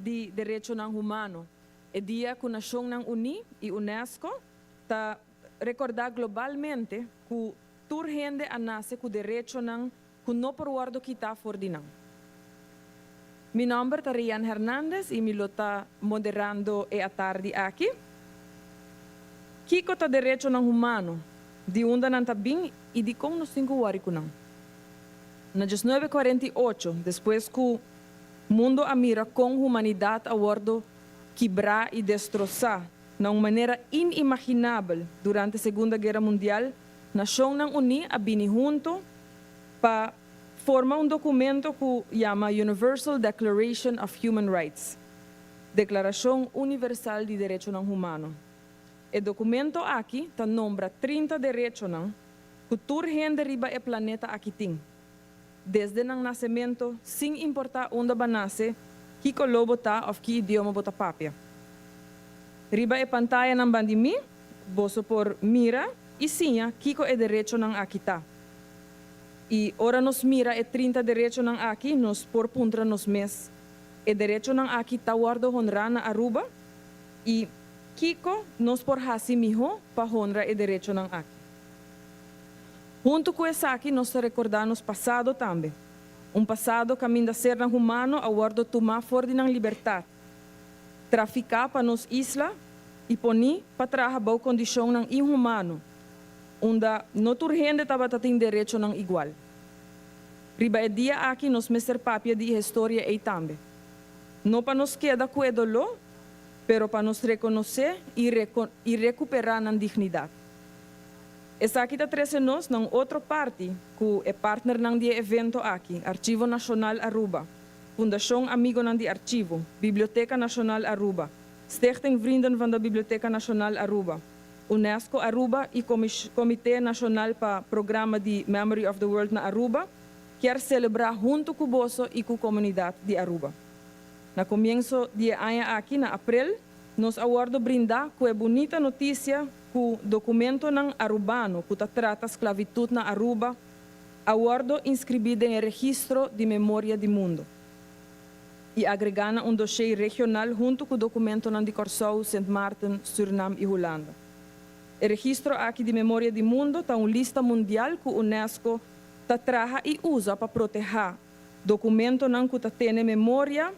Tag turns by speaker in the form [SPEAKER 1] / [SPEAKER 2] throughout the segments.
[SPEAKER 1] di Derechonan Humano, e dia ku Nashonnan Uní i UNESCO ta rekordá globalmente ku tur hende a nase ku derechonan ku no por wòrdu kitá for di nan. Mi nòmber ta Rian Hernandez i mi lo ta moderando e atardi aki. Kiko ta derechonan humano? Di unda nan ta bin i dikon nos tin ku wòri ku nan? Na 1948, despues ku mundo a mira kon humanidat a wòrdu kibrá i destrosá na un manera inimaginabel durante Segunda Guera Mundial, Nashonnan Uní a bini huntu pa forma un dokumento ku yama Universal Declaration of Human Rights, Deklarashon Universal di Derechonan Humano. E dokumento aki ta nombra 30 derechonan ku tur hende riba e planeta aki tin, desde nan nasemento, sin importá unda bo a nase, ki koló bo ta òf ki idioma bo ta papia. Riba e pantayanan bandi mi, boso por mira i siña kiko e derechonan aki ta. I ora nos mira e 30 derechonan aki, nos por puntra nos mes, E derechonan aki ta wòrdu honrá na Aruba? I kiko nos por hasi mihó pa honra e derechonan aki? Huntu ku esaki nos ta rekordá nos pasado tambe, un pasado kaminda sernan humano a wòrdu tumá for di nan libertat, trafiká pa nos isla i poní pa traha bou kondishonnan inhumano, unda no tur hende tabata tin derechonan igual. Riba e dia aki nos mester papia di e historia ei tambe. No pa nos keda ku e doló, pero pa nos rekonosé i i rekuperá nan dignidat. Esaki ta trese nos na un otro parti ku e partnernan di e evento aki, Archivo Nashonal Aruba, Fundashon Amigonan di Archivo, Biblioteca Nacional Aruba, Stichting Vrienden van de Biblioteca Nacional Aruba, Unesco Aruba y Comite Nacional pa Programa di Memory of the World na Aruba kier celebra hunto cu boso y cu comunidad di Aruba. Na comienso di e aña aki, na april, nos a wordo brinda cu e bunita noticia cu documentonan Arubano cu ta trata sclavitud na Aruba a wordo inscribi den e registro di memoria di mundo y agrega na un dossier regional hunto cu documentonan di Corsou, Sint Maarten, Surinam y Hulanda. E registro aki di memoria di mundo ta un lista mundial cu UNESCO ta traha y usa pa proteha documentonan cu ta tene memoria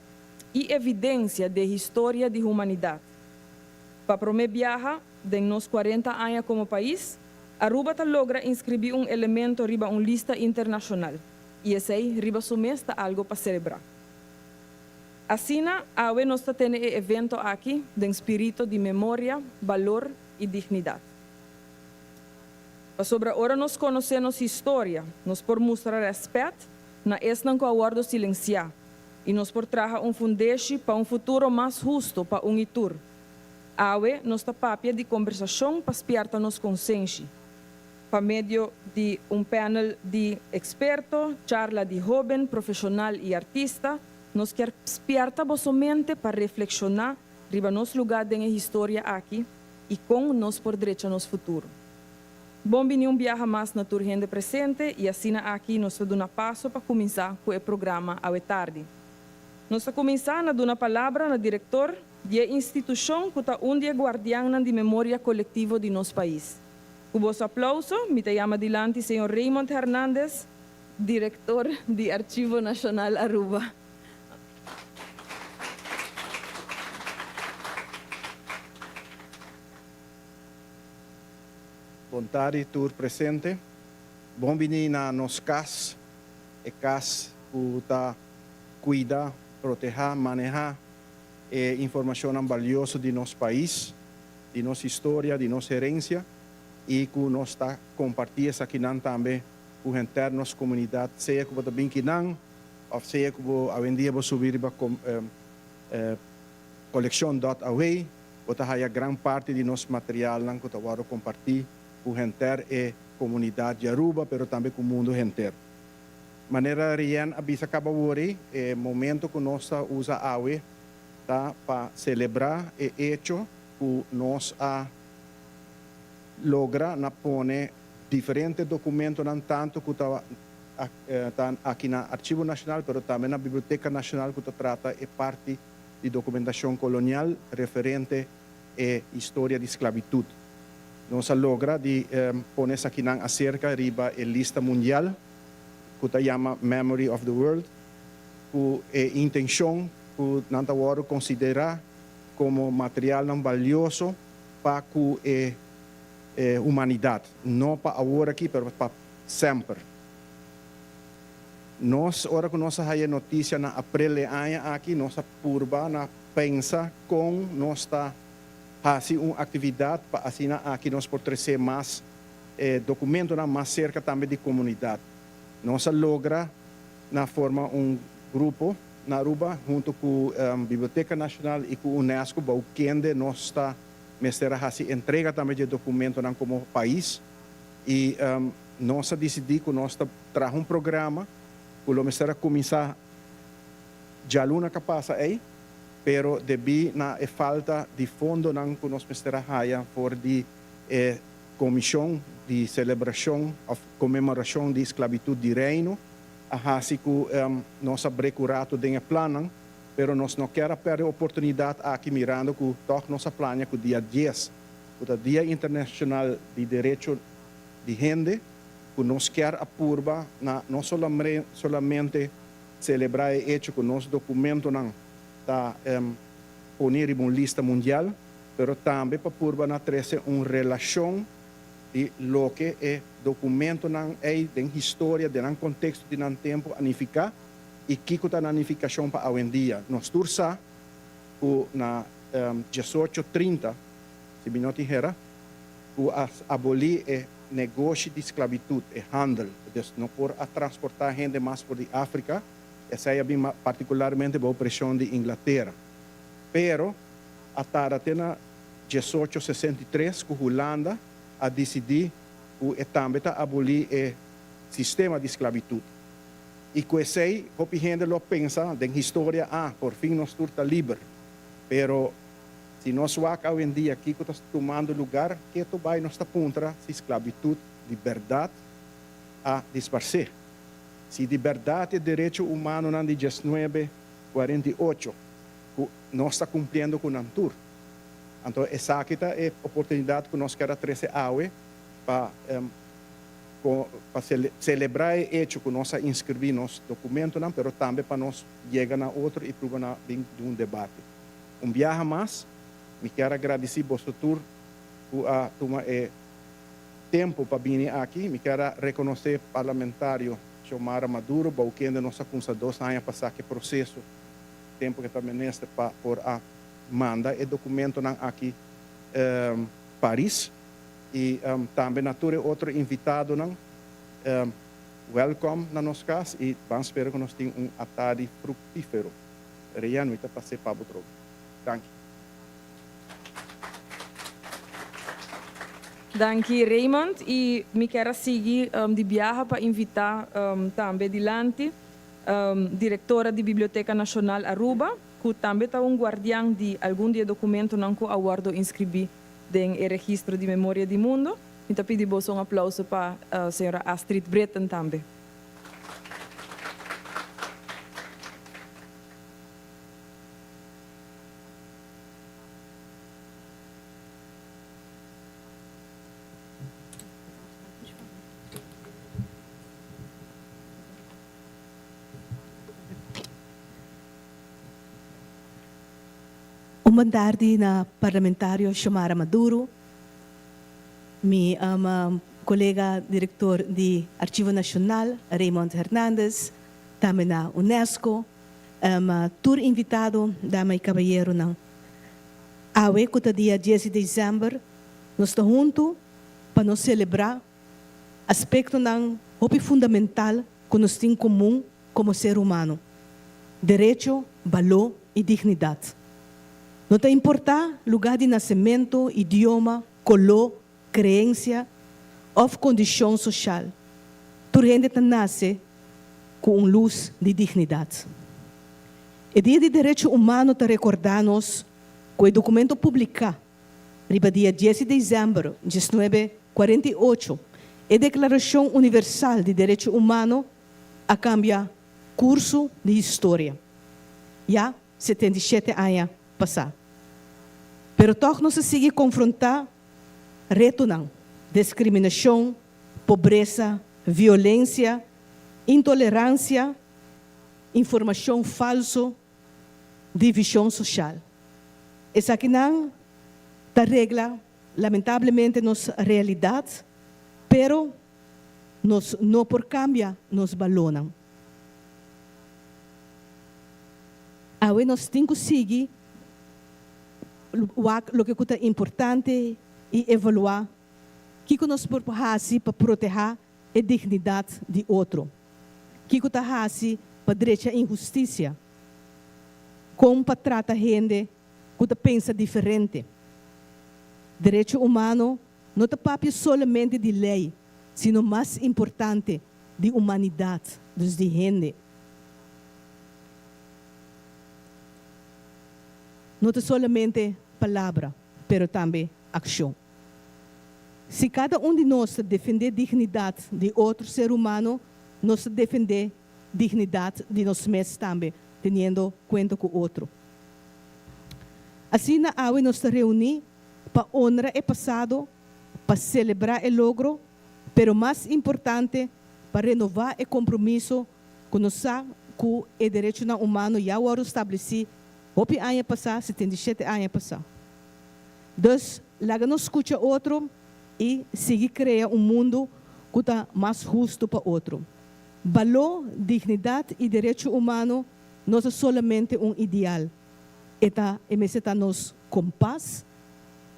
[SPEAKER 1] y evidencia de historia di humanidad. Pa prome biaha den nos 40 aña como pais, Aruba ta logra inscribi un elemento riba un lista internacional y esey riba su mes ta algo pa celebra. Asina, awe nos ta tene e evento aki den spirito di memoria, balor y dignidad. Pasobra ora nos conoce nos historia, nos por mustra respet na esnan cu a wordo silencia y nos por traha un fundeshi pa un futuro mas husto pa un y tur. Awe nos ta papia di combersacion pa spierta nos consenshi. Pa medio di un panel di experto, charla di hoben, profesional y artista, nos kier spierta boso mente pa reflexiona riba nos luga den e historia aki y con nos por drecha nos futuro. Bon bini un biaha mas na tur hende presente y asina aki nos ta duna paso pa cuminsa cu e programa awe tardi. Nos ta cuminsa na duna palabra na director di e institucion cu ta un di e guardiannan di memoria colectivo di nos pais. Cu boso aplauso mi ta yama dilanti señor Raymond Hernandez, director di Archivo Nacional Aruba.
[SPEAKER 2] Bon tardi tur presente. Bon bini na nos cas, e cas cu ta cuida, proteha, maneha e informacionnan balioso di nos pais, di nos historia, di nos herencia y cu nos ta comparti esakinan tambe cu henter nos comunidad, sea cu bo ta bin kinan of sea cu bo awendia bo subi riba coleccion dot away, bo ta haya gran parti di nos materialnan cu ta wordo comparti cu henter e comunidad di Aruba pero tambe cu mundo henter. Manera Rien a bisa caba wori, e momento cu nos ta usa awe ta pa celebra e hecho cu nos a logra na pone diferente documentonan tanto cu ta aki na Archivo Nacional pero tambe na Biblioteca Nacional cu ta trata e parti. di dokumentashon kolonial referente e historia di sklabitut. Nos a logra di pone esakinan aserka riba e lista mundial ku ta yama Memory of the World ku e intenshon ku nan ta wòrdu konsiderá komo materialnan balioso pa ku e humanidat, no pa awor aki pero pa semper. Nos, ora ku nos a haya e notisia na aprel e aña aki, nos a purba na pensa kon nos ta hasi un aktividat pa asina aki nos por trese mas e dokumentonan mas serka tambe di komunidat. Nos a logra na forma un grupo na Aruba hunto ku Biblioteka Nashonal i ku UNESCO bou kende nos ta mester a hasi entrega tambe di e dokumentonan komo pais i nos a disidí ku nos ta traha un programa ku lo mester a kuminsá djaluna ka pasa ei, pero debí na e falta di fondonan ku nos mester a haya for di e Komishon di Selebrashon òf Konmemorashon di Sklabitut di Reino a hasi ku nos a brek un ratu den e plannan, pero nos no kier a pèrdè e oportunidat aki mirando ku tòg nos a plania ku dia dies, ku ta Dia Internashonal di Derecho di Hende, ku nos kier a purba na no solamente selebrá e echo ku nos dokumentonan ta poni riba un lista mundial, pero tambe pa purba na trese un relashon di loke e dokumentonan ei den historia, den nan konteksto di nan tempu a nifiká i kiko ta nan nifikashon pa awendia. Nos tur sa ku na diesocho trinta, si mi no tin hera, ku a abolí e negoshi di sklabitut, e handel, dus no por a transportá hende mas for di Afrika, esei a bin partikularmente bou preshon di Inglatera. Pero a tarda te na diesocho sesenta i tres ku Hulanda a disidí ku e tambe ta abolí e sistema di sklabitut. I ku esei hopi hende lo a pensa den historia, ah, por fin nos tur ta liber. Pero si nos wak awendia kiko ta tumando lugar, ketu bai nos ta puntra si sklabitut di bèrdat a disparsé. Si di bèrdat e derecho humanonan di diesnuebe kuarenta i ocho ku nos ta kumpliendo ku nan tur. Anto esaki ta e oportunidat ku nos kier a trese awe pa pa selebrá e echo ku nos a inskribí nos dokumentonan, pero tambe pa nos yega na otro i pruba na bin di un debate. Un biaha mas, mi kier a gradisí boso tur ku a tuma e tempu pa bini aki. Mi kier a rekonosé Parlamentario Xiomara Maduro, bou kende nos a kumsa dos aña pasá ku e proseso. Tempu ke ta minister pa por a manda e dokumentonan aki Paris i tambe na tur e otro invitadonan welkom na nos kas i ban spera ku nos tin un atardi fruktifero. Reyan mi ta pas'é pa bo trobe. Danki.
[SPEAKER 1] Danki Raymond i mi kier a sigui di biaha pa invitá tambe dilanti Directora di Biblioteca Nacional Aruba, cu tambe ta un guardian di algun di e documentonan cu a wordo inscribi den e Registro di Memoria di Mundo. Mi ta pidi boso un aplauso pa señora Astrid Britten tambe.
[SPEAKER 3] Un bon tardi na Parlamentario Xiomara Maduro, mi colega director di Archivo Nacional Raymond Hernandez, tambe na UNESCO, tur invitado, dama y cabayeronan. Awe cu ta dia dies di december nos ta hunto pa nos celebra Aspektonan hopi fundamental ku nos tin komun komo ser humano, derecho, baló i dignidat. No ta importá lugá di nasementu, idioma, koló, kreensia òf kondishon soshal, tur hende ta nase ku un lus di dignidat. E Dia di Derecho Humano ta rekordá nos ku e dokumento publiká Riba dia dies di desèmber diesnuebe kuarenta i ocho, e Deklarashon Universal di Derecho Humano a kambia kurso di historia. Ya. 77 aña pasá. Pero tòg nos a sigui konfrontá retonan, diskriminashon, pobresa, violensia, intoleransia, informashon falsu, divishon soshal. Esakinan ta regla lamentablemente nos realidat, pero nos no por kambia nos balónan. Awe nos tin ku sigui wak loke ku ta importante i evaluá kiko nos por hasi pa protehá e dignidat di otro. Kiko ta hasi pa drecha inhustisia? Kon pa trata hende ku ta pensa diferente? Derecho humano no ta papia solamente di lei, sino mas importante, di humanidat, dus di hende. No ta solamente palabra, pero tambe akshon. Si kada un di nos ta defendé dignidat di otro ser humano, nos ta defendé dignidat di nos mes tambe, teniendo kuenta ku otro. Asina awe nos ta reuní pa honra e pasado, pa selebrá e logro, pero mas importante, pa renová e kompromiso ku nos sa ku e derechonan humano ya wòrdu stablesí hopi aña pasá, 77 aña pasá. Dus, laga nos skucha otro i sigui krea un mundu ku ta mas hustu pa otro. Baló, dignidat i derecho humano no ta solamente un ideal, e ta e mester ta nos kompas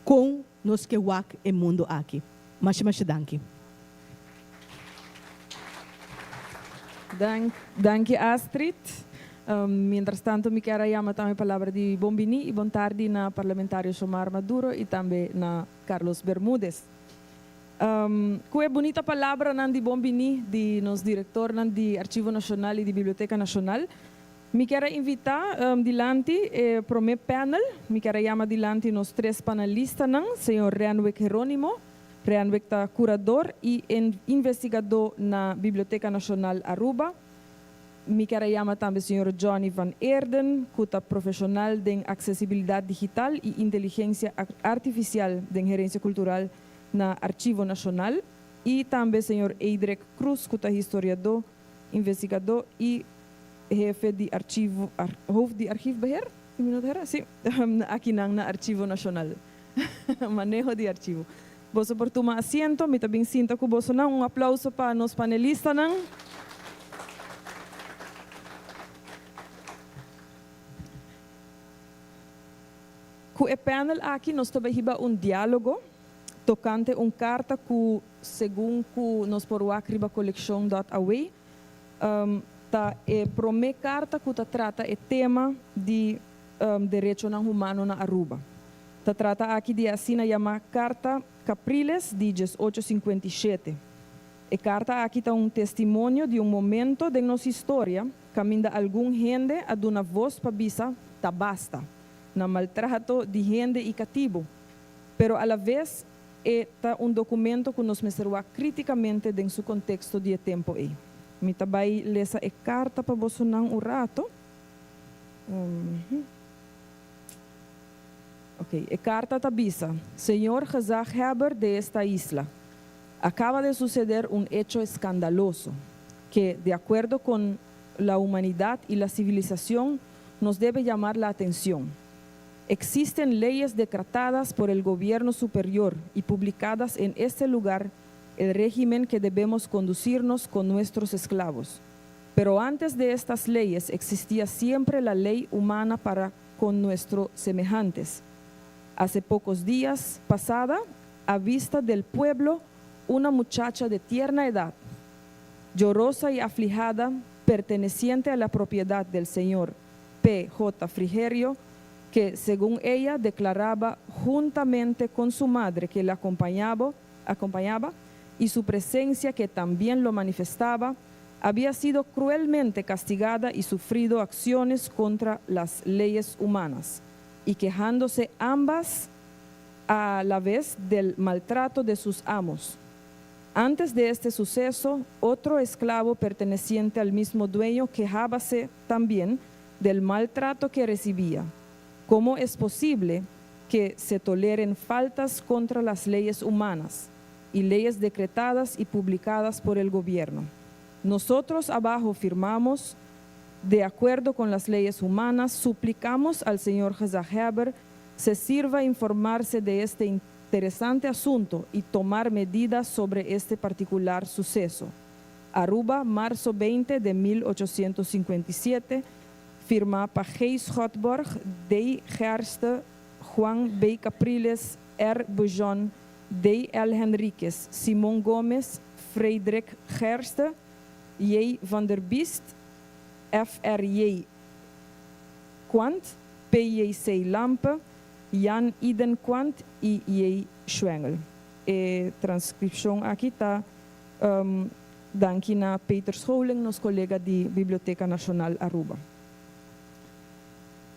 [SPEAKER 3] kon nos ke wak e mundu aki. Masha masha danki.
[SPEAKER 1] Danki Astrid. Mientras tanto mi kier a yama tambe palabra di bon bini y bon tardi na Parlamentario Xiomara Maduro y tambe na Carlos Bermudez. Cu e bunita palabranan di bon bini di nos directornan di Archivo Nacional y di Biblioteca Nacional, mi kier a invita dilanti e prome panel. Mi kier a yama dilanti nos tres panelistanan, señor Renwick Heronimo, Renwick ta curador y investigador na Biblioteca Nacional Aruba. Mi kier a yama tambe señor Johnny van Eerden, cu ta profesional den accesibilidad digital y inteligencia artificial den gerencia cultural na Archivo Nacional. Y tambe señor Eidrek Croes, cu ta historiador, investigador y hefe di archivo, hoofd di archiefbeheer, si mi no ta hera? Si, akinan na Archivo Nacional. Maneho di archivo. Boso por tuma asiento, mi ta bin sinta ku bosonan. Un aplauso pa nos panelistanan. Ku e panel aki nos ta bai hiba un diálogo tokante un karta ku segun ku nos por wak riba kolekshon dòt away ta e promé karta ku ta trata e tema di derechonan humano na Aruba. Ta trata aki di e asina yamá Karta Capriles di 1857. E karta aki ta un testimonio di un momento den nos historia kaminda algun hende a duna vos pa bisa ta basta na maltrato di hende i katibu, pero alaves e ta un dokumento ku nos mester wak krítikamente den su konteksto di e tempu ei. Mi ta bai lesa e karta pa bosonan un rato. Ok, e carta ta bisa, Señor gezaghebber de esta isla, acaba de suceder un hecho escandaloso, que, de acuerdo con la humanidad y la civilización, nos debe llamar la atención. Existen leyes decretadas por el gobierno superior y publicadas en este lugar el régimen que debemos conducirnos con nuestros esclavos. Pero antes de estas leyes existía siempre la ley humana para con nuestros semejantes. Hace pocos días pasada, a vista del pueblo, una muchacha de tierna edad, llorosa y aflijada, perteneciente a la propiedad del señor P. J. Frigerio, que, según ella, declaraba juntamente con su madre que la acompañaba, acompañaba y su presencia que también lo manifestaba, había sido cruelmente castigada y sufrido acciones contra las leyes humanas, y quejándose ambas a la vez del maltrato de sus amos. Antes de este suceso, otro esclavo perteneciente al mismo dueño quejábase también del maltrato que recibía. ¿Cómo es posible que se toleren faltas contra las leyes humanas y leyes decretadas y publicadas por el gobierno? Nosotros abajo firmamos, de acuerdo con las leyes humanas, suplicamos al señor Gezaghebber se sirva informarse de este interesante asunto y tomar medidas sobre este particular suceso. Aruba, marzo 20 de 1857, firma pa G. Schotborg, D. Gerste, Juan B. Capriles, R. Bujon, D. L. Henriquez, Simon Gomez, Frederik Gerste, J. van der Biest, F. R. J. Quant, P. J. C. Lampe, Jan Iden Quant y J. Schwengel. E transcripcion aki ta danki na Peter Scholing, nos colega di Biblioteca Nacional Aruba.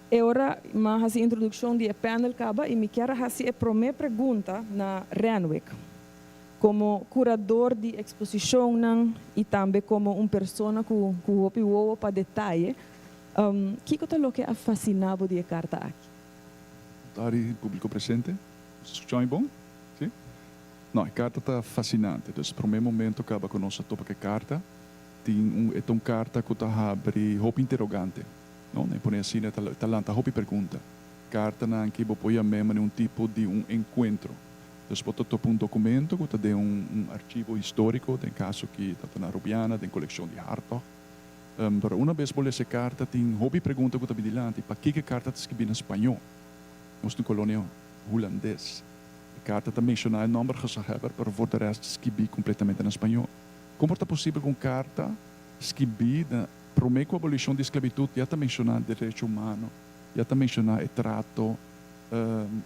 [SPEAKER 1] E ora m'a haci introduccion di e panel caba y mi kier haci e prome pregunta na Renwick. Como curador di exposicionnan y tambe como un persona cu cu hopi wowo pa detaye, kico ta loke a fascina bo di e carta aki?
[SPEAKER 4] Tardi publico presente. Bo ta scucha mi bon? Si? No, e carta ta fascinante. Dus prome momento caba cu nos a topa cu e carta, tin un, e ta un carta cu ta habri hopi interrogante. No, e pone asina, e ta, ta lanta hopi pregunta. Cartanan ki bo por yam'é manera un tipo di un encuentro. Dus bo ta topa un documento cu ta den un, un archivo historico, den caso ki ta ta na Rubiana, den coleccion di Hartog. Pero una bes bo lesa e carta, tin hopi pregunta cu ta bin dilanti. Pakico e carta ta skibi na spañó? Nos tin colonia hulandes. E carta ta menciona e nomber gezaghebber, pero voor de rest skibi completamente na spañó. Con por ta posibel cu un carta skibi na prome cu abolicion di esclavitud ya ta menciona derecho humano, ya ta menciona e trato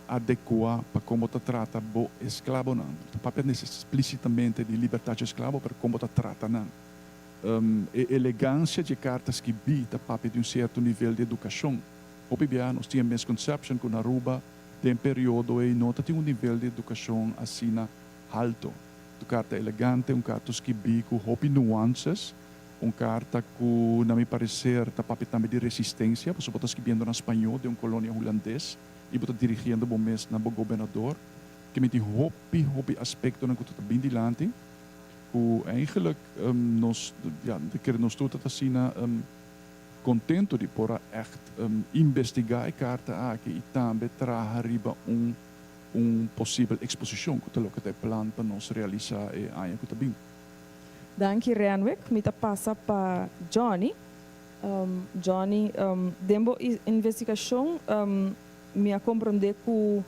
[SPEAKER 4] adecua pa con bo ta trata bo esclabonan? No ta papia explicitamente di libertad dje esclabo, pero con bo ta trata nan. E elegancia dje carta skibí ta papia di un cierto nivel di educacion. Hopi bia nos tin e misconception cu na Aruba den periodo ei no ta tin un nivel di educacion asina halto. Un carta elegante, un carta skibí cu hopi nuances, un carta cu na mi parecer ta papia tambe di resistencia, pasobra bo ta skibiendo na spañó den un colonia hulandes y bo ta dirigiendo bo mes na bo gobernador. Ke mi tin hopi, hopi aspectonan cu ta bin dilanti. Ku eigenlijk nos, ja, ta kere nos tur ta asina contento di por a echt investiga e carta aki y tambe traha riba un un posibel exposicion cu ta loke ta e plan pa nos realisa e aña cu ta bin.
[SPEAKER 1] Danki Renwick. Mi ta pasa pa Johnny. Johnny, den bo investigacion mi a comprende cu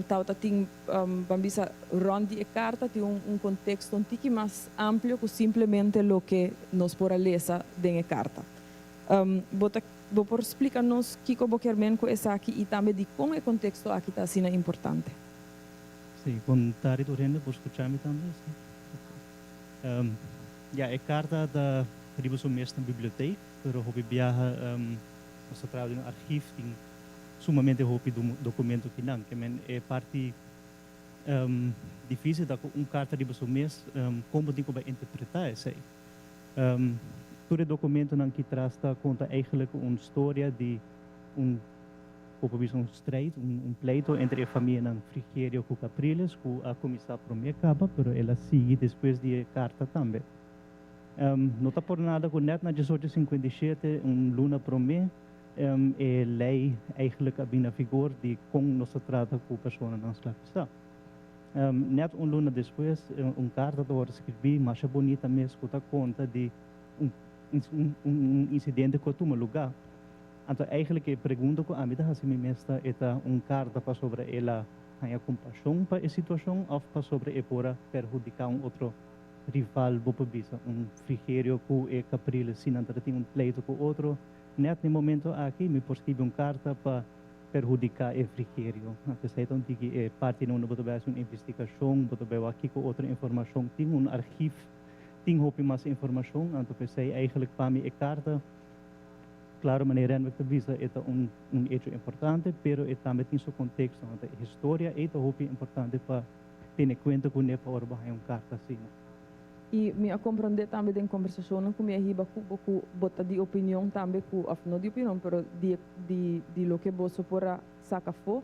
[SPEAKER 1] Tabata tin, ban bisa, rond di e karta tin un konteksto un tiki mas amplio ku simplemente loke nos por a lesa den e karta. Bo ta, bo por splika nos kiko bo kier men ku esaki i tambe dikon e konteksto aki ta asina importante?
[SPEAKER 5] Sí, bon tardi tur hende, por skucha mi tambe? Sí. Ya, e karta ta riba su mes na bibliotek, pero hopi biaha nos ta traha den un archief, tin sumamente hopi documento kinan. Ke men e parti dificil ta cu un carta riba su mes, con bo tin cu bay interpreta esey. Tur e documentonan ki tras ta conta eigenlijk un storia di un, bo por bisa un strijd, un pleito entre e famianan Frigerio cu Capriles cu a cuminsa prome caba, pero el a sigui despues di e carta tambe. No ta por nada cu net na 1857, un luna prome, E lei eigenlijk a bin na vigor di kon nos ta trata ku personanan sklabisá. Nèt un luna despues un karta ta wòrdu skirbí masha bunita mes ku ta konta di un un insidente ku a tuma lugá. Anto eigenlijk e pregunta ku ami ta hasi mi mes ta e ta un karta pasobra el a haña kompashon pa e situashon òf pasobra e por a perhudiká un otro rival, bo por bisa un Frigerio ku e Capriles si nan tabata tin un pleito ku otro. Net n'e momento aki mi por skibi un karta pa perhudiká e Frigerio. P'esei ta un tiki e partinan unda bo ta bai hasi un investigashon, bo ta bai wak kiko otro informashon tin, un archief tin hopi mas informashon. Anto p'esei eigenlijk pa mi e karta, klaro manera Renwick ta bisa e ta un un hecho importante, pero e tambe tin su konteksto. Anto e historia ei ta hopi importante pa tene kuenta kuné pa ora bo haña un karta asina.
[SPEAKER 1] I mi a komprondé tambe den kombersashonnan ku mi a hiba ku bo ku bo ta di opinion tambe ku, òf no di opinion, pero di di di loke boso por a saka afó,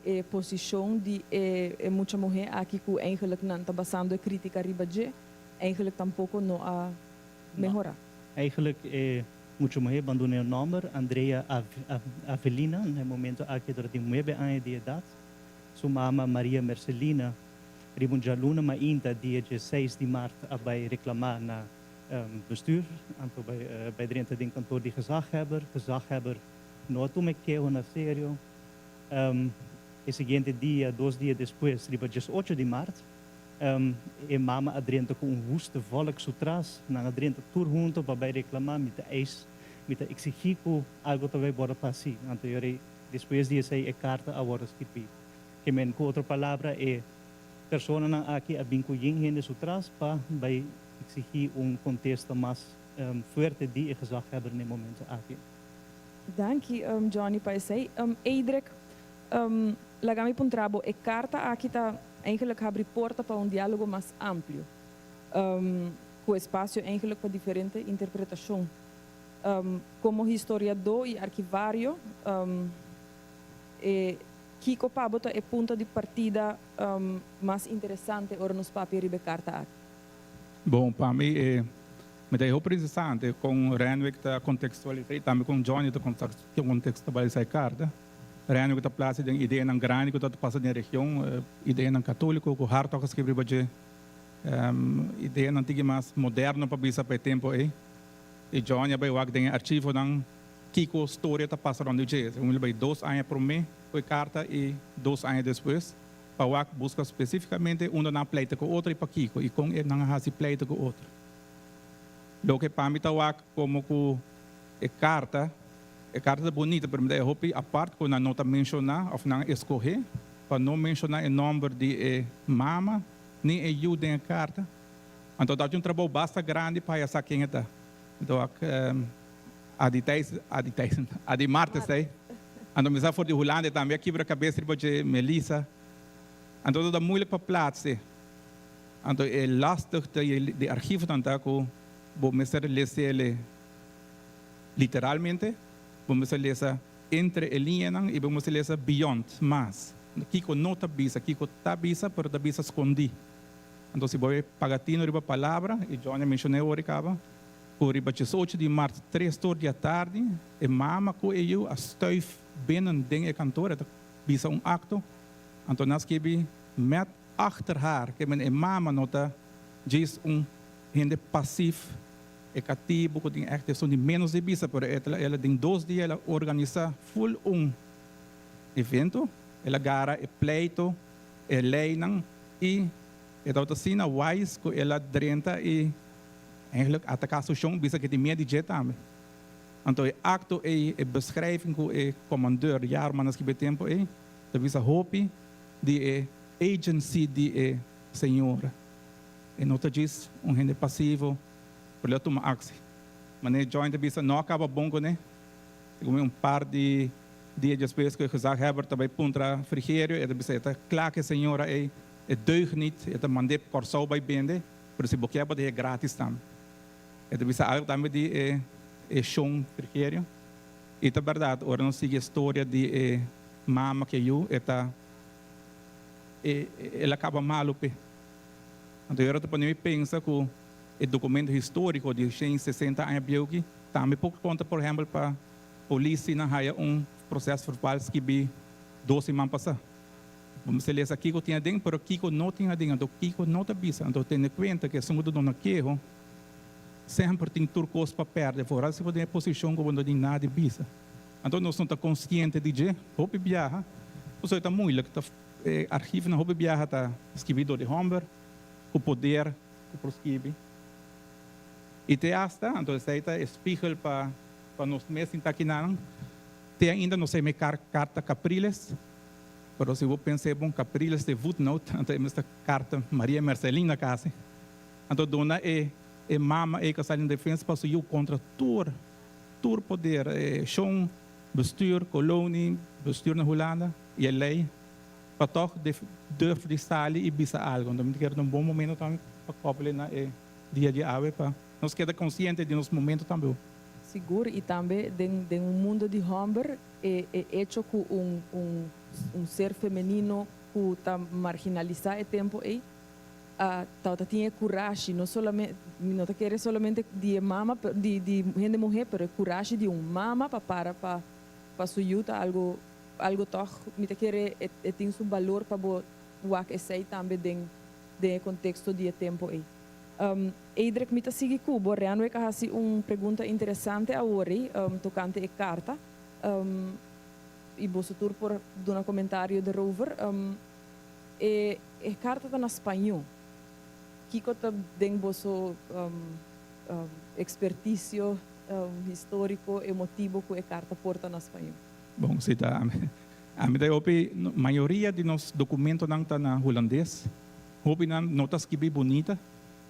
[SPEAKER 1] e posishon di e e mucha muhé aki ku eigenlijk nan ta basando e krítika riba dje, eigenlijk tampoko no a mehorá.
[SPEAKER 5] Eigenlijk e mucha muhé banduna e nòmber, Andrea Avelina, na e momento aki e tabata tin nuebe aña di edat. Su mama Maria Mercelina riba un djaluna mainta dia dieseis di mart a bai reklamá na bestuur, anto bai bai drenta den kantoor di gezaghebber. Gezaghebber no a tuma e keho na serio. E siguiente dia, dos dia despues, riba diesocho di mart, E mama a drenta ku un wuste vòlk su tras. Nan a drenta tur hunto pa bai reklamá, Mi ta eis, mi ta eksigí ku algu ta bai bòrda pasi. Anto yora despues di esei e karta a wòrdu skirbí. Ke men, ku otro palabra, e personanan aki a bin ku yen hende su tras pa bai eksigí un kontesta mas fuerte di e gezaghebber n'e momento aki.
[SPEAKER 1] Danki, Johnny, pa esei. Eidrek, Laga mi puntra bo, e karta aki ta eigenlijk habri porta pa un diálogo mas amplio, ku espasio eigenlijk pa diferente interpretashon. Komo historiadó i archivario, e kiko pa bo ta e punto di partida mas interesante ora nos papia riba e karta aki?
[SPEAKER 6] Bon, pa mi e mi ta e hopi interesante kon Renwick ta kontekstualisá i tambe kon Johnny ta kontekstualisá e karta. Reino ku ta plasi den ideanan grandi ku ta pasa den region, ideanan katóliko ku Hartog a skribi riba dje, ideanan tiki mas moderno pa bisa pa e tempu ei. I Johnny a bai wak den e archivonan kiko storia ta pasa rònt di dje. Segun el bai dos aña promé ku e karta i dos aña despues pa wak buska spesífikamente unda nan a pleita ku otro i pakiko i kon e nan a hasi pleita ku otro. Loke pa mi ta wak komo ku e karta. E karta ta bunita, pero mi ta e hopi apart ku nan no ta menshoná òf nan a eskohé pa no menshoná e nòmber di e mama ni e yu den e karta. Anto ta un trabou basta grandi pa haya sa ken e ta. Anto ak Adi Thijs, Adi Thijs, Adi Martes ta ei. Anto mi sa for di Hulanda e tambe a kibra kabes riba dje Melissa. Anto ta moeilijk pa plaatse. Anto e lastig di archivonan ta ku bo mester les'e. Literalmente, bo mester lesa entre e liñanan i bo mester lesa beyond, mas. Kiko no ta bisa, kiko ta bisa, pero ta bisa skondí. Anto si bo e paga tino riba palabra, i Johnny a menshon'é ora kaba, ku riba diesocho di mart tres tur di atardi, e mama ku e yu a stuif binnen den e kantor, e ta bisa un akto, anto nan skibi met achter haar, ke men e mama no ta djis un hende pasif. E katibu ku tin ègt esun di ménos di bisa, pero e el a den dos dia el a organisá ful un evento, el a gara e pleito, e leinan i e tabata asina wise ku el a drenta i eigenlijk ataká su shon bisa ku e tin miedu di dje tambe. Anto e akto ei, e beschrijving ku e komandeur Jaarman a skibi e tempu ei, ta bisa hopi di e agency di e señora. E no ta djis un hende pasivo, pero el a tuma aksi. Manera Join ta bisa, no a kaba bon kuné. Segun mi un par di dia despues ku e gezaghebber ta bai puntra Frigerio, e ta bisa e ta kla ku e señora ei e deug nit, e ta mand'é Kòrsou bai bende, pero si bo kier bo ta h'e gratis tambe. E ta bisa algu tambe di e e shon Frigerio. I ta bèrdat, ora nos sigui e storia di e mama ku e yu, e ta e el a kaba malu p'e. Anto e ora ta pone mi pensa ku e documento historico di shen sesenta aña bieu ki tambe por conta por ehempel pa polis si nan haya un proces verbal skibi dos siman pasa. Bo mester lesa kico tin aden pero kico no tin aden anto kico no ta bisa anto tene cuenta cu esun cu ta duna keho semper tin tur cos pa perde foral si bo den e posicion cu bo no tin nada di bisa anto nos no ta consciente di dje hopi biaha pasobra e ta moeilijk ta e archivonan hopi biaha ta skibi door di homber cu poder ku por skibi. I te asta, anto esei ta e spiegel pa pa nos mes sinta akinan. Te ainda no sa e me karta Capriles, pero si bo pensa e bon Capriles ta e voetnoot, anto e mes ta karta Maria Mercelina kasi. Anto duna e e mama ei ku a sali na defensa pa su yu kontra tur tur poder, e shon, bestuur, kolonie, bestuur na Hulanda i e lei. Pa tòg durf di sali i bisa algu. Anto mi ta kere ta un bon momento tambe pa koppel na e. dia di awe pa nos keda konsiente di nos momento tambe.
[SPEAKER 1] Sigur i tambe den den un mundo di hòmber e e echo ku un un un ser femenino ku ta marginalisá e tempu ei a tabata tin e kurashi no solamente mi no ta kere solamente di e mama di di hende muhé pero e kurashi di un mama pa para pa pa su yu ta algo algo tòg mi ta kere e e tin su balor pa bo wak esei tambe den den e konteksto di e tempu ei. Eidrek, mi ta sigui ku bo. Renwick a hasi un pregunta interesante awor ei tokante e karta. I boso tur por duna komentario derover. E e karta ta na spañó. Kiko ta den boso ekspertisio históriko e motibo ku e karta por ta na spañó?
[SPEAKER 6] Bon, si ta ami ta hopi mayoria di nos dokumentonan ta na hulandes. Hopinan no ta skibi bunita.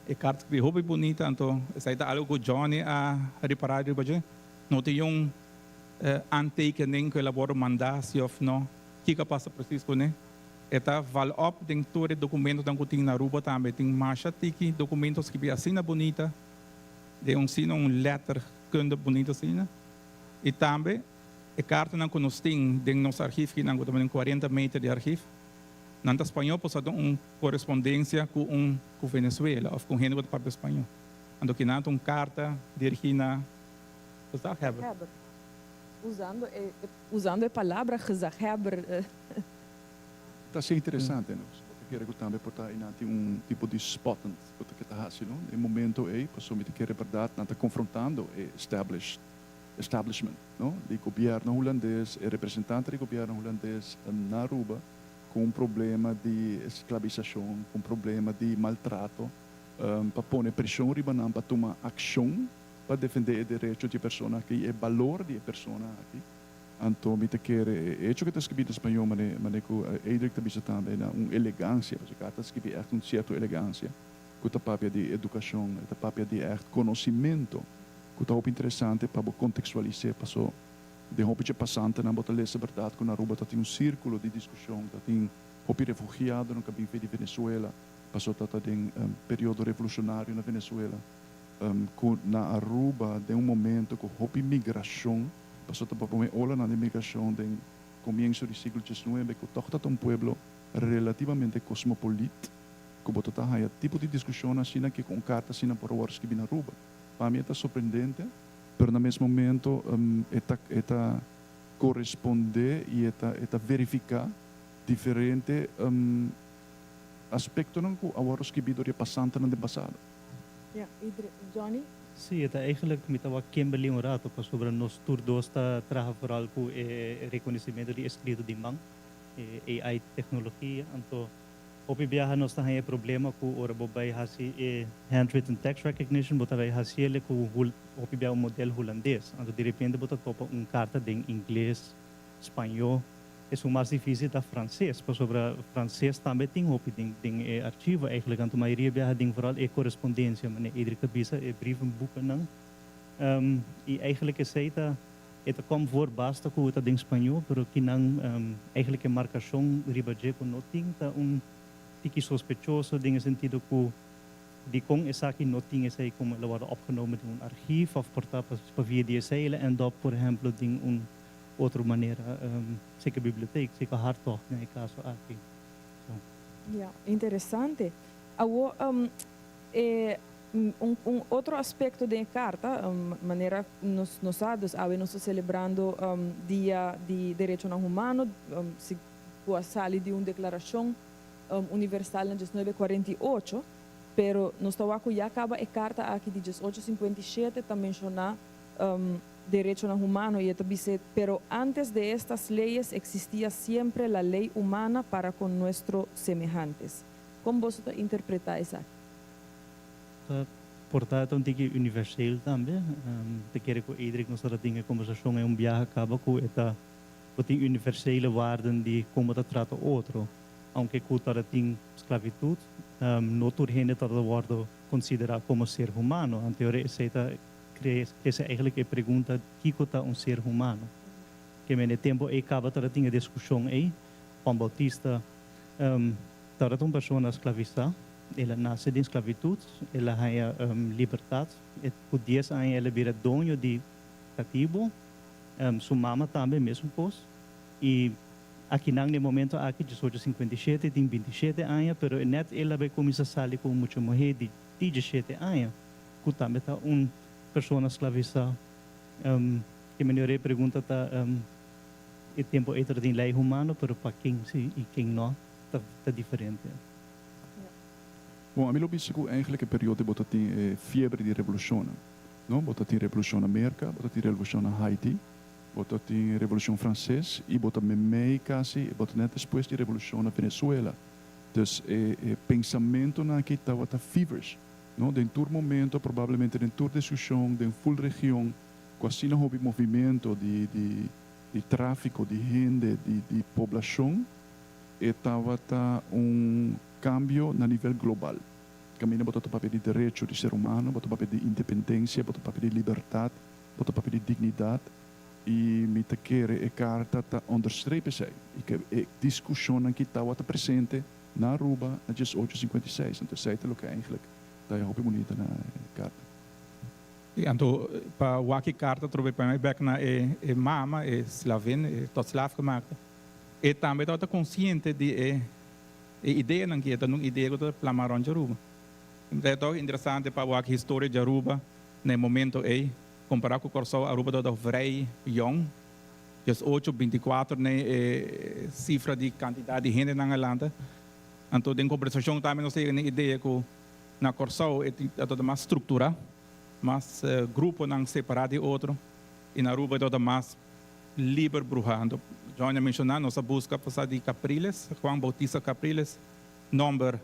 [SPEAKER 6] E karta skibi hopi bunita, anto esei ta algu ku Johnny a ripará riba dje. No tin un aantekening ku el a wòrdu mandá si òf no. Kiko a pasa presis kuné? E ta val òp den tur e dokumentonan ku tin na Aruba tambe. Tin masha tiki dokumento skibi asina bunita, den un sino un letterkunde bunita asina. I tambe e kartanan ku nos tin den nos archief kinan ku ta den kuarenta meter di archief. Nan ta spañó pasobra ta un korespondensia ku un ku Venezuela òf ku un hende ku ta papia spañó. Anto kinan ta un karta dirigí na gezaghebber.
[SPEAKER 1] Gezaghebber. Usando e usando e palabra gezaghebber.
[SPEAKER 4] Ta asina interesante, no? Bo ta kere ku tambe por ta einan tin un tipo di spottend ku ta ke ta hasi, no? Den e momento ei, pasobra mi ta kere bèrdat nan ta konfrontando e established establishment, no? Di gobièrnu hulandes, e representante di gobièrnu hulandes na Aruba ku un problema di esklabisashon, ku un problema di maltrato, pa pone preshon riba nan pa tuma akshon pa defendé e derecho di e persona aki, e balor di e persona aki. Anto mi ta kere e echo ku ta skibí na spañó mane mane ku Eidrick ta bisa tambe na un elegansia, pasobra e ta skibí ègt un sierto elegansia ku ta papia di edukashon, e ta papia di ègt konosimento ku ta hopi interesante pa bo kontekstualis'é paso den hopi dje pasantenan bo ta lesa bèrdat ku na Aruba ta tin un sírkulo di diskushon, ta tin hopi refugiadonan ku a bin fe di Venezuela paso ta ta den periodo revolushonario na Venezuela ku na Aruba den un momento ku hopi migrashon paso ta promé olanan di migrashon den komienso di siglo diesnuebe ku tòg ta ta un pueblo relativamente kosmopolit ku bo ta ta haña tipo di diskushon asina ke ku un karta asina por a wòrdu skibí na Aruba. Pa mi e ta sorprendente, pero na mes momento e ta e ta corresponde y e ta e ta verifica diferente aspectonan cu a wordo skibi door di e pasantenan den pasado.
[SPEAKER 1] Ja, Johnny?
[SPEAKER 5] Sí, e ta eigenlijk mi ta wak Kimberly un rato pasobra nos tur dos ta traha vooral cu e reconocimento di escrito di man, e AI tecnologia, anto Hopi biaha nos ta haña e problema ku ora bo bai hasi e handwritten text recognition bo ta bai hasiel ku hopi biaha un model hulandes. Anto direpente bo ta topa un karta den ingles, spañó. Esun mas difísil ta franses pasobra franses tambe tin hopi den den e archivo eigenlijk. Anto mayoria biaha den vooral e korespondensia manera Edric ta bisa e brievenboekennan. I eigenlijk esei ta E ta kom voor basta ku ta den spañó, pero kinan eigenlijk e markashon riba dje ku no tin ta un tiki sospechoso den e sentido ku dikon esaki no tin esei komo el a wòrdu opgenomen den un archief òf por ta pa via di esei el a end up por ehemplo den un otro manera seka bibliotek, seka hartog den e kaso aki. So.
[SPEAKER 1] Ja, interesante. Awor E un otro aspecto den e carta, manera nos nos sa, dus awe nos ta celebrando Dia di Derechonan Humano, cu a sali di un declaracion universal na diesnuebe cuarenta i ocho, pero nos ta wak cu ya caba e carta aki di diesocho sinkuenta i shete ta menciona derechonan humano y e ta bis'e, Pero antes de estas leyes existia siempre la ley humana para con nuestro semehantes. Kon boso ta interpretá esaki?
[SPEAKER 5] Ta por ta ta un tiki universeel tambe. Ta kere ku Edric nos tabata tin e kombersashon e un biaha kaba ku e ta bo tin universele waarden di kon bo ta trata otro. Aunke ku tabata tin sklabitut, no tur hende tabata wòrdu konsiderá komo ser humano. Anteora esei ta krese eigenlijk e pregunta kiko ta un ser humano. Ke men e tempu ei kaba tabata tin e diskushon ei. Juan Bautista. Tabata un persona sklavisá. El a nace den sclavitud, el a haya libertad, e cu dies aña el a bira doño di catibo, su mama tambe mesun cos, y akinan den momento aki, diesocho sinkuenta i shete, tin bintishete aña, pero net el a bay cuminsa sali cu un mucha muhe di diesshete aña, cu tambe ta un persona sclavisa. Ke manera e pregunta ta, e tempo ey ta tin ley humano, pero pa ken si y ken no ta diferente.
[SPEAKER 4] Bon, ami lo bisa ku eigenlijk e periodo bo ta tin e fiebre di revolushonnan, no? Bo ta tin revolushon na Merka, bo ta tin revolushon na Haiti, bo ta tin revolushon franses i bo ta memei kasi, bo ta net despues di revolushon na Venezuela. Dus e e pensamentonan aki tabata feverish, no? Den tur momento, probablemente den tur diskushon, den ful region ku asina hopi movimento di di di trafiko di hende, di di poblashon, E tabata un cambio na nivel global. Caminda bo ta ta papia di derecho di ser humano, bo ta papia di independencia, bo ta papia di libertad, bo ta papia di dignidad y mi ta kere e carta ta onderstreep esey y ke e discusionnan ki tawata presente na Aruba na diesocho sinkuenta i seis. Anto esey ta loke eigenlijk ta e hopi bunita na e carta.
[SPEAKER 6] Y anto pa wak e carta trobe pa mi bek na e mama, e slavin, e tot slaaf gemaakte. E tambe tabata konsiente di e e ideanan ki e ta un idea ku ta plama rònt di Aruba. Mi ta tòg interesante pa wak historia di Aruba na e momento ei, kompará ku Kòrsou, Aruba tabata vrij yòn, diesocho, bintikuater na e sifra di kantidat di hendenan a lanta. Anto den kombersashon tambe nos a yega na e idea ku na Kòrsou e tabata mas strukturá, mas gruponan separá di otro i na Aruba e tabata mas Liber bruha. Anto Johnny a menciona nos a busca pa sa di Capriles, Juan Bautista Capriles, nomber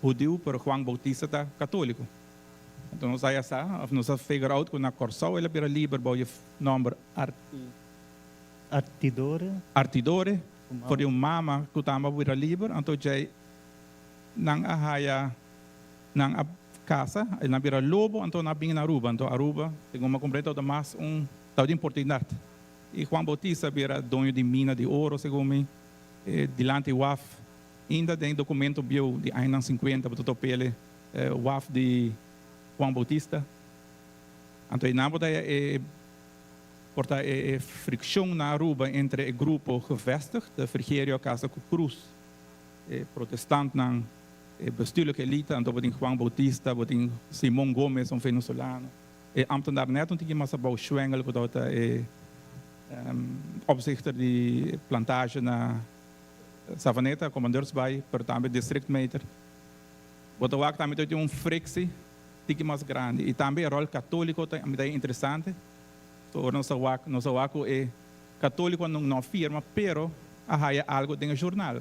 [SPEAKER 6] hudiu pero Juan Bautista ta catolico. Anto nos a sa of nos a figure out cu na Corsou el a bira liber bao e nomber Arti.
[SPEAKER 5] Artidore.
[SPEAKER 6] Artidore, for di un mama cu tamba a bira liber, anto djey nan a haya nan a casa, nan a bira lobo anto nan a bin na Aruba, anto Aruba segun mi a comprende tabata mas un. Tabatin oportunidat. I Juan Bautista bira doño di mina di oro, segun mi, dilanti waf. Inda den dokumento bieu di añanan sinkuenta bo ta top'el waf di Juan Bautista. Anto einan bo ta haya e por ta e frikshon na Aruba entre e grupo gevestigd, de Frigerio a kasa ku Cruz, e protestantnan, e bestuurlijke elite. Anto bo tin Juan Bautista, bo tin Simon Gomez, un venezolano. E ambtenaar net un tiki mas abou Schwengel ku tabata e opzichter di plantage na Savaneta, Commandeursbaai, pero tambe districtmeter. Bo ta wak tambe tin un frictie tiki mas grandi y tambe e rol catolico ta mi ta interesante. So ora nos ta wak nos a wak ku e catoliconan no firma pero a haya algo den e journal.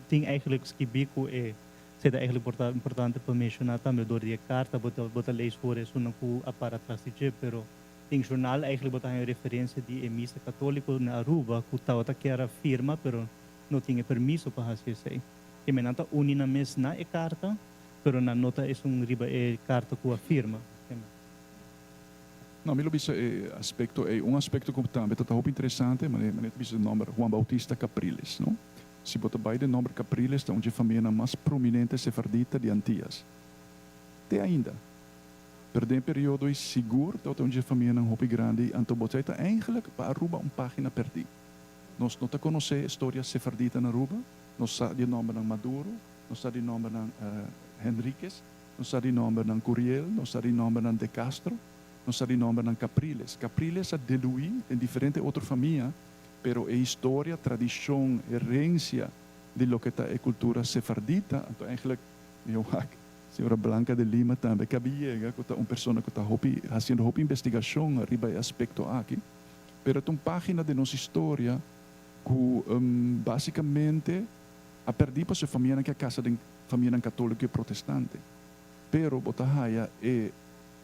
[SPEAKER 5] Tin eigenlijk skibí ku e sey ta eigenlijk por ta importante pa menshoná tambe dor di e karta bo ta bo ta lees for esunnan ku a para tras di dje pero den journal eigenlijk bo ta haña referensia di e misa katóliko na Aruba ku tabata kier a firma pero no tin e permiso pa hasi esei. Ke men nan ta uni nan mes na e karta pero nan no ta esun riba e karta ku a firma.
[SPEAKER 4] No, mi lo bisa e aspecto ey. Un aspecto cu tambe ta ta hopi interesante, manera manera ta bisa e nomber Juan Bautista Capriles, no? Si bo ta bay den nomber Capriles ta un dje famianan mas prominente sefardita di Antillas. Te ainda. Pero den e periodo ey sigur tabata un dje famianan hopi grandi, anto bo ta ta eigenlijk pa Aruba un pagina perdi. Nos no ta conoce e storia sefardita na Aruba, nos sa di e nombernan Maduro, nos sa di nombernan Henriquez, Nos sa di nòmbernan Curiel, nos sa di nòmbernan De Castro, nos sa di nòmbernan Capriles. Capriles a deluí den diferente otro famia, pero e historia, tradishon, herensia di loke ta e kultura sefardita, anto eigenlijk mi a wak señora Blanca de Lima tambe kabi yega ku ta un persona ku ta hopi hasiendo hopi investigashon riba e aspekto aki, pero ta un pagina den nos historia ku basikamente a pèrdí pasobra e famianan ke a kasa den famianan katóliko i protestante. Pero bo ta haya e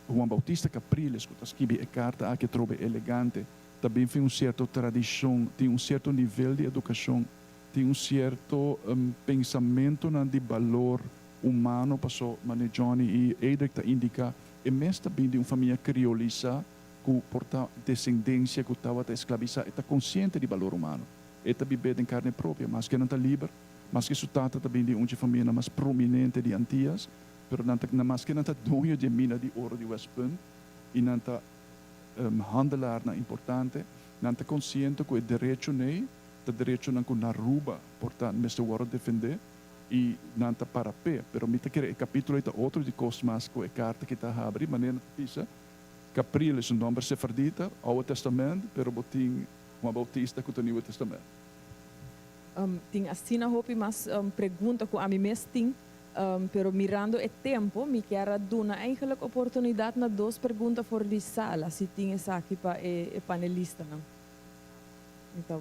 [SPEAKER 4] Juan Bautista Capriles ku ta skibi e karta aki atrobe elegante, ta bin fin un sierto tradishon, tin un sierto nivel di edukashon, tin un sierto pensamentunan di balor humano paso mane Johnny i Edric ta indiká e mes ta bin di un famia kriolisá ku por ta desendensia ku tabata esklabisá, e ta konsiente di balor humano. E ta bib'é den carne propia, maske nan ta liber, maske su tata ta bin di un dje famianan mas prominente di Antias, pero nan ta, maske nan ta doño dje mina di oro di Westpunt i nan ta handelaarnan importante, nan ta konsiente ku e derechonan ta derechonan ku na Aruba por ta mester wòrdu defendé i nan ta para p'e. Pero mi ta kere e kapítulo ei ta otro di kos mas ku e karta ki ta habri, manera nan ta bisa, Capriles un nòmber sefardita, Oude Testament, pero bo tin Juan Bautista ku ta Nieuwe Testament.
[SPEAKER 1] Tin asina hopi mas pregunta ku ami mes tin, pero mirando e tempo mi kier a duna eigenlijk oportunidat na dos pregunta for di sala, si tin esaki pa e panelistanan. Mi ta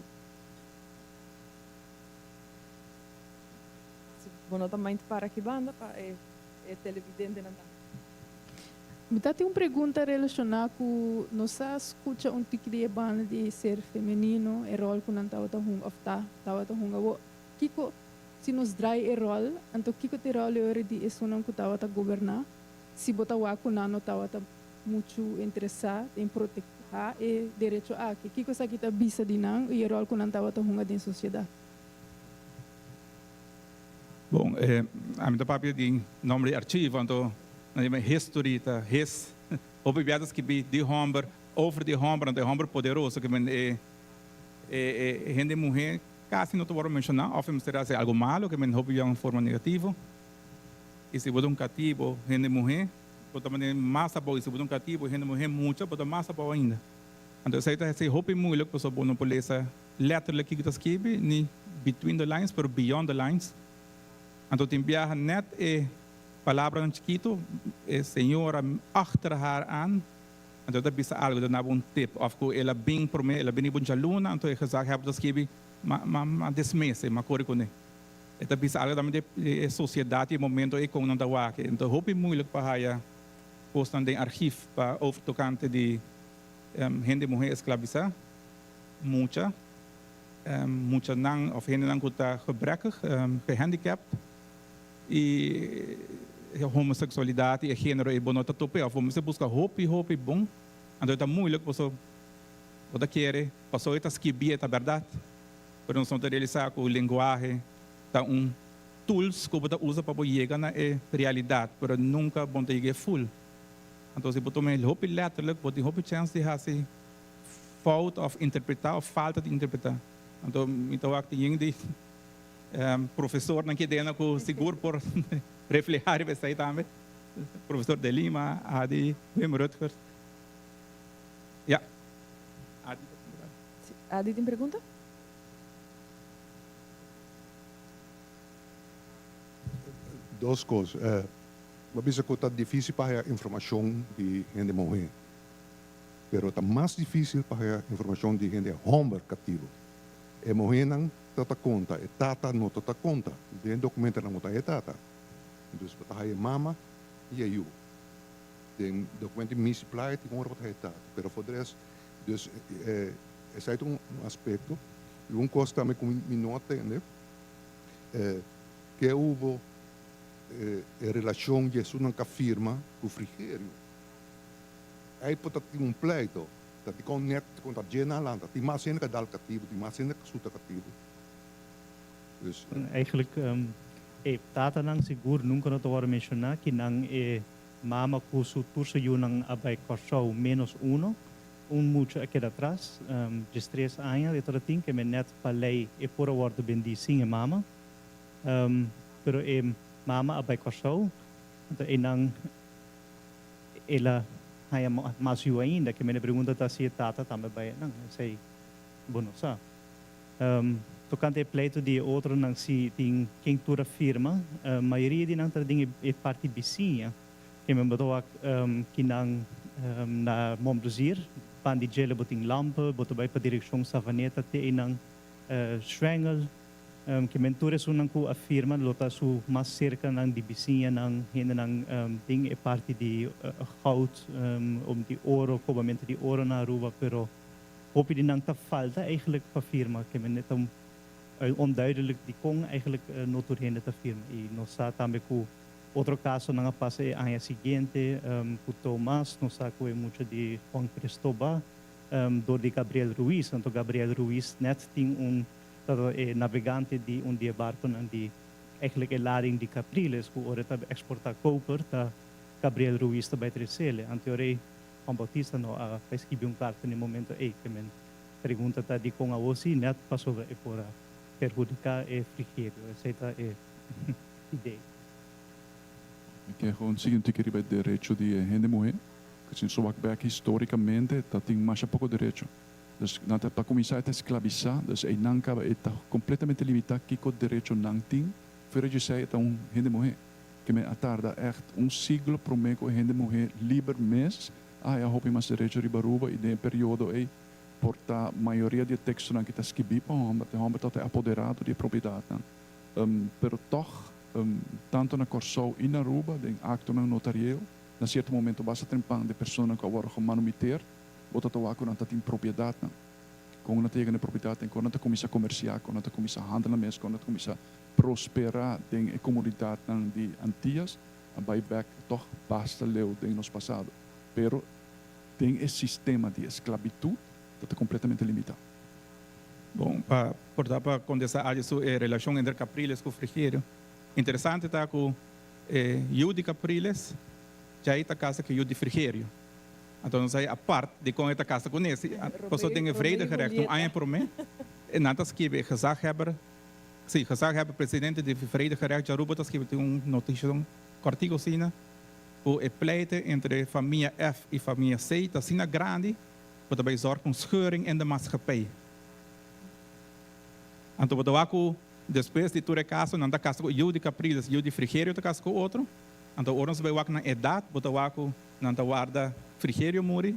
[SPEAKER 1] Si bo no ta mind para aki banda pa e televidentenan tambe.
[SPEAKER 7] Mi ta tin un pregunta relashoná ku nos a skucha un tiki di e banda di ser femenino, e ròl ku nan tabata hunga òf ta tabata hunga. Bo kiko si nos drai e ròl, anto kiko ta e ròl e ora di esunnan ku tabata goberná si bo ta wak ku nan no tabata muchu interesá den proteha e derecho aki? Kiko esaki ta bisa di nan i e ròl ku nan tabata hunga den sosiedat?
[SPEAKER 6] Bon, ami ta papia di nomber di archivo, anto nan yama history ta his. Hopi bia ta skibi di homber, over di homber, anto e homber poderoso ke men e e hende muhe kasi no ta wòrdu menshoná òf e mester hasi algu malo ke men hopi bia un forma negativo. I si bo ta un katibo hende muhe bo ta manera mas abou, i si bo ta un katibo hende muhe mucha bo ta mas abou ainda. Anto esei ta hasi hopi moeilijk pasobra bo no por lesa letterlijk kiko ta skibi, ni between the lines, pero beyond the lines. Anto tin biaha net e palabranan chikitu, e señora achter haar aan, anto e ta bisa algo, e ta daba un tip, of ku el a bin prome, el a bini buncha luna, anto e gezaghebber ta skibi, ma, ma, ma desmese, ma kore kuné. E ta bisa algo tambe di e sosiedat i e momento ei kon nan ta wak. Anto hopi moeilijk pa haya kosnan den archief pa over tokante di hende muhé esklabisá. Mucha, muchanan of hendenan ku ta gebrekkig, gehandicapt, i homoseksualidat i e genero ei bo no ta tope of bo mester buska hopi hopi bon, anto e ta moeilijk paso bo ta kere paso e ta skibi e ta bèrdat, pero nos no ta realisá ku lenguahe ta un tools ku bo ta usa pa bo yega na e realidat, pero nunka bo no ta yega e ful. Anto si bo tuma e hopi letterlijk bo tin hopi chèns di hasi fout of interpreta of falta di interpreta. Anto mi ta wak tin yen di profesornan ki dena ku sigur por refleha riba esei tambe. Profesor De Lima, Adi, Wim Rutgers. Ya. Adi ta puntra.
[SPEAKER 1] Si, Adi tin pregunta?
[SPEAKER 8] Dos kos. Bo a bisa ku ta difísil pa haya informashon di hende muhé. Pero ta mas difísil pa haya informashon di hende hòmber kativo. E muhénan ta ta konta, e tata no ta ta konta. Den dokumentonan bo ta haya e tata. Dus bo ta haya e mama i e yu. Den dokumento di Misi Playa tin ora bo ta haya e tata. Pero for de rest, dus esei ta un aspekto. I un kos tambe ku mi no a tende, ke hubo e relashon di esunnan ka firma ku Frigerio. Ei por ta tin un pleito, ta dikon net kontra dje nan lanta. Tin mas hende ka dal katibu, tin mas hende ka suta katibu. Dus.
[SPEAKER 5] Eigenlijk e tatanan sigur nunka no ta wòrdu menshoná ki nan e mama ku su tur su yunan a bai Kòrsou ménos uno. Un mucha a keda atras, diestres aña e tabata tin, ke men nèt pa lei e por a wòrdu bendí sin e mama. Pero e mama a bai Kòrsou, anto einan El a haña mas yu ainda. Ke mene pregunta ta si e tata tambe bai einan. Esei bo no sa. Tokante e pleito di e otronan si tin ken tur a firma, mayoria di nan ta den e parti bisiña. Ke men bo ta wak kinan na Montplaisir, pan di djele bo tin Lampe, bo ta bai pa direkshon Savaneta te einan Schwengel. Ke men tur esunnan ku a firma lo ta su mas serkanan di bisiñanan, hendenan den e parti di goud om di oro, kobamentu di oro na Aruba, pero hopi di nan ta falta eigenlijk pa firma. Ke men e ta onduidelijk dikon eigenlijk no tur hende ta firma. I nos sa tambe ku otro kasonan a pasa e aña siguiente ku Thomas, nos sa ku e mucha di Juan Cristobal dor di Gabriel Ruiz. Anto Gabriel Ruiz net tin un. Tabata e navegante di un di e barconan di eigenlijk e lading di Capriles cu ora ta exporta koper ta Gabriel Ruiz ta bay trecele. Anteorey Juan Bautista no a bay skibi un carta na e momento ey. Ke men pregunta ta dicon awo si net pasobra e por a perhudica e Frigerio. Esey ta e idee.
[SPEAKER 4] Mi ke gewoon sigui un tiki riba e derecho di e hende muhe, ku si nos wak bek historikamente ta tin masha poko derecho. Dus nan ta pa kuminsá e ta esklabisá, dus einan kaba e ta kompletamente limitá kiko derecho nan tin, fuera dje esei e ta un hende muhé. Ke men a tarda ègt un siglo promé ku e hende muhé liber mes a haya hopi mas derecho riba Aruba i den e periodo ei por ta mayoria di e tekstonan ki ta skibí pa hòmber, ta e hòmber tabata e apoderado di e propiedatnan. Pero tòg tantu na Kòrsou i na Aruba den aktonan notarieel na sierto momento basta trempan di personanan ku a wòrdu gemanumiteerd, Bo ta toa ku nan ta tin propiedatnan. Kon nan ta yega na e propiedatnan? Kon nan ta kuminsá komersiá? Kon nan ta kuminsá handel nan mes? Kon nan ta kuminsá prosperá den e komunidatnan di Antias? A bai bèk tòg basta leu den nos pasado. Pero den e sistema di esklabitut ta ta kompletamente limitá.
[SPEAKER 6] Bon, pa por ta pa kontestá Adi su e relashon entre Capriles ku Frigerio. Interesante ta ku e yu di Capriles djai ta kasa ku e yu di Frigerio. Anto nos a apart di kon e ta kasa ku Nesi, pasobra den e vredegerecht un aña promé, nan ta skibi e gezaghebber, si, gezaghebber presidente di vredegerecht di Aruba ta skibi tin un notishon kòrtiku asina, ku e pleite entre famia F i famia C ta asina grandi ku ta bai zòrg pa un scheuring in de maatschappij. Anto bo ta wak ku despues di tur e kaso nan ta kasa ku yu di Capriles, yu di Frigerio ta kasa ku otro, anto ora nos bai wak nan edat bo ta wak ku Nan ta warda Frigerio muri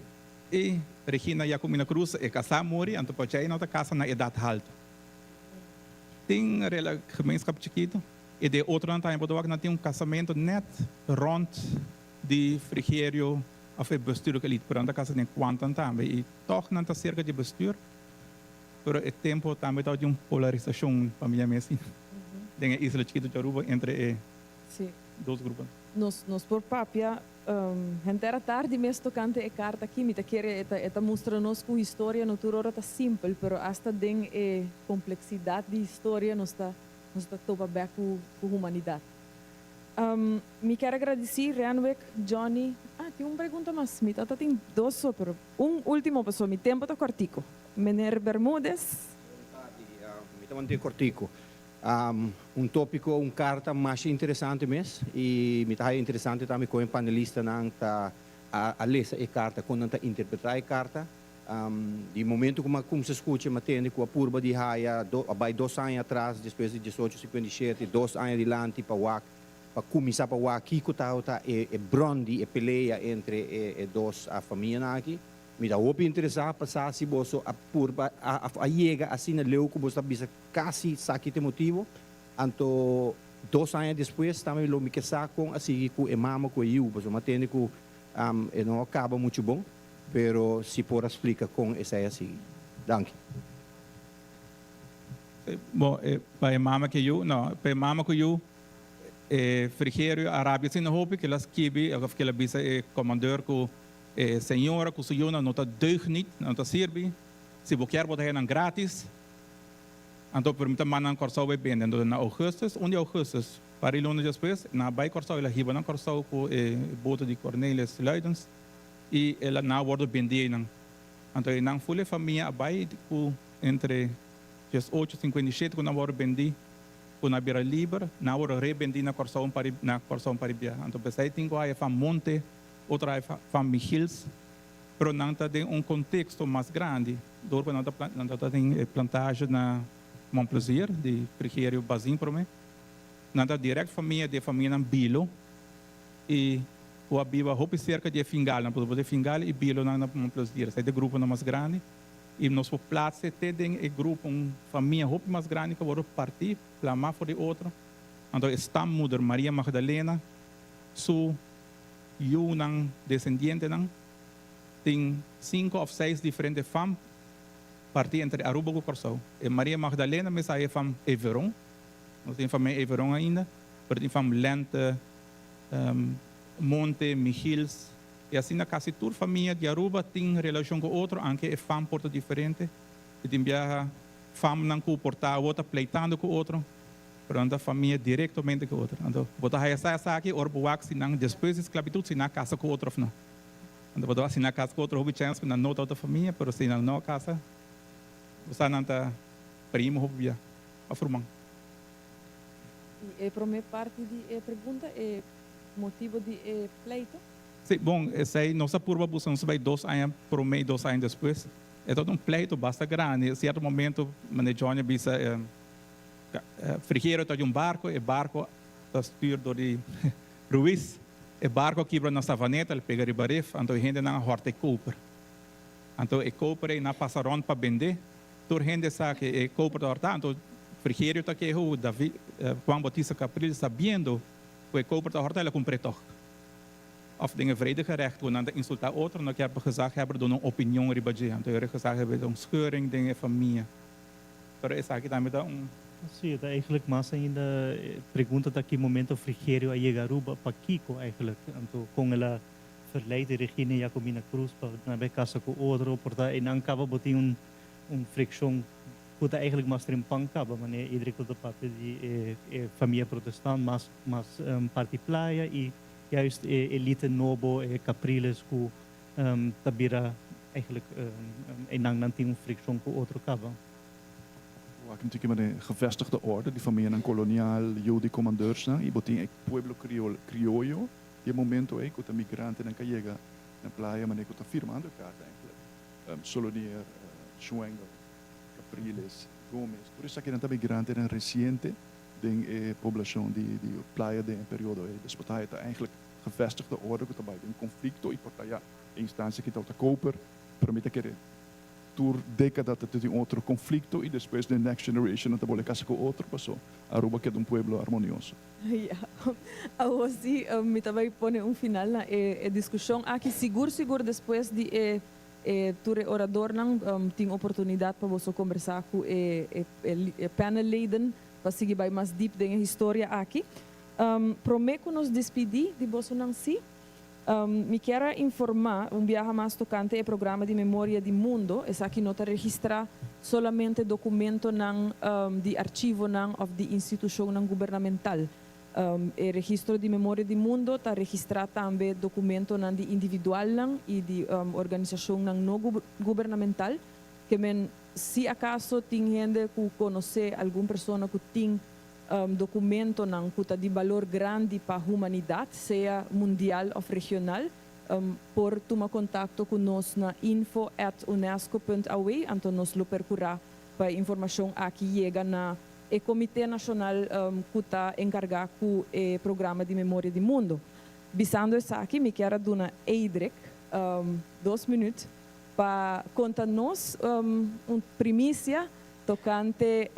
[SPEAKER 6] i Regina Jacomina Cruz e kasá muri, anto pa djei nan ta kasa na edat haltu. Tin rela gemeenschap chikitu i den otronan tambe bo ta wak nan tin un kasamentu nèt rònt di Frigerio òf e bestuurlijke elite, pero nan ta kasa den kuantan tambe i tòg nan ta serka di bestuur, pero e tempu tambe tabatin un polarisashon pa mi yama asina den e isla chikitu di Aruba entre e dos gruponan.
[SPEAKER 1] Nos por papia Henter a tardi mes tocante e carta aki. Mi ta kere e ta e ta mustra nos cu historia no tur ora ta simpel, pero hasta den e complexidad di historia nos ta nos ta topa bek cu cu humanidad. Mi kier a gradici Renwick, Johnny, ah tin un pregunta mas, mi ta ta tin dos so pero un ultimo pasobra mi tempo ta cortico. Meneer Bermudez.
[SPEAKER 2] Bon tardi, mi ta mantene cortico. Un tópiko, un karta masha interesante mes i mi ta haya interesante tambe kon e panelistanan ta a lesa e karta, kon nan ta interpretá e karta. Di momento ku mi a kumsa skucha mi a tende ku a purba di haya a bai dos aña atras despues di diesocho sinkuenta i shete, dos aña dilanti pa wak pa kuminsá pa wak kiko tabata e bron di e pelea entre e dos famianan aki. Mi ta hopi interesá pa sa si boso a purba a yega asina leu ku boso ta bisa Casi sa ki ta e motibo. Anto dos aña despues tambe lo mi ke sa con a sigui cu e mama cu e yiu, pasobra mi a tende cu e no a caba mucho bon, pero si por a splica con esey a sigui. Danki.
[SPEAKER 6] Bo, pa e mama cu e yiu, no, pa e mama cu yiu, e Frigerio a rabia asina hopi cu el a skibi of cu el a bisa e commandeur cu e señora cu su yiunan no ta deugd niet, no ta sirbi, si bo kier bo ta haya nan gratis. Anto pero mi ta manda nan Kòrsou bai bende. Anto na ougùstus, un di ougùstus, par di luna despues, nan a bai Kòrsou, el a hiba nan Kòrsou ku e boto di Cornelis Luidens i el a nan a wòrdu bendí einan. Anto einan ful e famia a bai ku entre diesocho sinkuenta i shete ku nan a wòrdu bendí, ku nan a bira liber, nan a wòrdu rebendí na Kòrsou un par di na Kòrsou un par di bia. Anto p'esei tin ku haya fam Monte, otro haya fam Michiels. Pero nan ta den un contexto mas grandi door cu nan ta nan ta tin e plantage na Mont Plaisir di Frigerio Bazin prome. Nan ta direct famia di e famianan Bilo y cu a biba hopi cerca di e Fingalnan pasobra e Fingal y Bilonan na Mont Plaisir esai ta e gruponan mas grandi y nos por plaatse te den e grupo un famia hopi mas grandi cu a wordo parti plama for di otro. Anto e stammoeder Maria Magdalena su Yunan, desendientenan, tin sinku òf seis diferente fam partí entre Aruba ku Kòrsou. E Maria Magdalena mes a e fam Everon, nos tin famia Everon ainda, pero tin fam Lente, Monte, Michiels, i asina kasi tur famia di Aruba tin relashon ku otro, anke e fam por ta diferente. I tin biaha. Famnan ku por ta awor ta pleitando ku otro, pero nan ta famia direktamente ku otro. Anto bo ta haya sa esaki ora bo wak si nan despues di sklabitut si nan a kasa ku otro òf no. Anto bo ta wak si nan a kasa ku otro hopi chèns ku nan no ta otro famia, pero si nan no a kasa bo sa nan ta primo hopi bia òf ruman.
[SPEAKER 1] I e promé parti di e pregunta, e motibo di e pleito?
[SPEAKER 6] Sí, bon, esei nos a purba buska, nos a bai dos aña promé i dos aña despues. E tabata un pleito basta grandi. Sierto momento, manera Johnny a bisa, e Frigerio ta di un barco, e barco ta stuur door di Ruiz. E barco a kibra na Savaneta, el pega riba rif, anto e hendenan a horta e koper. Anto e koper ei nan a pasa rond pa bende. Tur hende sa ke e koper ta horta, anto Frigerio ta keho David, Juan Bautista Capriles sabiendo ku e koper ta horta, el a kumpr'é tog. Of den e vredegerecht ku nan ta insultá otro, no kier pa gezaghebber duna un opinion riba dje. Anto e gezaghebber ta un scheuring den e famia. Pero esaki tambe ta un.
[SPEAKER 5] Sí, e ta eigenlijk mas ainda e pregunta ta ki momento Frigerio a yega Aruba, pakiko eigenlijk? Anto kon el a verleid e Regina Jacomina Cruz pa nan bai kasa ku otro? Por ta einan kaba bo tin un un frikshon ku ta eigenlijk mas trempan kaba, manera Idrick ta papia di e famia protestant mas mas parti playa i Juist e elite nobo, e Capriles ku ta bira eigenlijk einan nan tin un frikshon ku otro kaba.
[SPEAKER 4] Wak un tiki manera gevestigde orde di famianan kolonial, yu di komandeursnan i bo tin e pueblo kriol, krioyo di e momento ei ku ta migrantenan ka yega na playa manera ku ta firmando e karta eigenlijk. Solonier, Schwengel, Capriles, Gomez, tur esakinan ta migrantenan resiente. Den e poblacion di di playa den e periodo ei. Dus por ta e ta eigenlijk gevestigde orde cu ta bay den conflicto y por ta ya e instancia ki tabata koper, pero mi ta kere tur decada ta tin otro conflicto y despues den next generation nan ta bolbe casa cu otro paso Aruba keda un pueblo armonioso.
[SPEAKER 1] Ya, awor si mi ta bay pone un final na e discusion aki. Sigur sigur despues di e tur e oradornan tin oportunidad pa boso combersa cu e panelleden pa sigui bai mas diep den e historia aki. Prome ku nos dispidi di bosonan si, mi kier a informa un biaha mas tokante e programa di Memoria di Mundo. Esaki no ta registra solamente dokumentonan di archivonan òf di institushonnan gubernamental. E registro di Memoria di Mundo ta registra tambe dokumentonan di individualnan i di organisashonnan no gubernamental. Ke men Si acaso tin hende cu conoce algun persona cu tin documentonan cu ta di balor grandi pa humanidad, sea mundial of regional, por tuma contacto cu nos na info at unesco punt aw, anto nos lo percura pa e informacion aki yega na e Comite Nacional cu ta encarga cu e programa di Memoria di Mundo. Bisando esaki mi kier a duna Eidrick dos minuut Pa konta nos un primisia tokante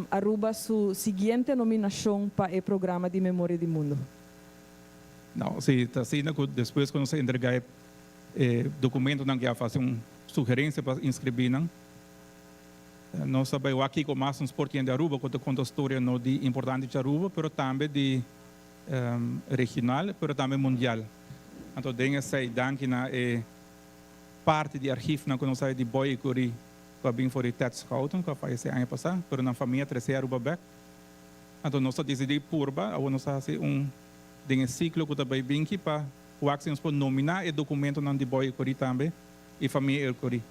[SPEAKER 1] Aruba su siguiente nominashon pa e programa di Memoria di Mundo.
[SPEAKER 6] No, si ta asina ku despues ku nos a entregá e dokumentonan ku a fasi un sugerensia pa inskribí nan, nos a bai wak kiko mas nos por tin di Aruba ku ta konta storia no di importante di Aruba pero tambe di regional pero tambe mundial. Anto den esei danki na e Parti di archifnan ku nos haya di Boy Ecury ku a bin for di Ted Schouten ku a fayesé aña pasá, pero nan famia tresé Aruba bèk. Anto nos a disidí purba, awor nos a hasi un den e siklo ku ta bai binki pa wak si nos por nominá e dokumentonan di Boy Ecury tambe i famia Ecury.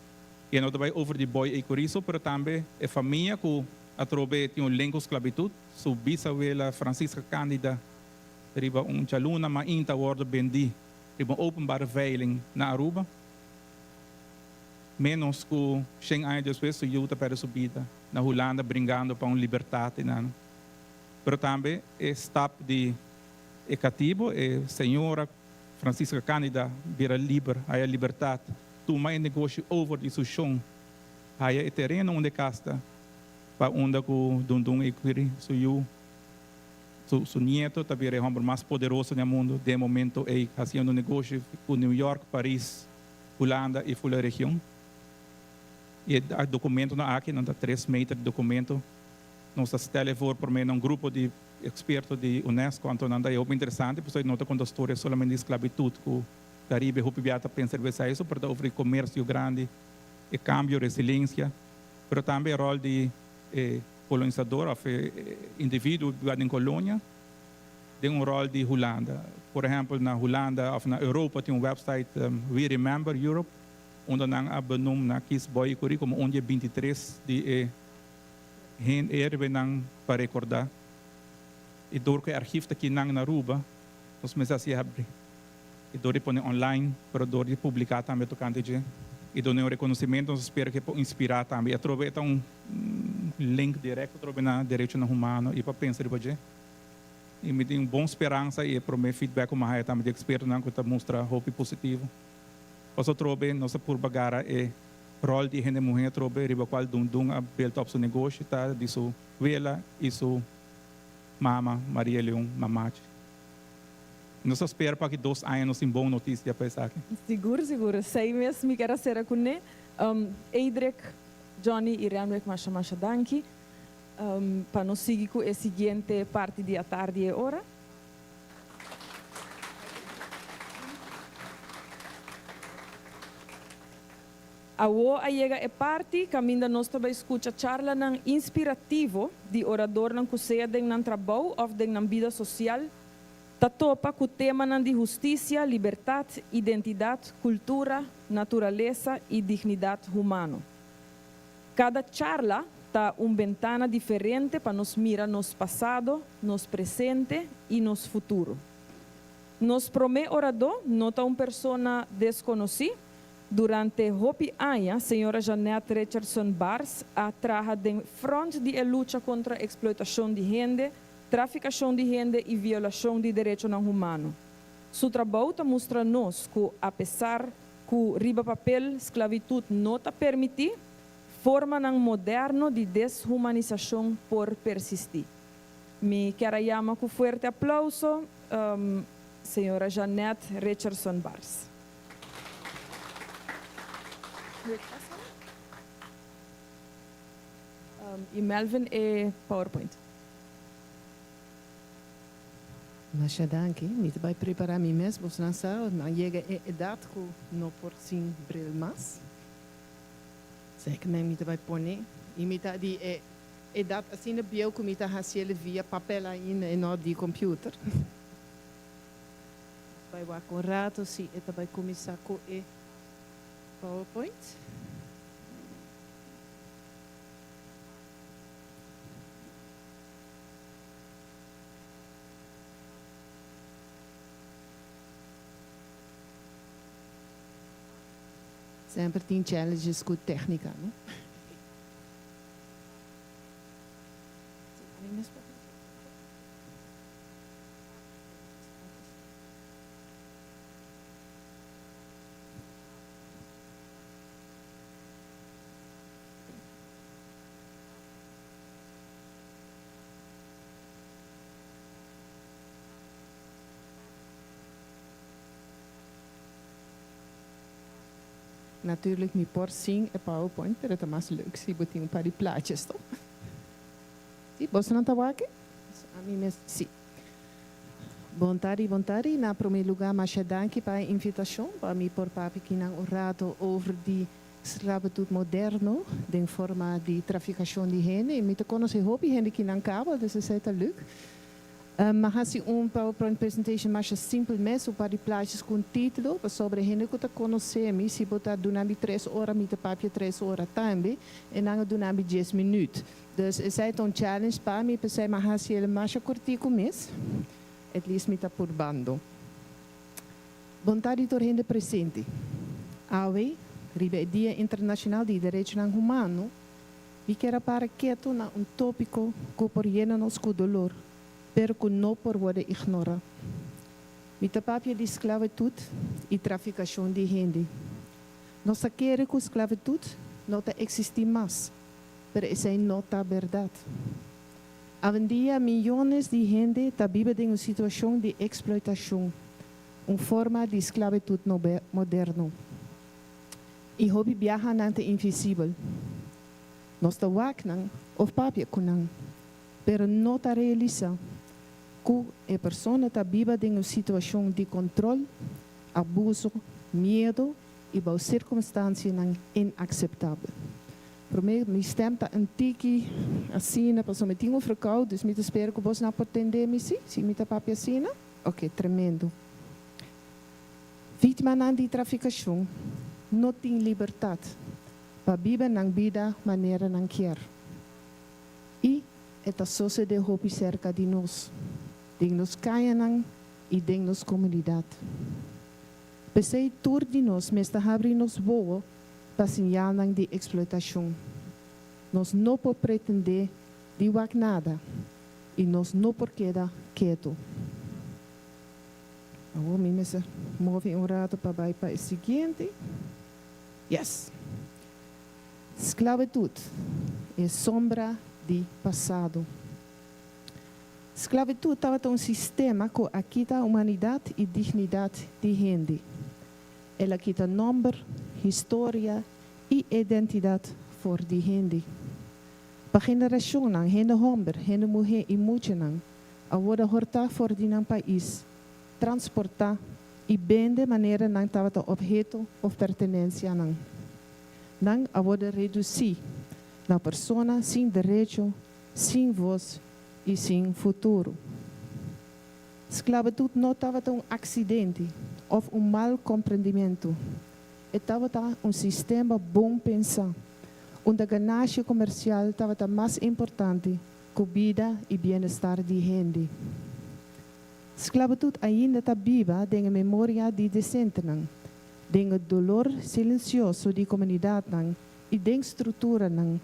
[SPEAKER 6] I e no ta bai over di Boy Ecury so, pero tambe e famia ku atrobe tin un link ku sklabitut, su bisawela Francisca Candida riba un djaluna mainta a wòrdu bendí. Riba un openbare veiling na Aruba. Menos ku shen aña despues su yu ta perde su bida na Hulanda bringando pa un libertat einan. Pero tambe e stap di e katibo, e señora Francisca Candida bira liber, haya libertat, tuma e negoshi over di su shon, haya e tereno unda e kas ta, pa unda ku Dundun Equiri su yu. Su nieto ta bira e homber mas poderoso den mundo den e momento ey, haciendo negoshi cu New York, Paris, Hulanda y fula region. Y e documentonan aki, nan ta tres meter di documento. Nos ta stel e voor por medio na un grupo di experto di UNESCO, anto nan ta e hopi interesante pasobra no ta conta storia solamente di sclavitud cu Caribe hopi bia ta pensa riba esey, pero ta over di comercio grandi, e cambio, resiliencia, pero tambe e rol di. e kolonisador òf e individuo biba den kolonia den un ròl di Hulanda. Por ehèmpel na Hulanda òf na Europa tin un wèpsait We Remember Europe unda nan a benoem na Kies Boy Curie komo un di e bintitres di e héroenan pa rekordá. I dor ku e archief ta kinan na Aruba nos mester hasi habri i dor di pone online pero dor di publiká tambe tokante dje i duna un rekonosementu nos ta spera ku e por inspirá tambe i atrobe e ta un link direkto atrobe na derechonan humano i pa pensa riba dje i mi tin bon speransa i e promé feedback ku mi a haya tambe di ekspertonan ku ta mustra hopi positivo pasobra atrobe nos a purba gara e ròl di e hende muhé atrobe riba kual Dundun a build up su negoshi ta di su wela i su mama Maria Leon Mamachi. Nos ta spera pa aki dos aña nos tin bon noticia pa esaki.
[SPEAKER 1] Sigur sigur, esei mes mi kier a sera kuné. Eidrick, Johnny i Renwick masha masha danki. Pa nos sigui ku e siguiente parti di atardi e ora. Awo a yega e parti kaminda nos ta bai skucha charlanan inspirativo di oradornan ku sea den nan trabou òf den nan bida sosial ta topa ku temanan di hustisia, libertat, identidat, kultura, naturalesa i dignidat humano. Kada charla ta un bentana diferente pa nos mira nos pasado, nos presente i nos futuro. Nos promé oradó no ta un persona deskonosí. Durante hopi aña, señora Jeanette Richardson Bars a traha den front di e lucha kontra eksploitashon di hende, trafikashon di hende i violashon di derechonan humano. Su trabou ta mustra nos ku apesar ku riba papel sklabitut no ta permití, formanan moderno di deshumanisashon por persistí. Mi kier a yama ku fuerte aplauso señora Jeanette Richardson Bars. Y Melvin e PowerPoint.
[SPEAKER 9] Masha danki. Mi ta bai prepara mi mes. Bosnan sa, mi a yega e edat ku no por sin bril mas. Seki mi ta bai pone. I mi ta di e edat asina bieu ku mi ta hasiel via papel ainda i no di computer. Bai wak un rato si e ta bai kuminsá ku e PowerPoint. Semper tin challenges ku téknika, no? Natuurlijk mi por sin e PowerPoint, pero ta mas leuk si bo tin un par di plaatjes, toch? Si, bosonan ta wak? Ami mes, si. Bon tardi, bon tardi. Na prome luga masha danki pa e invitacion pa mi por papia kinan un rato over di sclavitud moderno den forma di traficacion di hende. Y mi ta conoce hopi hende kinan caba, dus esey ta leuk. Mi a haci un PowerPoint presentation masha simpel mes, un par di plaatjes cu un titulo, pasobra e hende cu ta conoce mi, si bo ta duna mi tres ora, mi ta papia tres ora tambe, e nan a duna mi dies minuut. Dus esei ta un challenge pa mi, p'esei mi a haci el masha cortico mes. At least mi ta purbando. Bon tardi tur hende presente. Awe, riba e Dia Internacional di Derechonan Humano, mi kier a para keto na un topico cu por yena nos cu dolor, pero cu no por worde ignora. Mi ta papia di sclavitud y traficacion di hende. Nos ta kere cu sclavitud no ta existi mas. Pero esei no ta bèrdat. Awendia miyones di hende ta biba den un situashon di eksploitashon, un forma di sklabitut moderno. I hopi biaha nan ta invisibel. Nos ta wak nan òf papia ku nan, pero no ta realisá ku e persona ta biba den un situashon di kontrol, abuso, miedu i bou sirkunstansianan inakseptabel. Promé, mi stèm ta un tiki asina, pasobra mi tin un verkoud, dus mi ta spera ku bosnan por tende mi, sí? Si mi ta papia asina? Oké, tremendo. Víktimanan di trafikashon no tin libertat pa biba nan bida manera nan kier. I e ta sosodé hopi serka di nos, den nos kayanan i den nos komunidat. P'esei tur di nos mester habri nos wowo pa siñalnan di eksploitashon. Nos no por pretendé di wak nada i nos no por keda ketu. Awor mi mester move un rato pa bai pa e siguiente. Yes! Sklabitut, e sombra di pasado. Sklabitut tabata un sistema ku a kita humanidat i dignidat di hende. El a kita nòmber, historia i identidat for di hende. Pa generashonnan, hende hòmber, hende muhé i muchanan a wòrdu hòrtá for di nan pais, transportá i bende manera nan tabata opheto òf pertenensianan. Nan a wòrdu redusí na persona sin derecho, sin vos i sin futuro. Sklabitut no tabata un aksidente òf un mal komprendimentu. E tabata un sistema bon pensá, unda ganashi komersial tabata mas importante ku bida i bienestar di hende. Sklabitut ainda ta biba den e memoria di desentenan, den e dolor silensioso di komunidatnan i den strukturanan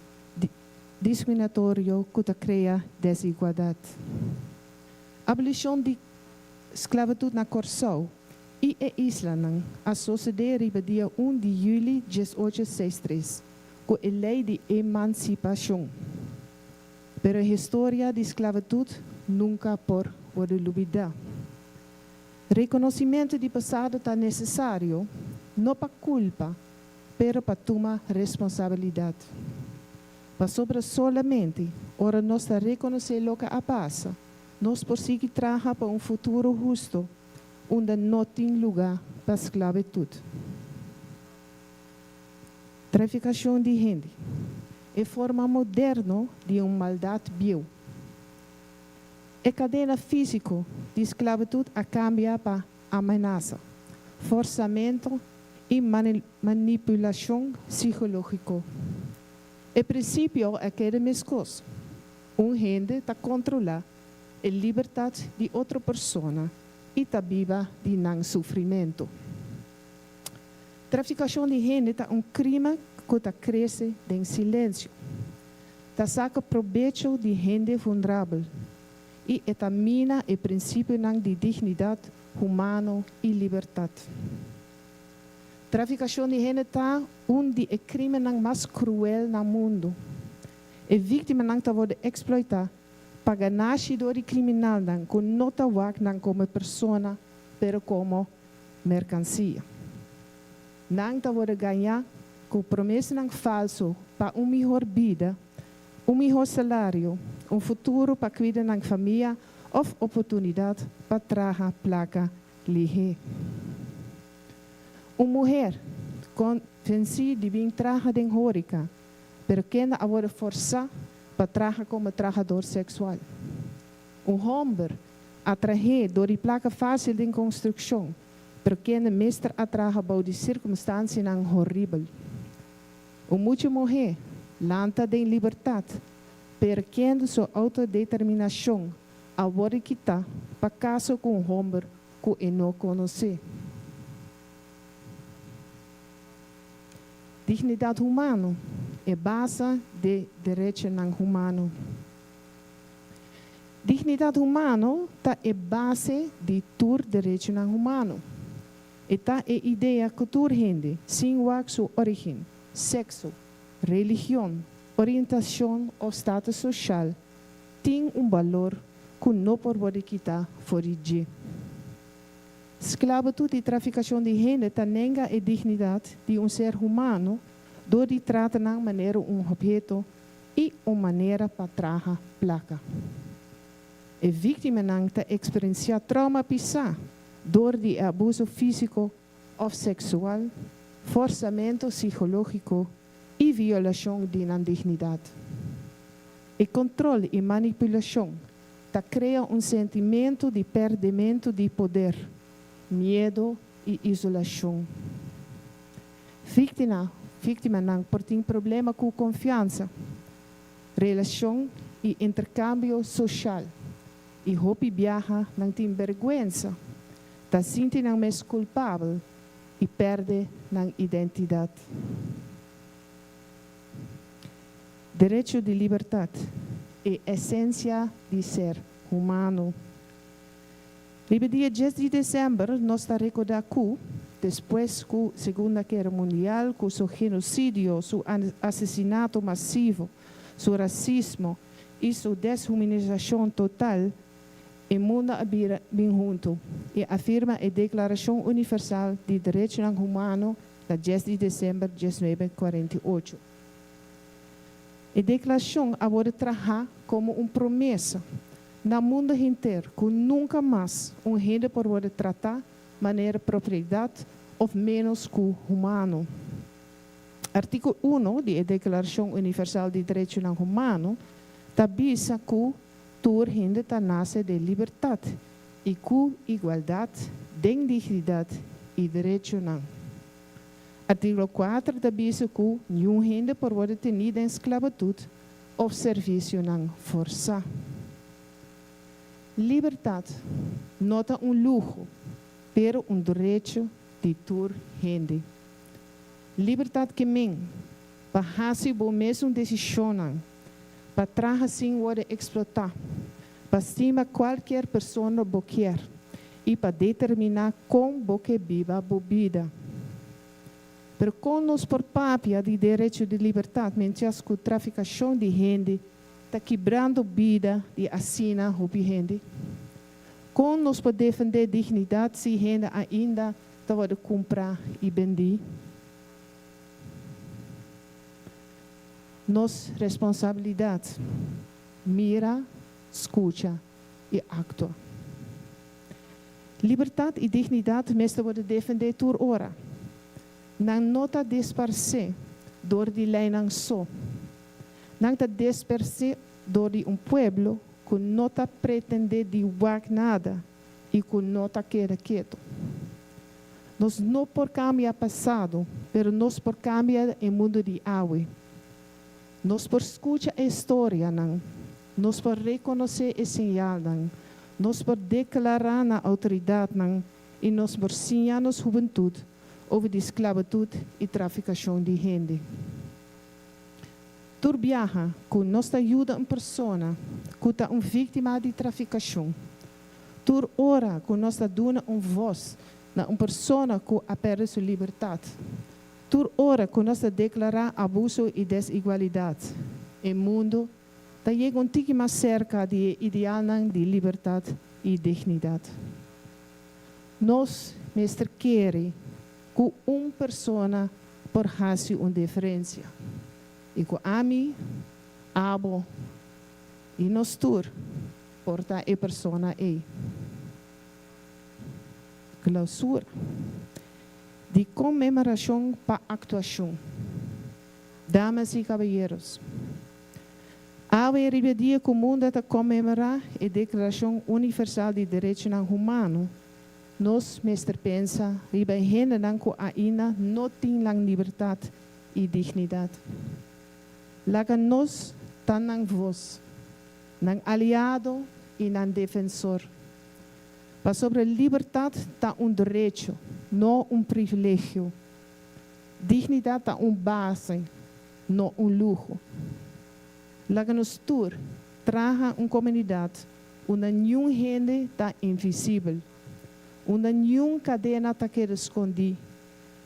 [SPEAKER 9] diskriminatorio ku ta krea desigualdat. Abolishon di sklabitut na Kòrsou i e islanan a sosodé riba dia un di yüli 1863 ku e Lei di Emansipashon. Pero e historia di sklabitut nunka por wòrdu lubidá. Rekonosimentu di pasado ta nesesario, no pa kulpa, pero pa tuma responsabilidat. Pasobra solamente ora nos ta rekonosé loke a pasa, nos por sigui traha pa un futuro husto unda no tin lugá pa sklabitut. Trafikashon di hende, e forma moderno di un maldat bieu. E kadena físiko di sklabitut a kambia pa amenasa, forsamentu i manipulashon sikológiko. E prinsipio a keda meskos, un hende ta kontrolá e libertat di otro persona i ta biba di nan sufrimentu. Trafikashon di hende ta un krimen ku ta krese den silensio. Ta saka probecho di hende vulnerabel i e ta mina e prinsipionan di dignidat humano i libertat. Trafikashon di hende ta un di e krimennan mas kruel na mundu. E víktimanan ta wòrdu eksploitá pa ganashi dor di kriminalnan ku no ta wak nan komo persona pero komo merkansia. Nan ta wòrdu gañá ku promesanan falsu pa un mihor bida, un mihor salario, un futuro pa kuida nan famia òf oportunidat pa traha plaka lihé. Un muher konvensí di bin traha den hórika, pero kende a wòrdu forsá pa traha komo trahador seksual. Un hòmber atrahé dor di plaka fásil den konstrukshon, pero kende mester a traha bou di sirkumstansianan horibel. Un mucha muhé lanta den libertat, pero kende su outodeterminashon a wòrdu kitá pa kasa ku un hòmber ku e no konosé. Dignidat humano, e base di derechonan humano. Dignidat humano ta e base di tur derechonan humano. E ta e idea ku tur hende, sin wak su origen, sekso, religion, orientashon òf status soshal, tin un balor ku no por wòrdu kitá for di dje. Sklabitut i trafikashon di hende ta nenga e dignidat di un ser humano dor di trata nan manera un opheto i un manera pa traha plaka. E víktimanan ta eksperensiá trauma pisá dor di e abuso físiko òf seksual, forsamentu sikológiko. i violashon di nan dignidat. E kontrol i manipulashon ta krea un sentimentu di pèrdementu di poder, miedu i isolashon. Víktima, Víktimanan por tin problema ku konfiansa, relashon i interkambio soshal i hopi biaha nan tin bèrgwensa, ta sinti nan mes kulpabel i pèrdè nan identidat. Derecho di libertat, e esensia di ser humano. Riba dia dies di desèmber nos ta rekordá ku, despues ku Segunda Guera Mundial ku su genosidio, su asesinato masivo, su rasismo i su deshumanisashon total, e mundo a bira bin huntu i a firma e Deklarashon Universal di Derechonan Humano na dies di desèmber diesnuebe 48. E deklarashon a wòrdu trahá komo un promesa na mundu henter ku nunka mas un hende por wòrdu tratá manera propriedat òf ménos ku humano. Artíkulo uno di e Deklarashon Universal di Derechonan Humano ta bisa ku tur hende ta nase den libertat i ku igualdat den dignidat i derechonan. Artíkulo kuater ta bisa ku niun hende por wòrdu tení den sklabitut òf servisionan forsá. Libertat no ta un luho, pero un derecho di tur hende. Libertat ke men pa hasi bo mesun desishonnan, pa traha sin wòrdu eksplotá, pa stima kualkier persona bo kier i pa determiná kon bo ke biba bo bida. Pero kon nos por papia di derecho di libertat mientras ku trafikashon di hende ta kibrando bida di asina hopi hende? Kon nos por defendé dignidat si hende ainda ta wòrdu kumprá i bendí? Nos responsabilidat, mira, skucha i aktua. Libertat i dignidat mester wòrdu defendé tur ora. Nan no ta disparsé dor di leinan so. Nan ta dispersé dor di un pueblo ku no ta pretendé di wak nada i ku no ta keda ketu. Nos no por kambia pasado, pero nos por kambia e mundu di awe. Nos por skucha e storianan, nos por rekonosé e señalnan, nos por deklará na outoridatnan i nos por siña nos hubentut over di sklabitut i trafikashon di hende. Tur biaha ku nos ta yuda un persona ku ta un víktima di trafikashon, Tur ora ku nos ta duna un vos na un persona ku a pèrdè su libertat, tur ora ku nos ta deklará abuso i desigualidat, e mundu ta yega un tiki mas serka di e idealnan di libertat i dignidat. Nos mester kere ku un persona por hasi un diferensia i ku ami, abo i nos tur Por ta e persona ei. Clausura di conmemoracion pa actuacion. Damas y caballeros, awe riba e dia cu mundo ta conmemora e Declaracion Universal di Derechonan Humano, nos mester pensa riba e hendenan cu ainda no tin nan libertad y dignidad. Laga nos ta nan voz. Nan aliado i nan defensor. Pasobra libertat ta un derecho, no un privilegio. Dignidat ta un base, no un luho. Laga nos tur traha un komunidat unda niun hende ta invisibel, unda niun kadena ta keda skondí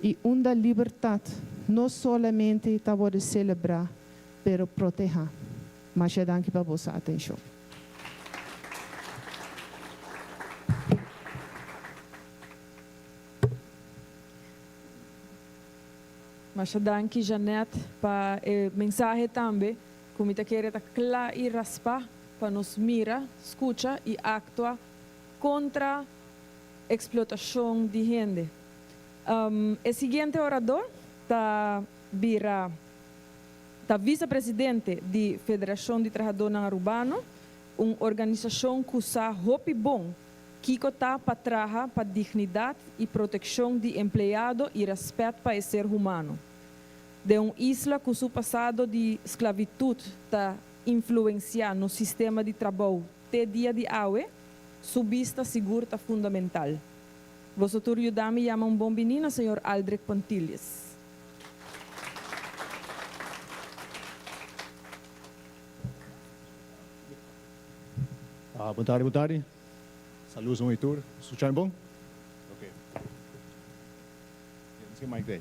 [SPEAKER 9] i unda libertat no solamente ta wòrdu selebrá, pero protehá. Masha danki pa boso atenshon.
[SPEAKER 1] Masha danki Jeanette pa e mensahe tambe ku mi ta kere ta kla i raspa pa nos mira, skucha i aktua kontra eksplotashon di hende. E siguiente orador ta bira. Ta vicepresidente di Federacion di Trahadornan Arubano, un organisacion cu sa hopi bon kico ta pa traha pa dignidad y proteccion di empleado y respet pa e ser humano. Den un isla cu su pasado di sclavitud ta influencia nos sistema di trabou te dia di awe, su bista sigur ta fundamental. Boso tur yuda mi yama un bon bini na señor Aldrich Pontilius.
[SPEAKER 10] Bon tardi, bon tardi. Saludos un y tur. Skucha mi bon? Ok. Miskien mic ta ei.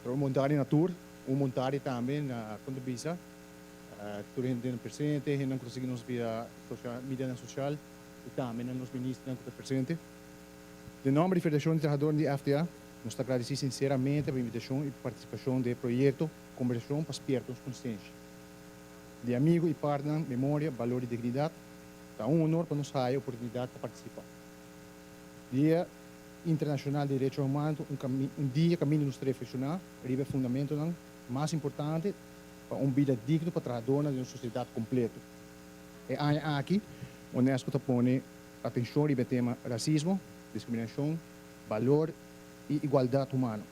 [SPEAKER 10] Pero un bon tardi na tur. Un bon tardi tambe na kon ta bisa tur hende presente, hendenan ku ta sigui nos via social medianan social i tambe na nos ministernan ku ta presente. Den nòmber di Federashon di Trahadornan di FTA, nos ta agradesí sinseramente pa invitashon i partisipashon den e proyekto Kombersashon pa Spierta Nos Konsenshi. Di amigu i partnernan, memoria, balor i dignidat, ta un honor pa nos haya e oportunidat pa partisipá. Dia Internashonal di Derecho Humano ta un dia kaminda nos ta reflekshoná riba e fundamentonan mas importante pa un bida digno pa trahadornan den nos sosiedat kompleto. E aña aki, unesco ta pone atenshon riba e tema rasismo, diskriminashon, balor i igualdat humano.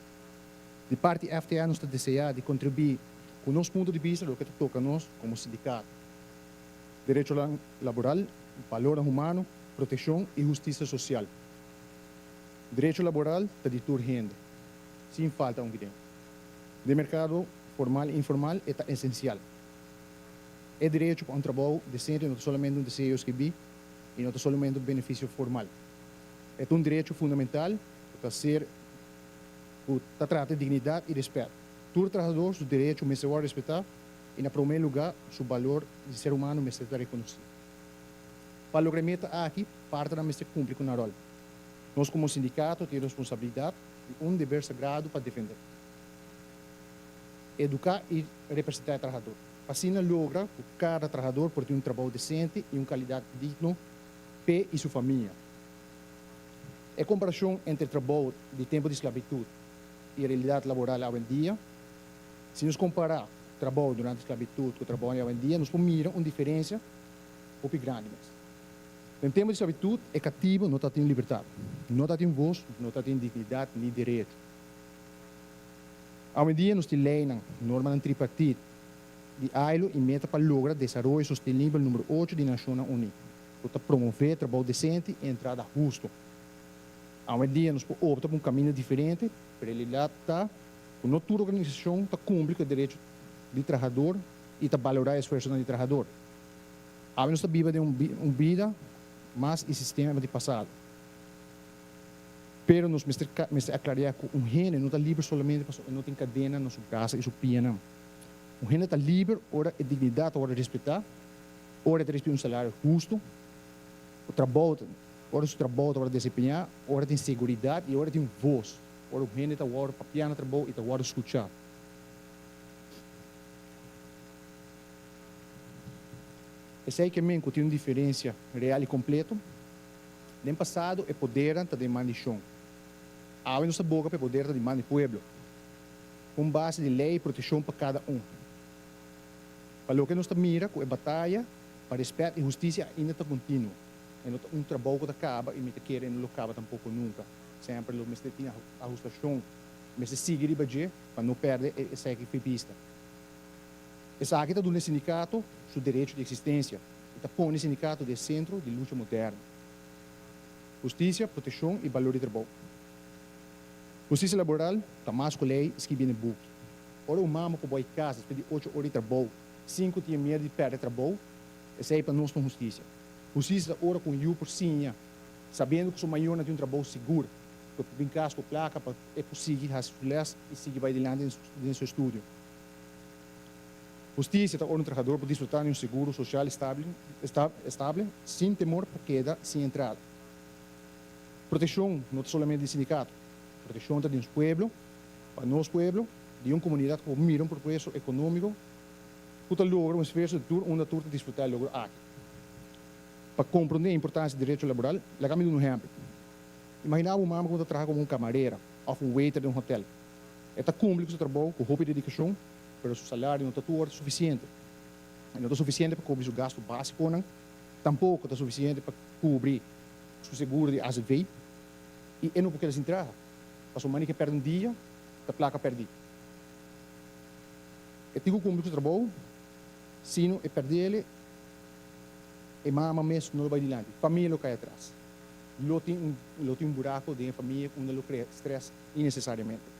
[SPEAKER 10] Di parti FTA nos ta deseá di kontribuí ku nos punto di bista loke ta toka nos komo sindikato. Derechonan laboral, balornan humano, protekshon i hustisia sosial. Derecho laboral ta di tur hende, sin falta un giden. Den merkado formal i informal e ta esensial. E derecho pa un trabou desente no ta solamente un deseo skibí i no ta solamente un benefisio formal. E ta un derecho fundamental ku ta ser ku ta trata dignidat i respèt. Tur trahador su derecho mester wòrdu respetá i na promé lugá su balor di ser humano mester ta rekonosí. Pa logra e meta aki, partnernan mester kumpli ku nan ròl. Nos komo sindikato tin responsabilidat i un deber sagrado pa defendé, eduká i representá e trahador, pa asina logra ku kada trahador por tin un trabou desente i un kalidat digno p'e i su famia. E komparashon entre trabou di tempu di sklabitut i realidat laboral awendia, Si nos kompará trabou durante sklabitut ku trabou di awendia, nos por mira un diferensia hopi grandi mes. Den tempu di sklabitut, e katibu no tatin libertat, no tatin vos, no tatin dignidat ni derecho. Awendia nos tin leinan, normanan tripartit di ILO i meta pa logra desaroyo sostenibel numero ocho di Nashonnan Uní, ku ta promové trabou desente i entrada hustu. Awendia nos por opta pa un kaminda diferente, pero e realidat ta ku no tur organisashon ta kumpli ku e derecho di trahador i ta balorá e esfuersonan di trahador. Awe nos ta biba den un bida mas i sistema di pasado. Pero nos mester mester aklariá ku un hende no ta liber solamente pasobra e no tin kadena na su brasa i su pianan. Un hende ta liber ora e dignidat ta wòrdu respetá, ora e ta risibí un salario hustu, ku trabou ta ora su trabou ta wòrdu desempeñá, ora tin seguridat i ora tin vos, ora un hende ta wòrdu papiá na trabou i ta wòrdu skuchá. Esei ke men ku tin un diferensia real i kompleto. Den pasado e podernan ta den man di shon. Awe nos ta boga pa e poder ta di man di pueblo. Ku un base di lei i protekshon pa kada un. Pa loke nos ta mira ku e bataya pa respèt i hustisia ainda ta kontinuo. E no ta un trabou ku ta kaba i mi ta kere e no lo kaba tampoko nunka. Semper lo mester tin ahustashon. Mester sigui riba dje pa no pèrdè esaki fi bista. Esaki ta duna e sindikato su derecho di eksistensia i ta pone e sindikato den sentro di lucha moderno. Hustisia, protekshon i balor di trabou. Hustisia laboral ta mas ku lei skibi na e buki. Ora un mama ku bai kas despues di ocho ora di trabou sin ku tin e miedu di pèrdè trabou, esei pa nos ta un hustisia. Hustisia ta ora ku un yu por siña sabiendo ku su mayornan tin un trabou sigur, ku e por bin kas ku plaka pa e por sigui hasi su lès i sigui bai dilanti den su estudio. Hustisia ta ora un trahador por disfrutá di un seguro sosial estable sin temor pa keda sin entrada. Protekshon no ta solamente di sindikato. Protekshon ta di nos pueblo, pa nos pueblo, di un komunidat ku por mira un progreso ekonómiko ku ta logra un esfuerso di tur unda tur ta disfrutá e logro aki. Pa komprondé e importansia di derecho laboral, laga mi duna un ehèmpel. Imaginá bo mama ku ta traha komo un kamarera òf un waiter den un hotèl. E ta kumpli ku su trabou ku hopi dedikashon. pero su salario no ta tur sufisiente. E no ta sufisiente pa kubri su gastu básikonan, tampoko ta sufisiente pa kubri su seguro di azv i e no por keda sin traha. Pasobra mane ke pèrdè un dia, ta plaka pèrdí. E tin ku kumpli ku su trabou, sino e pèrdele e mama mes no lo bai dilanti, famia lo kai atras. Lo tin un lo tin un buraco den e famia unda lo crea stress innecesariamente.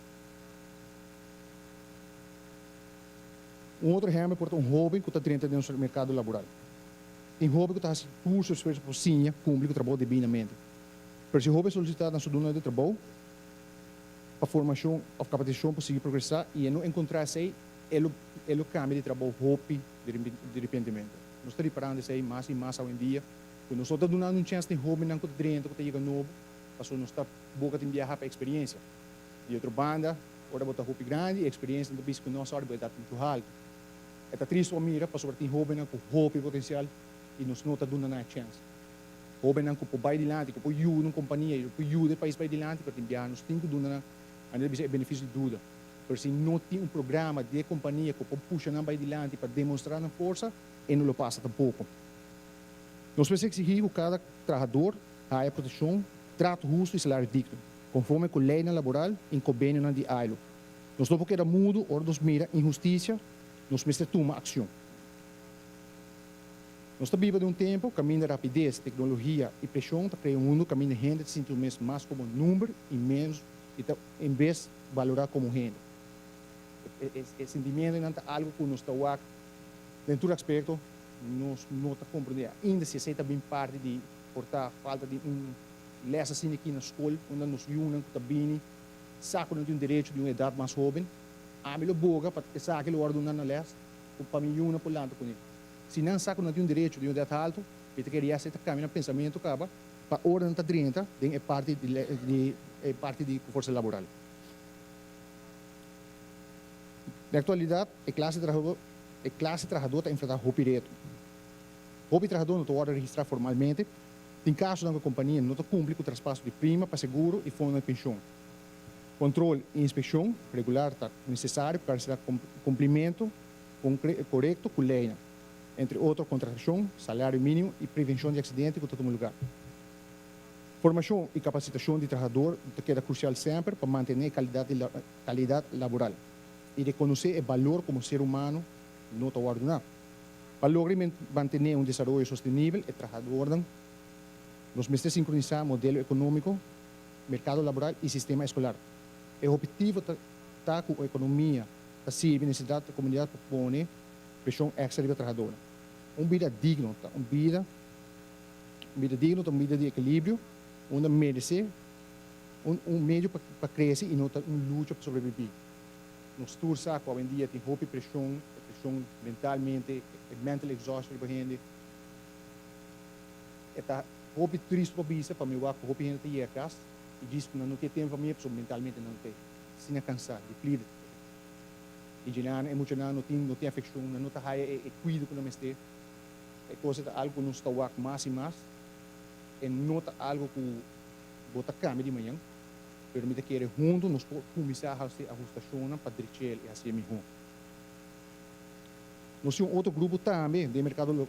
[SPEAKER 10] Un otro ehempel por ta un hoben cu ta drenta den nos mercado laboral. Tin hoben cu ta haci tur su esfuerzo pa siña cumpli cu trabou debidamente. Pero si hoben solicita na su duno di trabou pa formacion of capacitacion pa sigui progresa y e no encontra esey, e lo e lo cambia di trabou hopi diripentemente. Nos ta riparando esey mas y mas awendia. Ku nos no ta dunando un chèns den hóbennan ku ta drenta, ku ta yega nobo, pasobra nos ta boka tin biaha pa eksperensia. Di otro banda, ora bo ta hopi grandi, e eksperensia no ta bisa ku no, sòri, bo edat muchu haltu. E ta tristu pa mira, pasobra tin hóbennan ku hopi potensial i nos no ta duna nan e chèns. Hóbennan ku por bai dilanti, ku por yuda un kompania i por yuda e pais bai dilanti, pero tin biaha nos tin ku duna nan, manera ta bisa, e benefisio di duda. Pero si no tin un programa di e kompania ku por pusha nan bai dilanti pa demostrá nan forsa, e no lo pasa tampoko. Nos mester exigí cu cada trahador haya proteccion, trato husto y salario digno, conforme cu leynan laboral y convenionan di ILO. Nos no por keda mudo ora nos mira inhusticia, nos mester tuma accion. Nos ta biba den un tempo caminda rapidez, tecnologia y presion ta crea un mundo caminda hende ta sinti su mes mas como number y menos y ta en bes balora como hende. E sentimientonan ta algo cu nos ta wak den tur aspecto. Nos no ta comprende ainda si esey ta bin parti di por ta falta di un les asina aki na scol unda nos yunan cu ta bini sa cu nan tin un derecho di un edad mas hoben. Ami lo boga pa esaki lo wordo duna na les cu pa mi yunan por lanta cune. Si nan sa cu nan tin un derecho di un edad halto, mi ta kere ya esey ta cambia nan pensamento caba pa ora nan ta drenta den e parti di e parti di forsa laboral. Den actualidad e clase trahador E klase trahadó ta enfrentá hopi reto. Hopi trahadó no ta wòrdu registrá formalmente. Tin kasonan ku e kompania no ta kumpli ku traspaso di prima pa seguro i fondo di penshon. Kontrol i inspekshon regular ta nesesario pa garantisá kumplimentu korekto ku leinan, entre otro kontratashon, salario mínimo i prevenshon di aksidente ku ta tuma lugá. Formashon i kapasitashon di trahador ta keda krusial semper pa mantené e kalidat laboral. i rekonosé e balor komo ser humano no ta wòrdu duná. Pa logra i mantené un desaroyo sostenibel e trahadornan nos mester sinkronisá modelo ekonómiko, merkado laboral i sistema eskolar. E obhetivo ta ta ku ekonomia ta sirbi nesesidat di komunidat pa pone preshon èkstra riba trahadornan. Un bida digno ta un bida un bida digno ta un bida di ekilibrio unda meresé un un medio pa pa krese i no ta un lucha pa sobrebibí. Nos tur sa ku awendia tin hopi preshon, e preshon mentalmente, e mental exhaustion riba hende. E ta hopi tristu pa bisa pa mi wak ku hopi hende ta yega kas i djis ku nan no tin e tempu pa mi pasobra mentalmente nan no ta asina kansá, depleted. I dje nan e muchanan no tin no tin afekshon, nan no ta haya e e kuido ku nan mester. E kos ei ta algu ku nos ta wak mas i mas. E no ta algu ku bo ta kambia di mañan, pero mi ta kere huntu nos por kuminsá hasi ahustashonnan pa drechel i hasié mihó. Nos tin un otro grupo tambe den merkado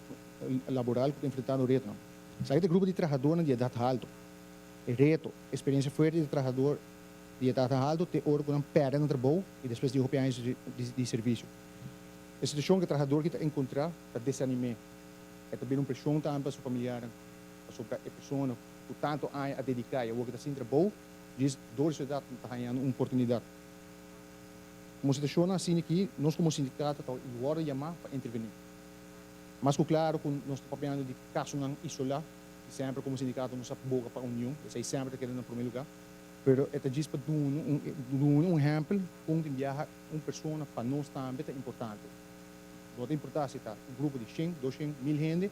[SPEAKER 10] laboral ku ta enfrentando retonan. Esaki ta e grupo di trahadornan di edat haltu. E reto, eksperensia fuerte di trahador di edat haltu te ora ku nan pèrdè nan trabou i despues di hopi aña di servisio. E situashon ku e trahador ki ta enkontrá ta desanim'é. E ta bira un preshon tambe pa su familiarnan, pasobra e persona ku tantu aña a dediká i awor ku ta sin trabou, djis dor di su edat ta hañando un oportunidat. Komo situashonnan asina aki, nos komo sindikato ta wòrdu yamá pa intervení. Mas ku klaru ku nos ta papiando di kasonan isolá i semper komo sindikato nos a boga pa union, esei semper ta keda na promé lugá, pero e ta djis pa duna un duna un ehèmpel kon tin biaha un persona pa nos tambe ta importante. No ta importá si ta un grupo di shen, doshen, mil hende,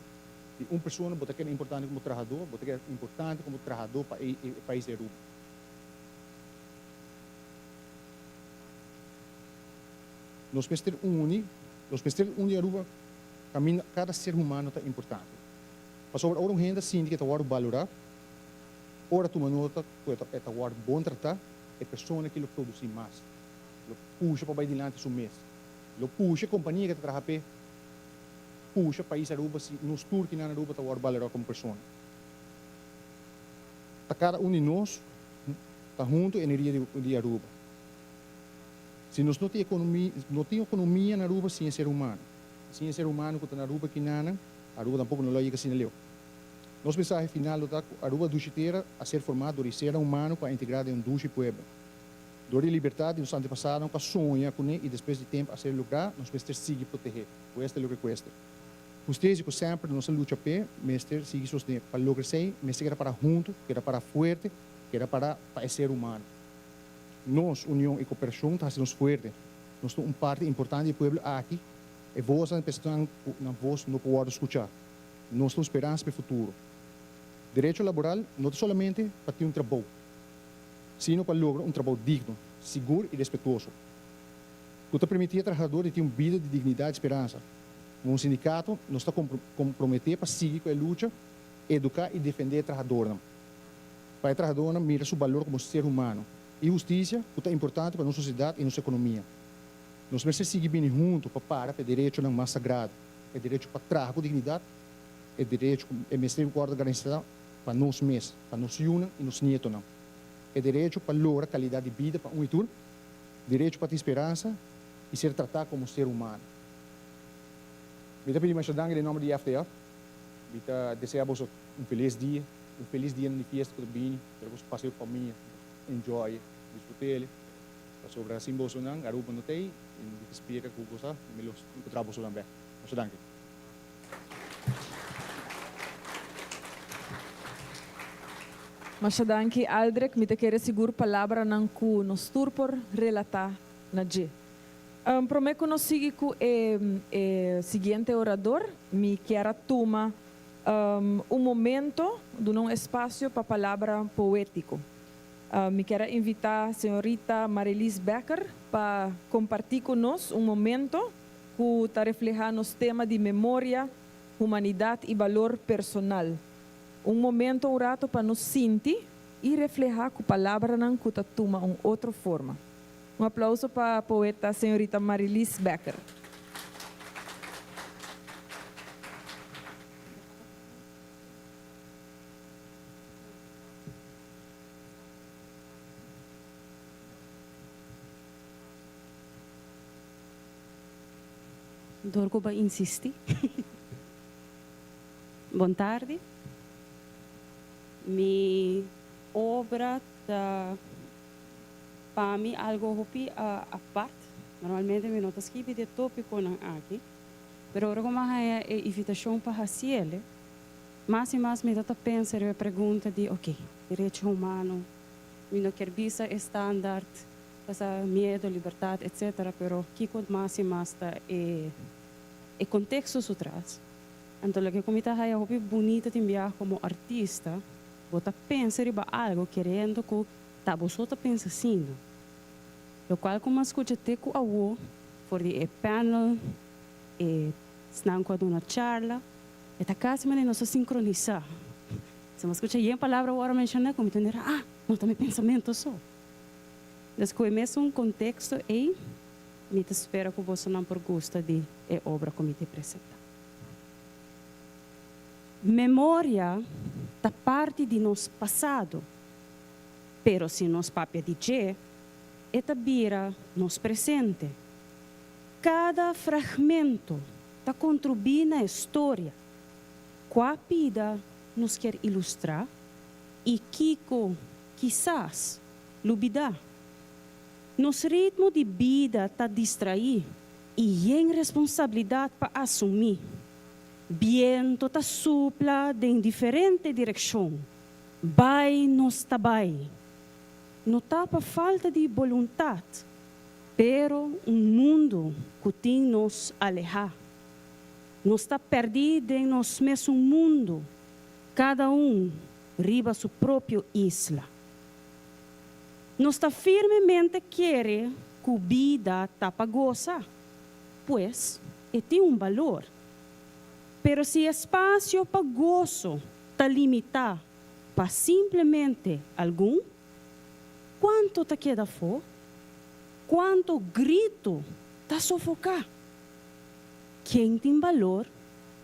[SPEAKER 10] Di un persona bo ta keda importante como trahador, bo ta keda importante como trahador pa e pais di Aruba. Nos mester uni, nos mester uni Aruba caminda cada ser humano ta importante. Pasobra ora un hende ta sinti cu e ta wordo balora, ora tuma nota cu e ta wordo bon trata, e persona aki lo produci mas, lo pusha pa bay dilanti su mes. Lo pusha e kompania ku ta traha p'e pusha pais Aruba si nos tur kinan Aruba ta wòrdu balorá komo persona. Ta kada un di nos ta huntu energia di Aruba. Si nos no tin ekonomia, no tin ekonomia na Aruba sin e ser humano. Sin e ser humano ku ta na Aruba kinanan, Aruba tampoko no lo a yega asina leu. Nos mensahe final lo ta ku Aruba dushi tera a ser formá dor di sernan humano ku a integrá den un dushi pueblo. Dor di libertat di nos antepasadonan ku a soña kuné i despues di tempu a ser lográ, nos mester sigui protehé, kueste loke kueste. Hustisia ku semper nos a lucha p'e mester sigui sostené. Pa logra esei mester keda pará huntu, keda pará fuerte, keda pará pa e ser humano. Nos union i koperashon ta hasi nos fuerte. Nos ta un parti importante di e pueblo aki. E vosnan di personanan ku nan vos no por wòrdu skuchá. Nos ta un speransa pa e futuro. Derecho laboral no ta solamente pa tin un trabou, sino pa logra un trabou digno, sigur i respetuoso, ku ta permití e trahador di tin un bida di dignidat i speransa. Komo un sindikato, nos ta komprometé pa sigui ku e lucha, eduká i defendé e trahadornan. Pa e trahadornan mira su balor komo ser humano i hustisia ku ta importante pa nos sosiedat i nos ekonomia. Nos mester sigui bini huntu pa para pa e derechonan mas sagrado, e derecho pa traha ku dignidat, e derecho ku e mester wòrdu garantisá pa nos mes, pa nos yunan i nos nietonan, e derecho pa logra kalidat di bida pa un i tur, derecho pa tin speransa i ser tratá komo ser humano. Mi ta pidi masha danki den nòmber di FTF. Mi ta deseá boso un felis dia, un felis dia di fiesta ku ta bini. Pero boso pasa ku famia, enjoy, disfrut'el. Pasobra sin bosonan Aruba no ta ei i mi ta spera ku bo sa mi lo enkontrá bosonan bèk. Masha danki.
[SPEAKER 1] Masha danki Aldrich, mi ta kere sigur palabranan ku nos tur por relatá na dje. Promé ku nos sigui ku e e siguiente orador, mi kier a tuma un momento, duna un espasio pa palabra poétiko. Mi kier a invitá señorita Marelies Becker pa kompartí ku nos un momento ku ta reflehá nos tema di memoria, humanidat i balor personal. Un momento, un rato pa nos sinti i reflehá ku palabranan ku ta tuma un otro forma. Un aplauso pa poeta señorita Marilies Becker.
[SPEAKER 11] Dor ku bo a insisti. Bon tardi. Mi obra ta. Pa mi algo hopi apart. Normalmente mi no ta skibi di e topiconan aki, pero ora cu mi a haya e invitacion pa haciele, mas y mas mi ta ta pensa riba e pregunta di, ok, derecho humano, mi no kier bisa e standaard, pasa miedo, libertad, etcetera, pero kico mas y mas ta e e contexto su tras. Anto loke cu mi ta haya hopi bunita tin biaha como artista, bo ta pensa riba algo keriendo cu Ta bo so ta pensa asina. Lokual ku mi a skucha te ku awo for di e panel, e esnan ku a duna charla, e ta kasi manera nos a sinkronisá. Si mi a skucha yen palabra wòrdu menshoná ku mi ta mira, ah, no ta mi pensamentu so. Des ku e mesun konteksto ei, mi ta spera ku bosonan por gusta di e obra ku mi te presentá. Memoria ta parti di nos pasado. Pero si nos papia di dje, e ta bira nos presente. Kada fragmento ta kontribui na e storia. Kua pida nos kier ilustrá i kiko kisas lubidá? Nos ritmo di bida ta distraí i yen responsabilidat pa asumí. Biento ta supla den diferente direkshon. Bai nos ta bai. No ta pa falta di boluntat, pero un mundu ku tin nos alehá. Nos ta pèrdí den nos mesun mundu, kada un riba su propio isla. Nos ta firmemente kere ku bida ta pa gosa, pues e tin un balor. Pero si espasio pa goso ta limitá pa simplemente algun? Kuantu ta keda afó? Kuantu gritu ta sofoká? Ken tin balor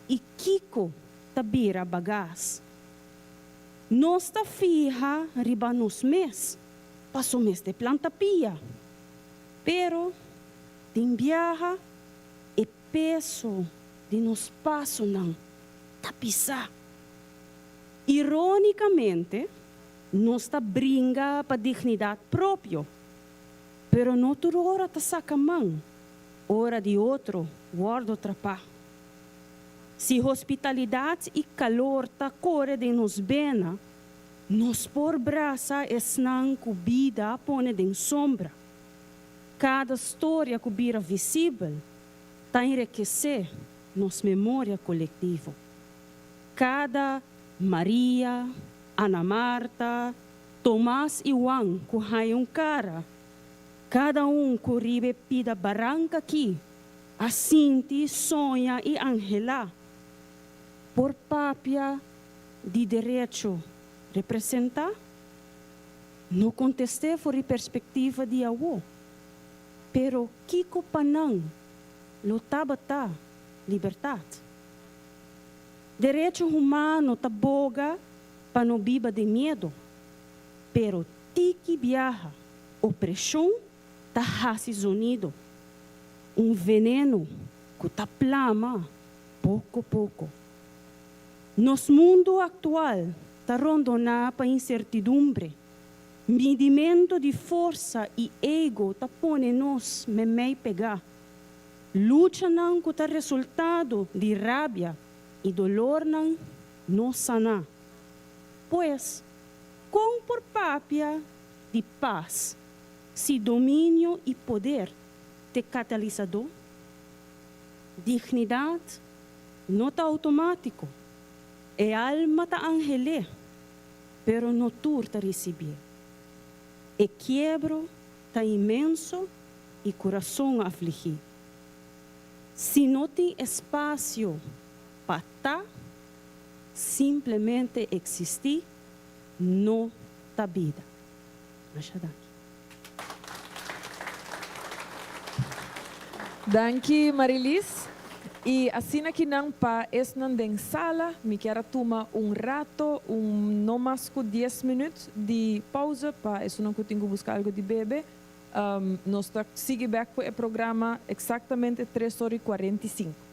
[SPEAKER 11] i kiko ta bira bagas? Nos ta fiha riba nos mes, paso mester planta pia. Pero tin biaha e peso di nos pasonan ta pisá. Irónikamente, nos ta bringa pa dignidat propio, pero no tur ora ta saka man ora di otro wòrdu trapá. Si hospitalidat i kalor ta kore den nos bena, nos por brasa esnan ku bida a pone den sombra. Kada storia ku bira visibel ta enrekesé nos memoria kolektivo. Kada Maria, Ana Marta, Tomas i Juan ku haña un kara, kada un ku riba e pida baranka akí a sinti, soña i anhelá por papia di derecho representá? No kontest'é for di perspektiva di awó, pero kiko pa nan lo tabata libertat? Derecho humano ta boga pa no biba den miedo, pero tiki biaha opreshon ta hasi zonido, un veneno ku ta plama poko poko. Nos mundu aktual ta rondoná pa insertidumbre, midimentu di forsa i ego ta pone nos memei pegá. Luchanan ku ta resultado di rabia i dolornan no saná. Pues, kon por papia di pas si dominio i poder t'e katalisadó? Dignidat no ta outomátiko. E alma ta anhel'é, pero no tur ta risibié. E kiebro ta inmenso i kurason afligí. Si no tin espasio pa ta, simplemente eksistí no ta bida. Masha danki.
[SPEAKER 1] Danki Marilis. I asina ki nan pa esnan den sala, mi kier a tuma un rato, un no mas ku dies minüt di pauze pa esunnan ku tin ku buska algu di bebe. Nos ta sigui bek ku e programa eksaktamente tres ora i 45.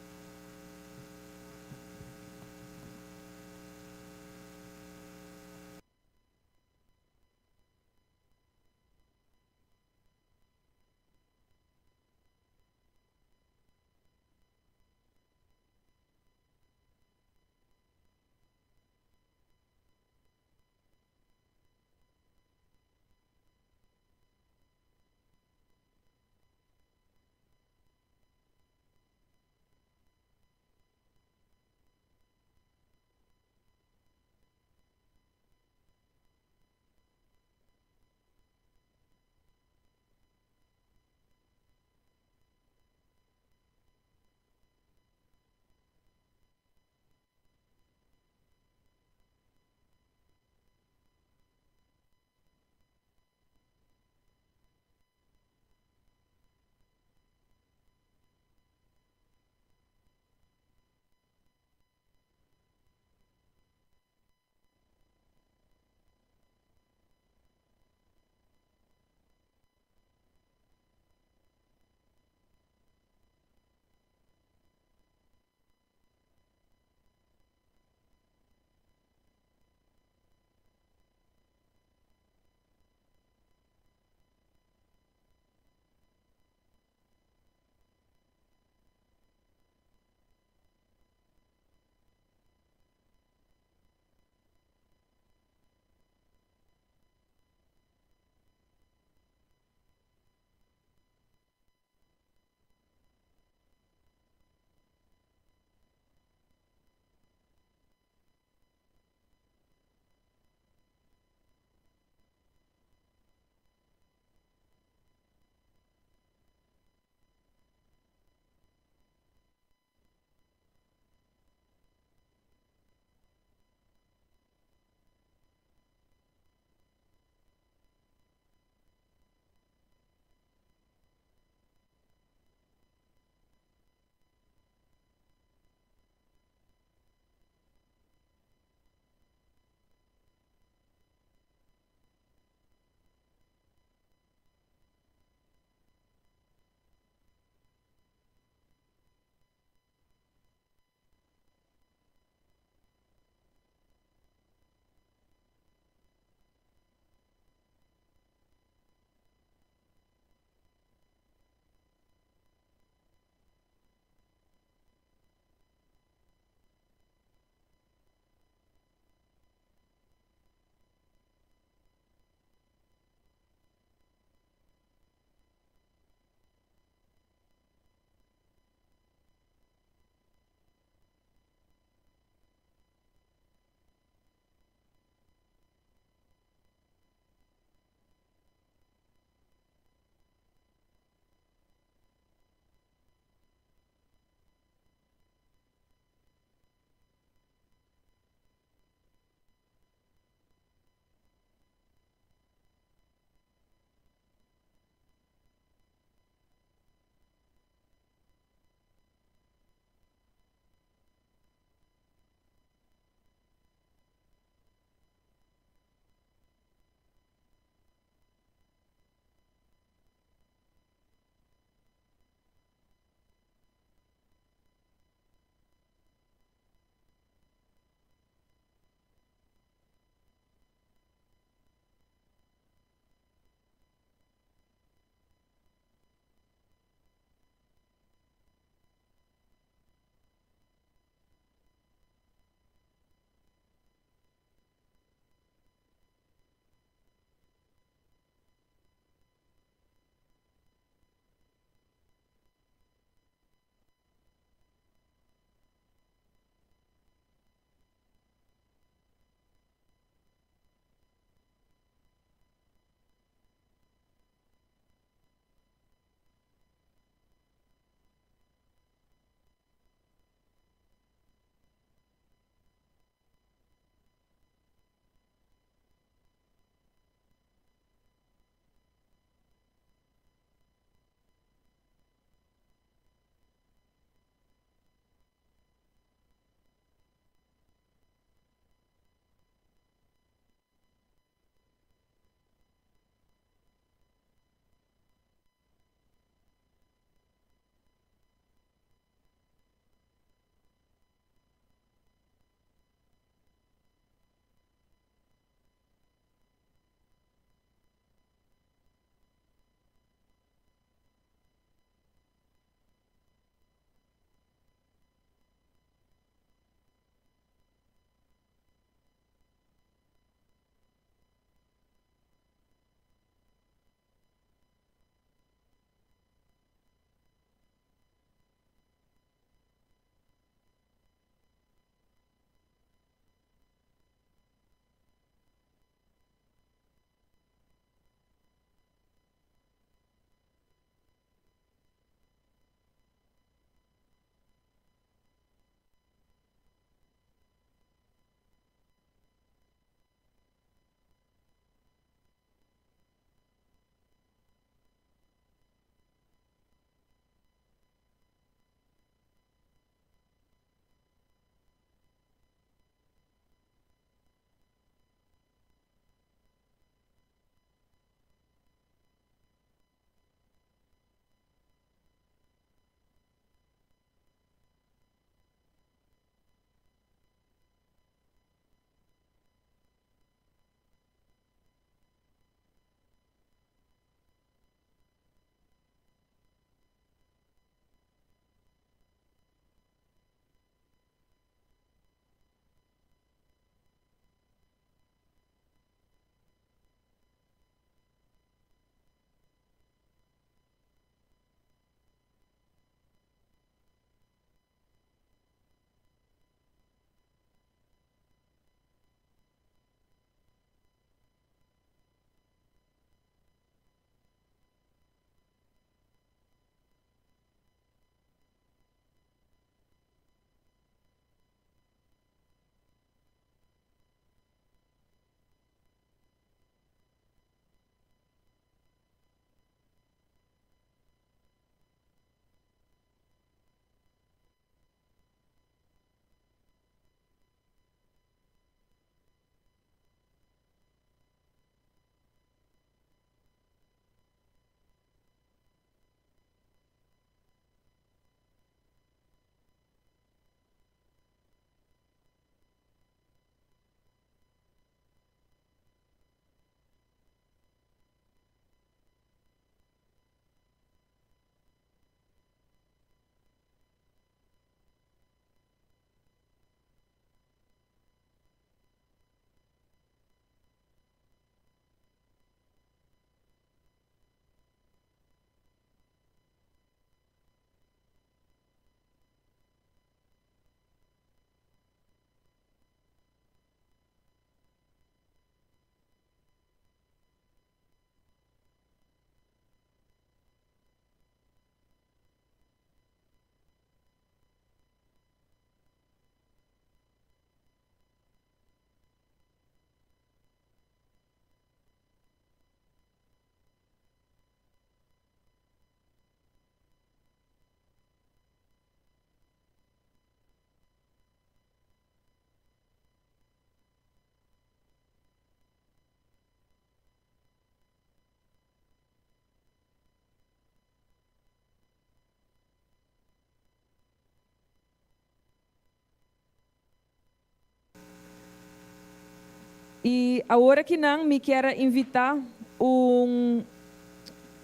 [SPEAKER 1] I awor akinan mi kier a invitá un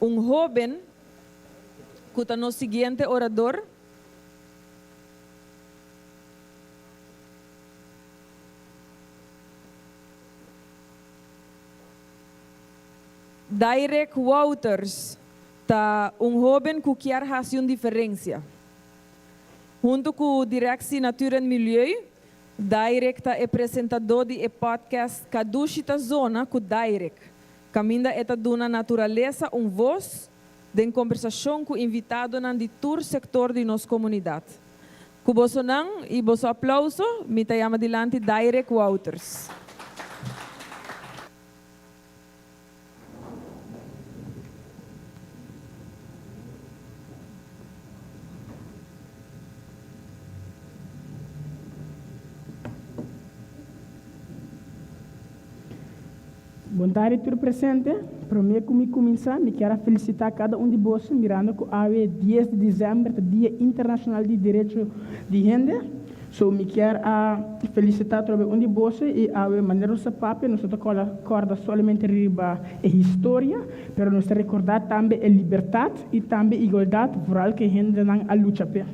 [SPEAKER 1] un hóben ku ta nos siguiente orador. Dairek Wouters ta un hóben ku kier hasi un diferensia. Huntu ku Directie Natuur en Milieu, Dairek ta e presentadó di e podcast Kadushi ta Zona ku Dairek, kaminda e ta duna naturalesa un vos den kombersashon ku invitadonan di tur sektor di nos komunidat. Ku bosonan i boso aplouso, mi ta yama dilanti Dairek Wouters.
[SPEAKER 12] Bon tardi tur presente. Prome ku mi kuminsá, mi kier a felisitá kada un di boso mirando ku awe dies di desèmber ta Dia Internashonal di Derecho di Hende. So mi kier a felicita atrobe un di boso y awe manera nos ta papia nos no ta corda solamente riba e historia pero nos ta recorda tambe e libertad y tambe igualdad vooral cu e hendenan a lucha p'e.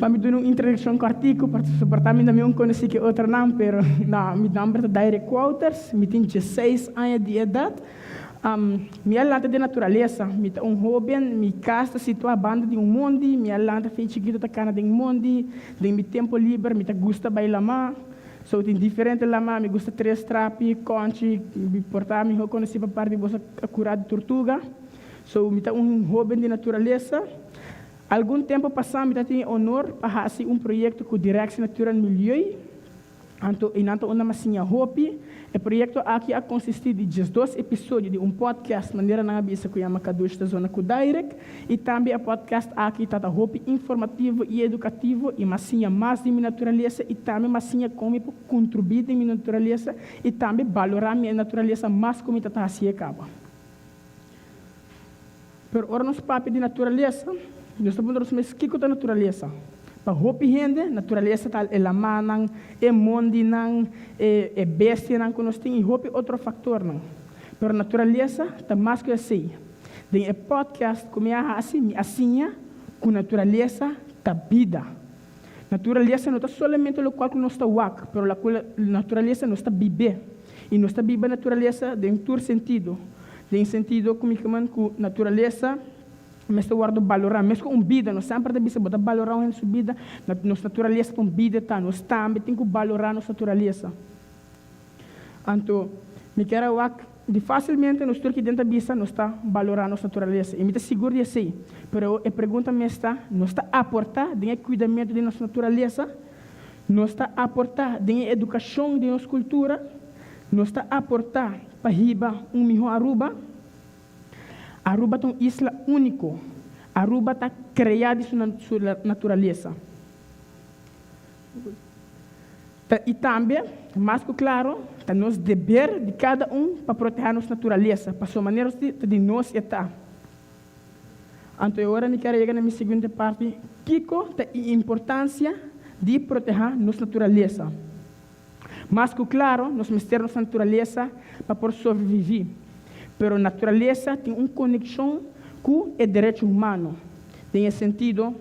[SPEAKER 12] Pa mi duna un introduccion cortico pasobra mi ta mi un conoci cu e otronan pero no mi nomber ta Dairek Wouters mi tin dieseis aña di edad. Mi a lanta den naturalesa. Mi ta un hóben, mi kas ta situá banda di un mondi. Mi a lanta fin chikitu ta kana den mondi. Den mi tempu liber mi ta gusta bai lamá. So tin diferente lamá, mi gusta tres trapi, kònchi, mi por ta mihó konosí pa parti di boso a kurá di turtuga. So mi ta un hóben di naturalesa. Algun tempu pasá mi ta tin e onor pa hasi un proyekto ku Directie Natuur en Milieu. Anto einan ta unda mas siña hopi. E proyekto aki a konsistí di diesdos episodio di un podcast manera nan a bisa ku yama Kadush ta Zona ku Dairek i tambe e podcast aki ta ta hopi informativo i edukativo i mas siña mas di mi naturalesa i tambe mas siña kon mi por kontribui den mi naturalesa i tambe balorá mi e naturalesa mas ku mi ta ta hasié kaba. Pero ora nos papia di naturalesa, nos ta puntra nos mes kiko ta naturalesa. Pa hopi hende, naturalesa ta e lamanan, e mondinan, e e bestianan ku nos tin i hopi otro faktornan. Pero naturalesa ta mas ku esei. Den e podcast ku mi a hasi, mi a siña ku naturalesa ta bida. Naturalesa no ta solamente lokual ku nos ta wak, pero naturalesa nos ta bib'é. I nos ta biba naturalesa den tur sentido. Den sentido ku mi kemen ku naturalesa mester wòrdu balorá. Mes ku un bida, nos semper ta bisa bo ta balorá un hende su bida, nos naturalesa ta un bida ta, nos tambe tin ku balorá nos naturalesa. Anto, mi kier a wak di fásilmente nos tur ki den ta bisa nos ta balorá nos naturalesa, i mi ta sigur di esei. Pero e pregunta mes ta, nos ta aportá den e kuidamentu di nos naturalesa? Nos ta aportá den e edukashon di nos kultura? Nos ta aportá pa hiba un mihó Aruba? Aruba ta un isla úniko. Aruba ta kreá di su naturalesa. Ta i tambe, mas ku klaro, ta nos deber di kada un pa protehá nos naturalesa, pasobra manera nos ta di nos e ta. Anto e ora mi kier a yega na mi siguiente parti, kiko ta e importansia di protehá nos naturalesa? Mas ku klaro, nos mester nos naturalesa pa por sobreviví. Pero naturalesa tin un konekshon ku e derecho humano, den e sentido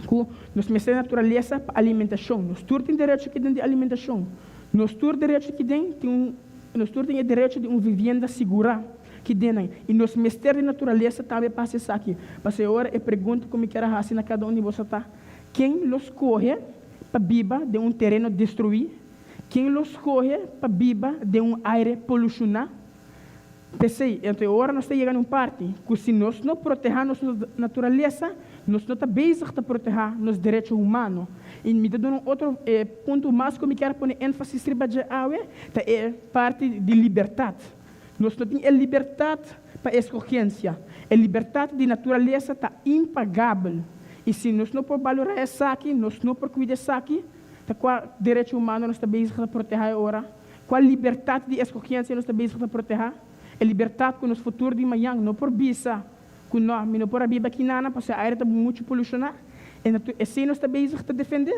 [SPEAKER 12] ku nos mester naturalesa pa alimentashon. Nos tur tin derecho ki den di alimentashon. Nos tur derecho ki den tin un nos tur tin e derecho di un vivienda sigurá ki den nan. I nos mester di naturalesa tambe pa hasi esaki. Pasobra e ora e pregunta ku mi kier a hasi na kada un di boso ta, Ken lo skohe pa biba den un tereno destruí? Ken lo skohe pa biba den un aire polushoná? P'esei, anto e ora nos ta yega na un parti ku si nos no protehá nos naturalesa, nos no ta bezig ta protehá nos derecho humano. I mi ta duna un otro punto mas ku mi kier pone énfasis riba dje awe, ta e parti di libertat. Nos no tin e libertat pa eskogensia. E libertat di naturalesa ta impagabel. I si nos no por balorá esaki, nos no por kuida esaki, ta kua derecho humano nos ta bezig ta protehá e ora? Kua libertat di eskogensia nos ta bezig ta protehá? E libertat ku nos futuro di mañan no por bisa ku no, mi no por a biba aki nana pasobra e aire ta muchu polushoná. E esei nos ta bezig ta defendé?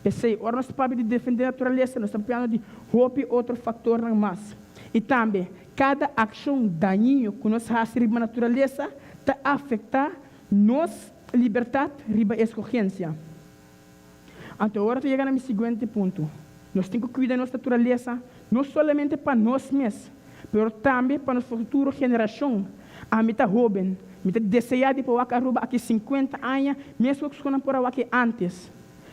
[SPEAKER 12] P'esei, ora nos ta papia di defendé naturalesa, nos ta papiando di hopi otro faktornan mas. I tambe, kada akshon dañino ku nos hasi riba naturalesa ta afektá nos libertat riba eskogensia. Anto ora ta yega na mi siguiente punto, nos tin ku kuida nos naturalesa no solamente pa nos mes, pero tambe pa nos futuro generashon. Ami ta hóben, mi ta deseá di por wak Aruba aki sinkuenta aña meskos ku nan por a wak e ántes.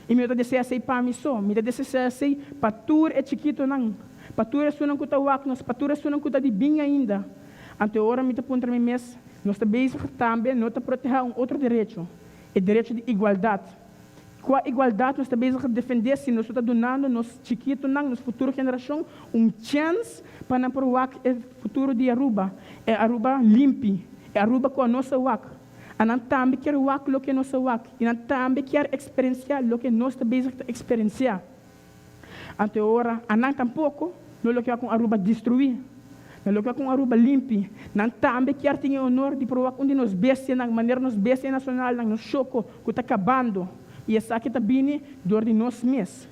[SPEAKER 12] I mi no ta deseá esei pa mi so, mi ta deseá esei pa tur e chikitonan, pa tur esunnan ku ta wak nos, pa tur esunnan ku ta di bin ainda. Anto ora mi ta puntra mi mes, nos ta bezig tambe no ta protehá un otro derecho, e derecho di igualdat. Kua igualdat nos ta bezig ta defendé si nos no ta dunando nos chikitonan, nos futuro generashon, un chèns pa nan por wak e futuro di Aruba, e Aruba limpi, e Aruba ku anos a wak? A nan tambe kier wak loke nos a wak i nan tambe kier eksperensiá loke nos ta bezig ta eksperensiá. Anto e ora a nan tampoko no lo kier ku Aruba destruí, nan lo kier ku Aruba limpi. Nan tambe kier tin e honor di por wak un di nos bestianan, manera nos bestia nacionalnan, nos shoko, ku ta kabando. I esaki ta bini dor di nos mes.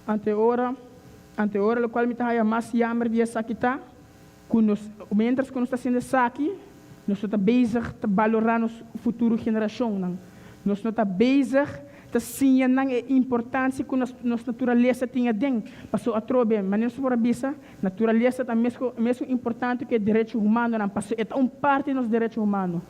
[SPEAKER 12] Anto e ora, anto e ora lokual mi ta haya mas yamber di esaki ta, ku nos, mientras ku nos ta hasiendo esaki, nos no ta bezig ta balorá nos futuro generashonnan. Nos no ta bezig ta siña nan e importansia ku nos nos naturalesa tin aden. Pasobra atrobe, manera nos por a bisa, naturalesa ta mesko mesun importante ku e derecho humanonan, pasobra e ta un parti di nos derecho humano.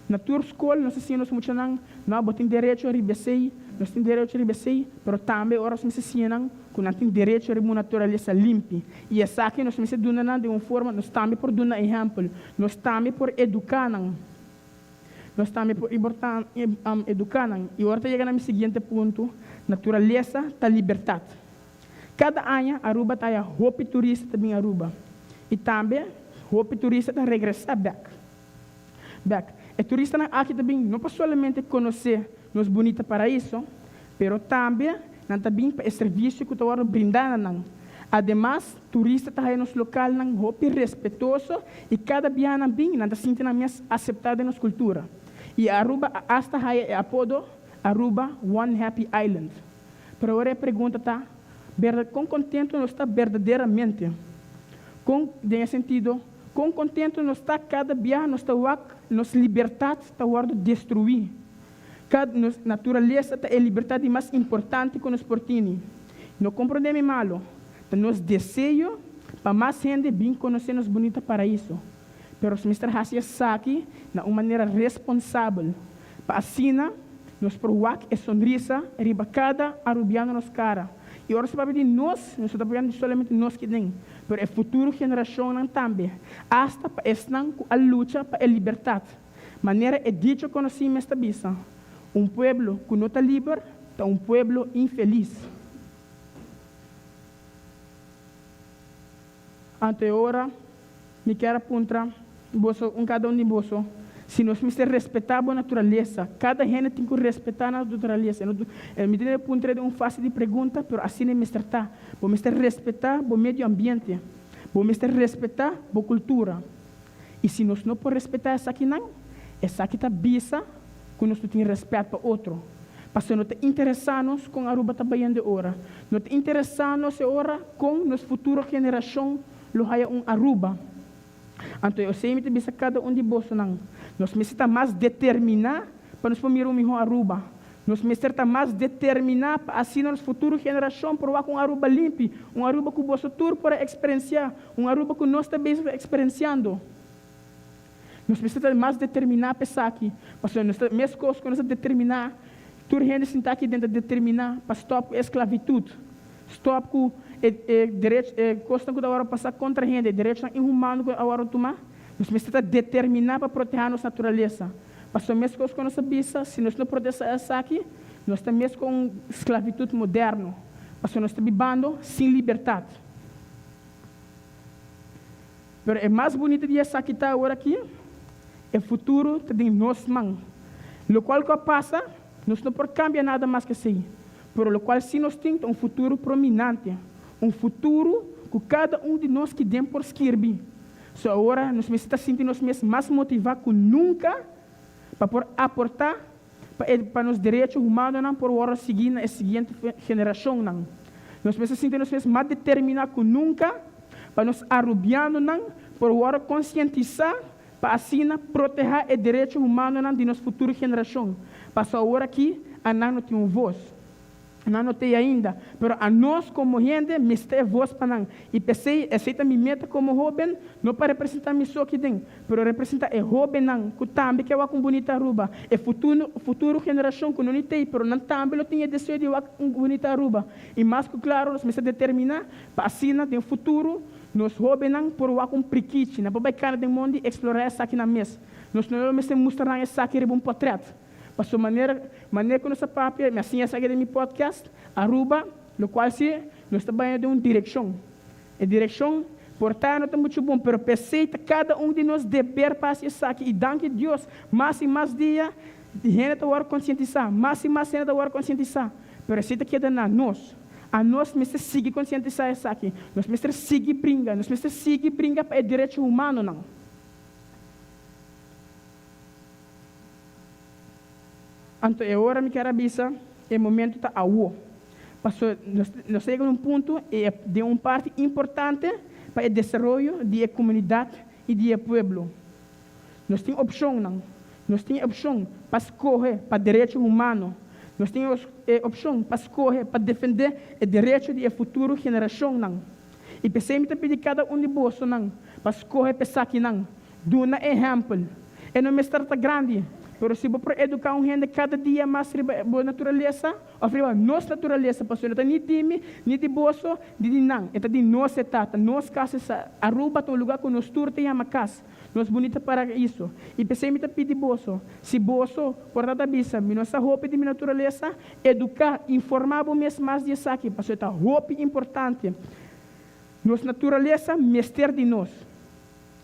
[SPEAKER 12] Na tur skol nos ta siña nos muchanan, no, bo tin derecho riba esei, nos tin derecho riba esei, pero tambe ora nos mester siña nan ku nan tin derecho riba un naturalesa limpi. I esaki nos mester duna nan den un forma, nos tambe por duna ehèmpel, nos tambe por eduká nan. Nos tambe por eduká nan. I ora ta yega na mi siguiente punto, naturalesa ta libertat. Kada aña Aruba ta haya hopi turista ta bin Aruba i tambe hopi turista ta regresá bèk. Bek. E turistanan aki ta bin no pa solamente konosé nos bunita paraiso, pero tambe nan ta bin pa e servisio ku ta wòrdu brindá na nan. Ademas, turista ta haya nos lokalnan hopi respetoso i kada biaha nan bin nan ta sinti nan mes aseptá den nos kultura. I Aruba a asta haya e apodo Aruba One Happy Island. Pero ora e pregunta ta, Bèrda kon kontentu nos ta berdaderamente? Kon, den e sentido, kon kontentu nos ta kada biaha nos ta wak nos libertat ta wòrdu destruí? Kada nos naturalesa ta e libertat di mas importante ku nos por tini. No komprondé mi malu, ta nos deseo pa mas hende bin konosé nos bunita paraiso. Pero nos mester hasi esaki na un manera responsabel, pa asina nos por wak e sonrisa riba kada arubiano nos kara. I ora nos ta papia di nos, nos no ta papiando di solamente nos ki den, pero e futuro generashonnan tambe, asta pa esnan ku a lucha pa e libertat. Manera e dicho konosí mes ta bisa, Un pueblo ku no ta liber ta un pueblo infelis. Anto e ora mi kier a puntra boso, un kada un di boso, si nos mester respetá bo naturalesa. Kada hende tin ku respetá nan naturalesa. E mi tin e puntra den un fase di pregunta, pero asina e mester ta. Bo mester respetá bo medio ambiente. Bo mester respetá bo kultura. I si nos no por respetá esakinan, esaki ta bisa ku nos no tin rèspèt pa otro. Pasobra no ta interesá nos kon Aruba ta bayendo e ora. No ta interesá nos e ora kon nos futuro generashon lo haya un Aruba. Anto e osei mi ta bisa kada un di bosonan, nos mester ta mas determiná pa nos por mira un mihó Aruba. Nos mester ta mas determiná pa asina nos futuro generashon por wak un Aruba limpi, un Aruba ku boso tur por a eksperensiá, un Aruba ku nos ta bezig ta eksperensiando. Nos mester ta mas determiná pa esaki, pasobra nos ta meskos ku nos ta determiná, tur hende sintá aki den ta determiná pa stòp ku e sklavitut, stòp ku e e derech e kosnan ku ta wòrdu pasá kontra hende, e derechonan inhumano ku a wòrdu tumá. Nos mester ta determiná pa protehá nos naturalesa, pasobra meskos ku nos a bisa, si nos no protehá esaki, nos ta mes ku un sklavitut moderno, pasobra nos ta bibando sin libertat. Pero e mas bunita di esaki ta awor aki, e futuro ta den nos man. Lokual ku a pasa, nos no por kambia nada mas ku esei, pero lokual sí nos tin ta un futuro prominante, un futuro ku kada un di nos ki den por skirbi. So awor nos mester ta sinti nos mes mas motivá ku nunka pa por aportá. pa e pa nos derecho humanonan por wòrdu sigui na e siguiente generashonnan. Nos mester sinti nos mes mas determiná ku nunka pa nos arubianonan por wòrdu konsientisá pa asina protehá e derecho humanonan di nos futuro generashon, paso awor aki anan no tin un vos. Nan no t'ei ainda, pero anos komo hende mester e vos pa nan. I p'esei, esei ta mi meta komo hóben, no pa representá mi so aki den, pero representá e hóbennan ku tambe ke wak un bunita Aruba, e futuro futuro generashon ku no ni t'ei, pero nan tambe lo tin e deseo di wak un bunita Aruba. I mas ku klaro nos mester determiná pa asina den futuro nos hóbennan por wak un prikichi, nan por bai kana den mondi i eksplorá esaki nan mes. Nos no lo mester mustra nan esaki riba un pòtrèt. Paso manera manera ku nos a papia, mi a siña esaki den mi podcast, Aruba, lokual si nos ta baña den un direkshon. E direkshon por ta no ta muchu bon, pero p'esei ta kada un di nos deber pa hasi esaki i danki Dios mas i mas dia hende ta wòrdu konsientisá, mas i mas hende ta wòrdu konsientisá, pero esei ta keda na nos. Anos mester sigui konsientisá esaki, nos mester sigui bringa, nos mester sigui bringa pa e derecho humanonan. Anto e ora mi kier a bisa, e momento ta awo. Paso nos nos ta yega na un punto e den un parti importante pa e desaroyo di e comunidad y di e pueblo. Nos tin opcionnan. Nos tin e opcion pa scoge pa derecho humano. Nos tin e opcion pa scoge pa defende e derecho di e futuro generacionnan. Y p'esey mi ta pidi cada un di bosonan pa scoge p'esakinan. Duna ehèmpel. E no mester ta grandi, pero si bo por eduká un hende kada dia mas riba bo naturalesa, òf riba nos naturalesa, pasobra no ta ni di mi, ni di boso, ni di nan, e ta di nos e ta, ta nos kas esa. Aruba ta un lugá ku nos tur ta yama kas, nos bunita paraiso. I p'esei mi ta pidi boso, si boso por ta ta bisa, mi no sa hopi di mi naturalesa, eduká, informá bo mes mas di esaki, pasobra e ta hopi importante. Nos naturalesa mester di nos.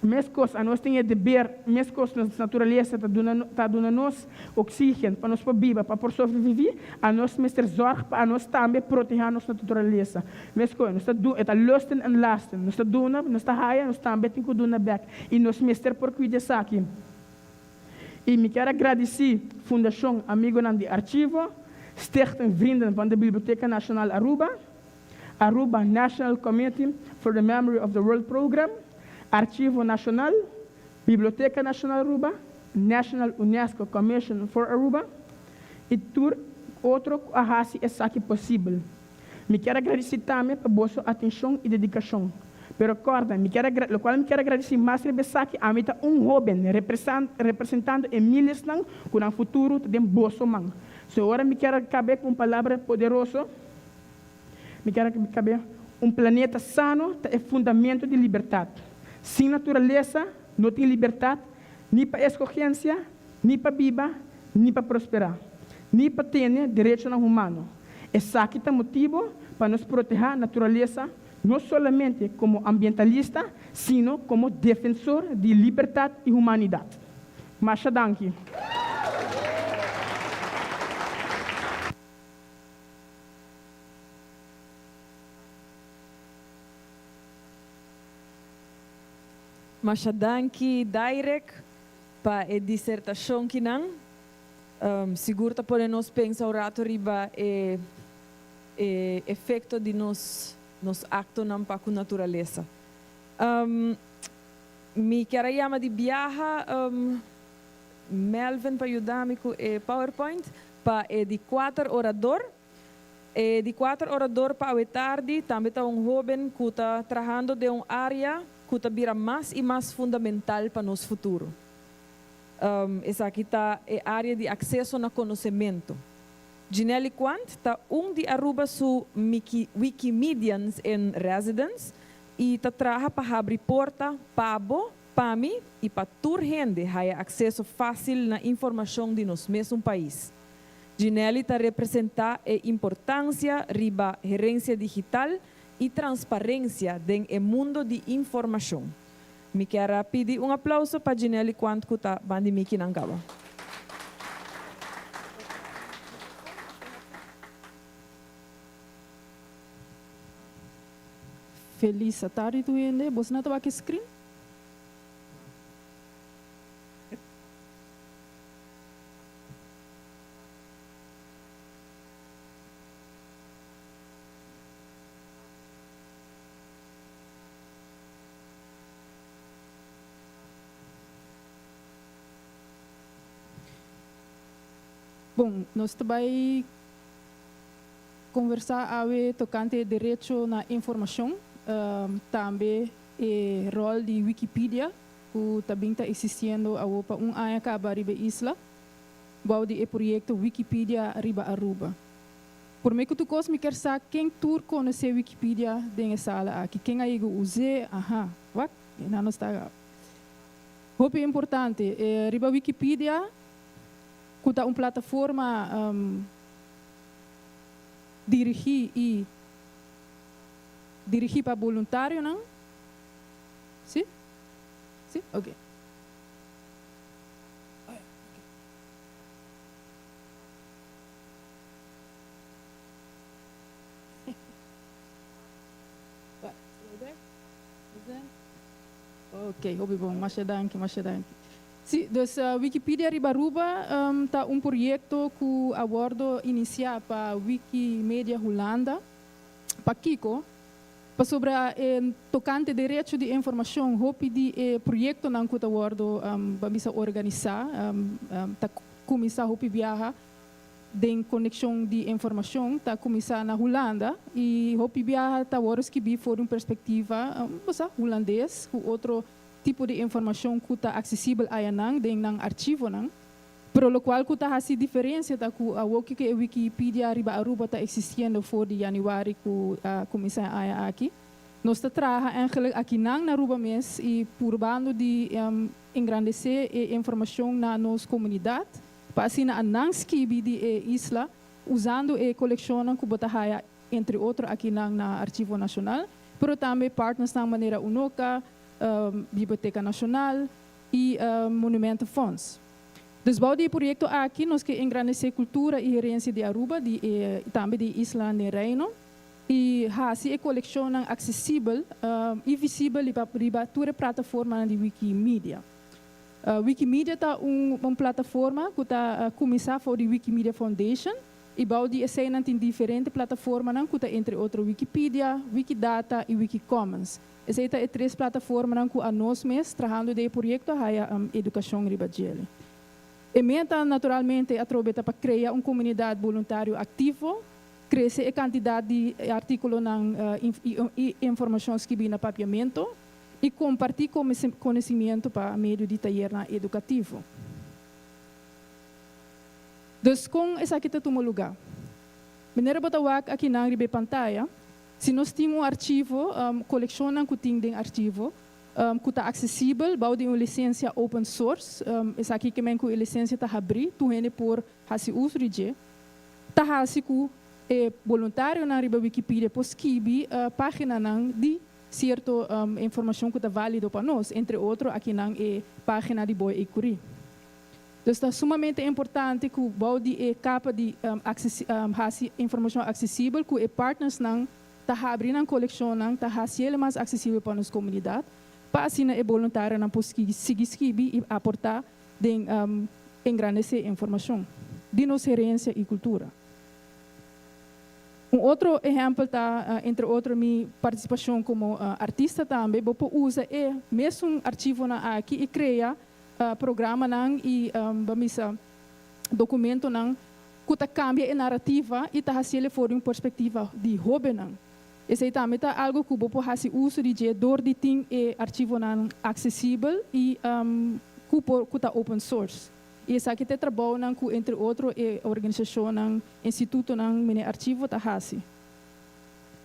[SPEAKER 12] Meskos anos tin e deber, meskos nos naturalesa ta duna ta duna nos oksigen pa nos por biba, pa por sobreviví, anos mester zòrg pa anos tambe protehá nos naturalesa. Meskos nos ta du e ta lusten en lasten, nos ta duna, nos ta haya, nos tambe tin ku duna bèk i nos mester por kuida esaki. I mi kier a gradisí Fundashon Amigonan di Archivo, Stichting Vrienden van de Biblioteca Nacional Aruba, Aruba National Committee for the Memory of the World Program, Archivo Nacional, Biblioteca Nacional Aruba, National Unesco Commission for Aruba y tur otro cu a haci esaki posibel. Mi kier a gradici tambe pa boso atencion y dedicacion. Pero corda, mi kier a locual mi kier a gradici mas riba esaki, ami ta un hoben representando e milesnan cu nan futuro ta den boso man. So ora mi kier a cabe cu un palabra poderoso. Mi kier a kabe, Un planeta sano ta e fundamento di libertat. Sin naturalesa no tin libertat ni pa eskogensia, ni pa biba, ni pa prosperá, ni pa tene derechonan humano. Esaki ta motibo pa nos protehá naturalesa no solamente komo ambientalista, sino komo defensor di libertat i humanidat. Masha danki.
[SPEAKER 1] Masha danki Dairek pa e disertashon kinan. Sigur ta pone nos pensa un rato riba e e efekto di nos nos aktonan pa ku naturalesa. Mi kier a yama di biaha Melvin pa yuda mi ku e powerpoint pa e di kuater orador. E di kuater orador pa awe tardi tambe ta un hoben ku ta trahando den un área ku ta bira mas i mas fundamental pa nos futuro. Esaki ta e área di akseso na konosementu. Ginelly Quant ta un di Aruba su Wikimedians in Residence i ta traha pa habri porta pa bo, Pa mi i pa tur hende haya akseso fásil na informashon di nos mesun pais. Ginelly ta representá e importansia riba herensia digital i transparensia den e mundo di informashon. Mi kier a pidi un aplauso pa Ginelly Quant ku ta bandi mi kinan kaba.
[SPEAKER 7] Felis atardi tur hende. Boso no ta wak e screen? Bon, nos ta bai conversa awe tocante e derecho na informacion, tambe e rol di Wikipedia cu ta bin ta existiendo awo pa un aña caba riba e isla, bou di e proyecto Wikipedia riba Aruba. Prome cu tur cos mi kier sa ken tur conoce Wikipedia den e sala aki, ken a yega uz'e, aha, wak, nan no sta. Hopi importante, riba Wikipedia ku ta un plataforma dirigí i dirigí pa boluntarionan. Sí? Sí? Oke. Oke, hopi bon. Masha danki, masha danki. Sí, dus Wikipedia riba Aruba ta un proyecto cu a wordo inicia pa Wikimedia Hulanda. Pakico? Pasobra e tocante derecho di informacion hopi di e proyectonan cu ta wordo ban bisa organisa ta cuminsa hopi biaha den conexion di informacion ta cuminsa na Hulanda y hopi biaha ta wordo skibi for di un perspectiva bo sa Hulandes cu otro tipo di informashon ku ta aksesibel ayanan den nan archivonan, pero lokual ku ta hasi diferensia ta ku awoki ku e Wikipedia riba Aruba ta eksistiendo for di yanüari ku a kuminsá e aña aki. Nos ta traha èngelik akinan na Aruba mes i purbando di engrandesé e informashon na nos komunidat pa asina a nan skibi di e isla usando e kolekshonnan ku bo ta haya entre otro akinan na Archivo Nashonal, pero tambe partnersnan manera UNOCA, Biblioteca Nacional y Monumentenfonds. Dus bou di e proyecto aki nos ke engrandece cultura y herencia di Aruba di e tambe di e islanan den Reino y haci e coleccionnan accesibel y visibel riba riba tur e plataformanan di Wikimedia. Wikimedia ta un un plataforma cu ta cuminsa for di Wikimedia Foundation y bou di eseynan tin diferente plataformanan cu ta entre otro Wikipedia, Wikidata y Wikicommons. Esei ta e tres plataformanan ku anos mes trahando den e proyekto a haya edukashon riba djele. E meta naturalmente atrobe ta pa krea un komunidat boluntario aktivo, krese e kantidat di artíkulonan i informashon skibí na papiamentu i kompartí konosimiento pa medio di tayernan edukativo. Dus kon esaki ta tuma lugá? Manera bo ta wak akinan riba e pantaya, Si nos tin un archivo, kolekshonnan ku tin den archivo, ku ta aksesibel bou di un lisensia open source, esaki ke men ku e lisensia ta habrí, tur hende por hasi uso di dje, ta hasi ku e boluntarionan riba Wikipedia por skibi páginanan di sierto informashon ku ta válido pa nos, entre otro akinan e página di Boy Ecury. Dus ta sumamente importante ku bou di e kapa di hasi informashon aksesibel ku e partnersnan ta habri nan kolekshonnan, ta hasiel mas aksesibel pa nos komunidat, pa asina e boluntarionan por sigui skibi i aportá den engrandesé informashon di nos herensia i kultura. Un otro ehèmpel ta entre otro mi partisipashon komo artista tambe, bo por usa e mesun archivonan aki i krea programanan i bo misa dokumentonan ku ta kambia e narativa i ta hasiel for di un perspektiva di hóbennan. Esei tambe ta algu ku bo por hasi uso di dje dor di tin e archivonan aksesibel i ku por ku ta open source. I esaki ta e trabounan ku entre otro e organisashonnan, institutonan mene archivo ta hasi.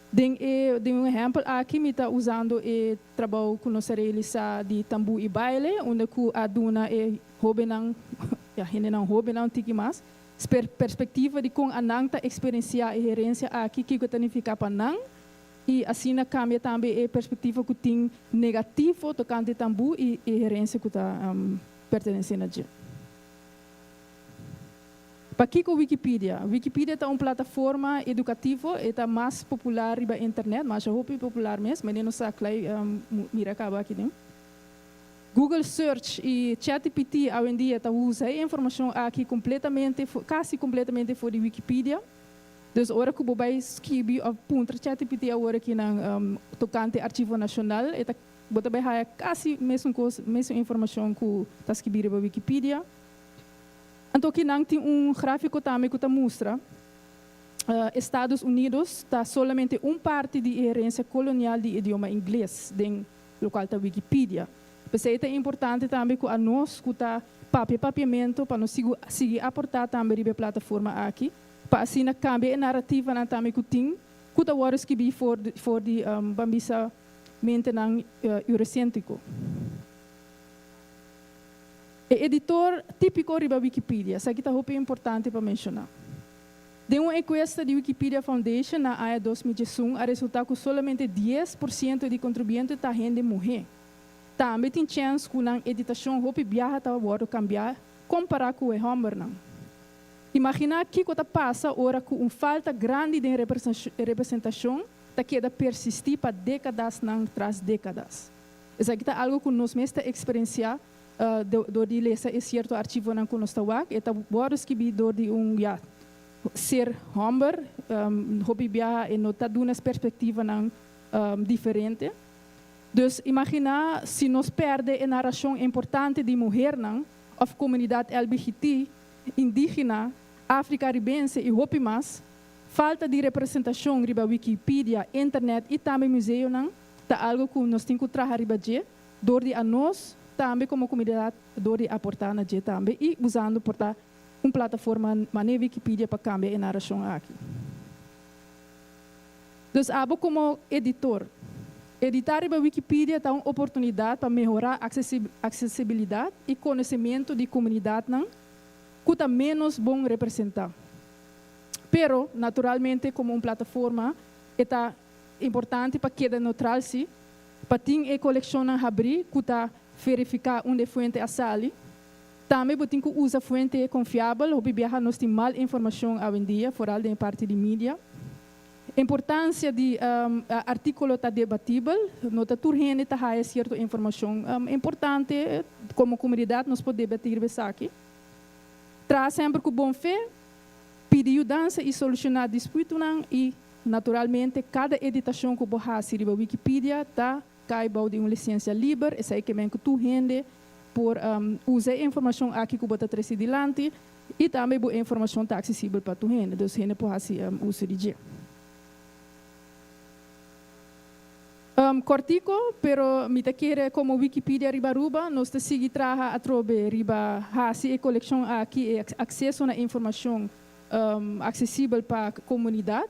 [SPEAKER 7] Den e den un ehèmpel aki mi ta usando e trabou ku nos a realisá di tambú i baile unda ku a duna e hóbennan, ya hendenan hóbennan un tiki mas, perspektiva di kon anan ta eksperensiá e herensia aki, kiko ta nifiká pa nan i asina kambia tambe e perspektiva ku tin negativo tokante tambú i e herensia ku ta pertenesé na dje. Pakiko Wikipedia? Wikipedia ta un plataforma edukativo, e ta mas popular riba internet, masha hopi popular mes, mende nos sa klei mira kaba aki den. Google Search i ChatGPT awendia ta usa e informashon aki kompletamente, kasi kompletamente for di Wikipedia. Dus ora ku bo bai skibi òf puntra ChatGPT awor aki nan tokante Archivo Nashonal, e ta bo ta bai haya kasi mesun kos, mesun informashon ku ta skibi riba Wikipedia. Anto akinan tin un gráfiko tambe ku ta mustra Estados Unidos ta solamente un parti di e herensia kolonial di idioma ingles den lokual ta Wikipedia. P'esei ta importante tambe ku anos ku ta papia papiamentu pa nos sigu sigui aportá tambe riba e plataforma aki pa asina kambia e narativanan tambe ku tin ku ta wòrdu skibí for for di ban bisa mentenan euroséntriko. E editor típiko riba Wikipedia, esaki ta hopi importante pa menshoná. Den un enkuesta di Wikipedia Foundation na aña 2011 a resultá ku solamente 10% di kontribuyente ta hende muhé. Tambe tin chèns ku nan editashon hopi biaha ta wòrdu kambiá kompará ku e hòmbernan. Imaginá kiko ta pasa ora ku un falta grandi den representashon ta keda persistí pa dékadasnan tras dékadas. Esaki ta algu ku nos mes ta eksperensiá dor di lesa e sierto archivonan ku nos ta wak. E ta wòrdu skibí dor di un, ya, ser hòmber. Hopi biaha e no ta duna es perspektivanan diferente. Dus imaginá si nos pèrdè e narashon importante di muhernan òf komunidat LBGT, indígena, afrikaribense i hopi mas. Falta di representashon riba Wikipedia, internet i tambe museonan ta algu ku nos tin ku traha riba dje dor di anos tambe komo komunidat dor di aportá na dje tambe i usando por ta un plataforma manera Wikipedia pa kambia e narashon aki. Dus abo komo editor, editá riba Wikipedia ta un oportunidat pa mehorá aksesibilidat i konosementu di komunidatnan ku ta ménos bon representá. Pero, naturalmente, komo un plataforma e ta importante pa keda neutral sí, pa tin e kolekshonnan habrí ku ta verifiká unda e fuente a sali. Tambe bo tin ku usa fuente konfiabel, hopi biaha nos tin mal informashon awendia, foral den e parti di media. Importansia di artíkulo ta debatibel, no ta tur hende ta haya sierto informashon importante, komo komunidat nos por debatí riba esaki. Traha semper ku bon fe, pidi yudansa i solushoná disputunan i, naturalmente, kada editashon ku bo hasi riba Wikipedia ta kai bou di un lisensia liber, esei ke men ku tur hende por usa e informashon aki ku bo ta trese dilanti i tambe bo informashon ta aksesibel pa tur hende, dus hende por hasi uso di dje. Kòrtico, pero mi ta kere komo Wikipedia riba Aruba nos ta sigui traha atrobe riba hasi e kolekshon aki e akseso na informashon aksesibel pa komunidat.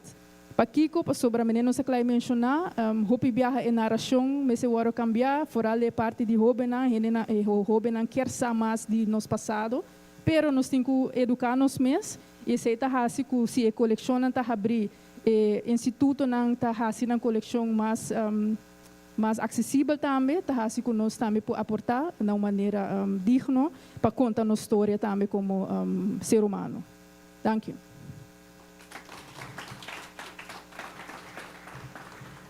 [SPEAKER 7] Pakiko? Pasobra manera nos a klai menshoná, hopi biaha e narashon mester wòrdu kambiá, foral e parti di hóbennan, hendenan e hóbennan kier sa mas di nos pasado, pero nos tin ku eduká nos mes i esei ta hasi ku si e kolekshonnan ta habrí E institutonan ta hasi nan kolekshon mas mas aksesibel tambe, ta hasi ku nos tambe por aportá na un manera digno pa konta nos storia tambe komo ser humano. Danki.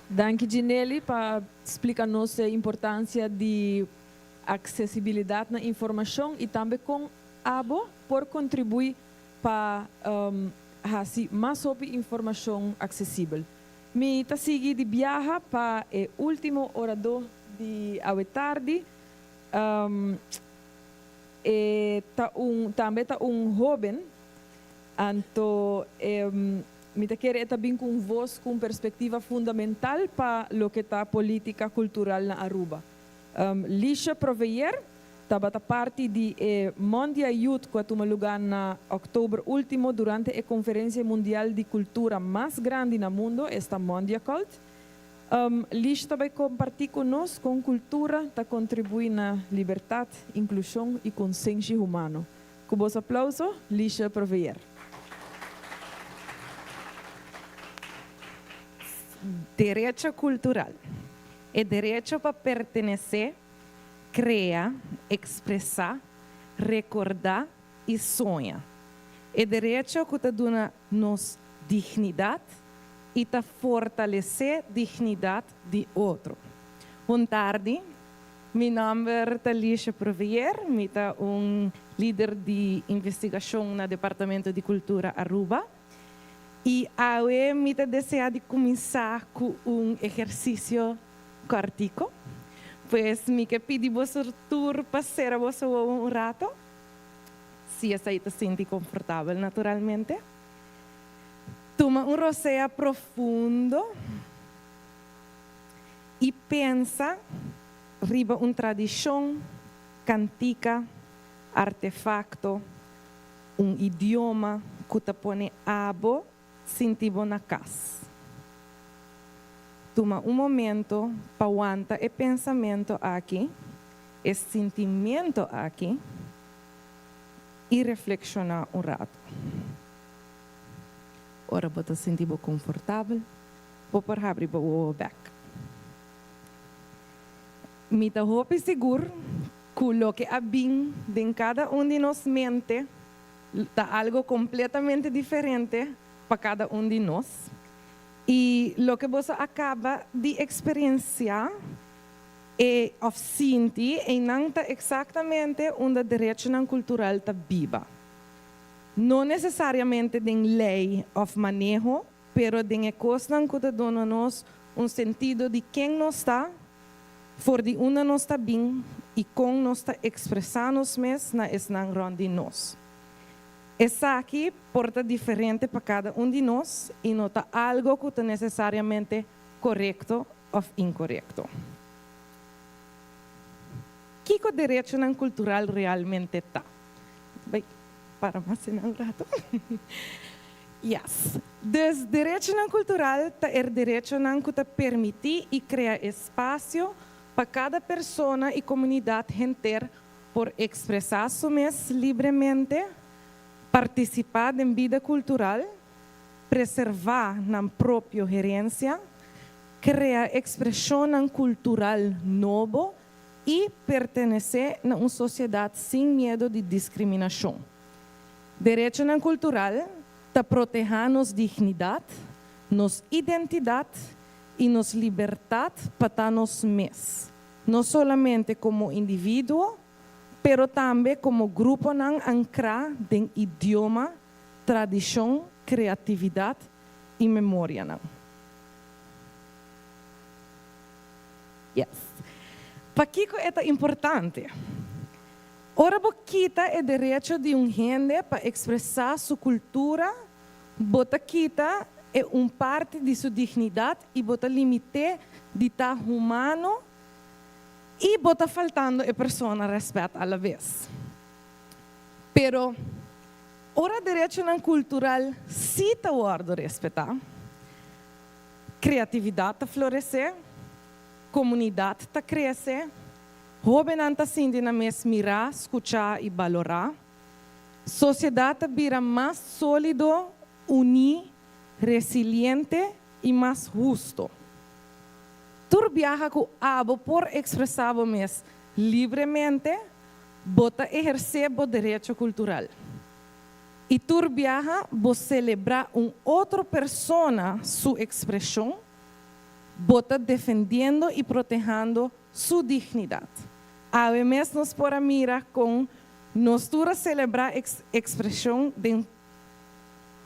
[SPEAKER 1] Danki Ginelly pa splika nos e importansia di aksesibilidat na informashon i tambe kon abo por kontribuí pa hasi mas hopi informashon aksesibel. Mi ta sigui di biaha pa e último oradó di awe tardi. E ta un tambe ta un hóben, anto mi ta kere e ta bin ku un vos ku un perspektiva fundamental pa loke ta polítika kultural na Aruba. Lisha Proveyer tabata parti di e Mondia Youth ku a tuma lugá na òktober último durante e konferensia mundial di kultura mas grandi na mundo, esta Mondiacult. Lisha ta bai kompartí ku nos kon kultura ta kontribuí na libertat, inklushon i konsenshi humano. Ku bos aplauso, Lisha Proveyer.
[SPEAKER 13] Derecho kultural. E derecho pa pertenesé, krea, ekspresá, rekordá i soña. E derecho ku ta duna nos dignidat i ta fortalesé dignidat di otro. Bon tardi, mi nòmber ta Lisha Proveyer, mi ta un lider di investigashon na Departamento di Kultura Aruba. I awe mi ta deseá di kuminsá ku un ehersisio kòrtiku. Pues mi ke pidi boso tur pa sera boso wowo un rato. Si esei ta sinti komfortabel naturalmente. Tuma un rosea profundo i pensa riba un tradishon, kantika, artefakto, un idioma ku ta pone abo sinti bo na kas. Tuma un momento pa wanta e pensamento aki, e sintimiento aki i reflekshoná un ratu. Ora bo ta sinti bo konfortabel, bo por habri bo wowo bèk. Mi ta hopi sigur ku loke a bin den kada un di nos mente ta algo kompletamente diferente pa kada un di nos. I loke boso a kaba di eksperensiá e òf sinti einan ta eksaktamente unda derechonan kultural ta biba. No nesesariamente den lei òf maneho, pero den e kosnan ku ta duna nos un sentido di ken nos ta, for di unda nos ta bin i kon nos ta ekspresá nos mes na esnan rònt di nos. Esaki por ta diferente pa kada un di nos i no ta algo ku ta nesesariamente korekto òf inkorekto. Kiko derechonan kultural realmente ta? Bai para mas en un rato. Yes. Dus derechonan kultural ta er derechonan ku ta permití i krea espasio pa kada persona i komunidat henter por ekspresá su mes libremente, partisipá den bida kultural, preservá nan propio herensia, krea ekspreshonnan kultural nobo i pertenesé na un sosiedat sin miedo di diskriminashon. Derechonan kultural ta protehá nos dignidat, nos identidat i nos libertat pa ta nos mes, no solamente komo individuo, pero tambe komo gruponan ankrá den idioma, tradishon, kreatividat i memorianan. Yes. Pakiko e ta importante? Ora bo kita e derecho di un hende pa ekspresá su kultura, bo ta kita e un parti di su dignidat i bo ta limit'é di ta humano i bo ta faltando e persona rèspèt alabes. Pero ora derechonan kultural sí ta wòrdu respetá, Kreatividat ta floresé, komunidat ta krese, hóbennan ta sinti nan mes mirá, skuchá i balorá, sosiedat ta bira mas sólido, uní, resiliente i mas husto. Tur biaha ku abo por ekspresá bo mes libremente, bo ta ehersé bo derecho kultural. I tur biaha bo selebrá un otro persona su ekspreshon, bo ta defendiendo i protehando su dignidat. Awe mes nos por a mira kon nos tur a selebrá ekspreshon den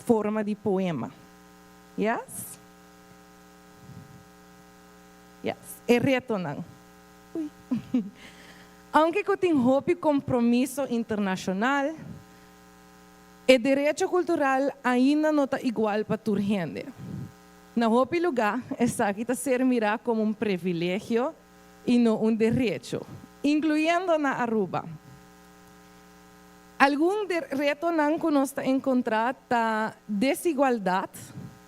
[SPEAKER 13] forma di poema. Yes? Yes. E retonan. Ui. Aunke ku tin hopi kompromiso internashonal, E derecho kultural ainda no ta igual pa tur hende. Na hopi lugá esaki ta ser mirá komo un privilegio i no un derecho, inkluyendo na Aruba. Algun di retonan ku nos ta enkontrá ta desigualdat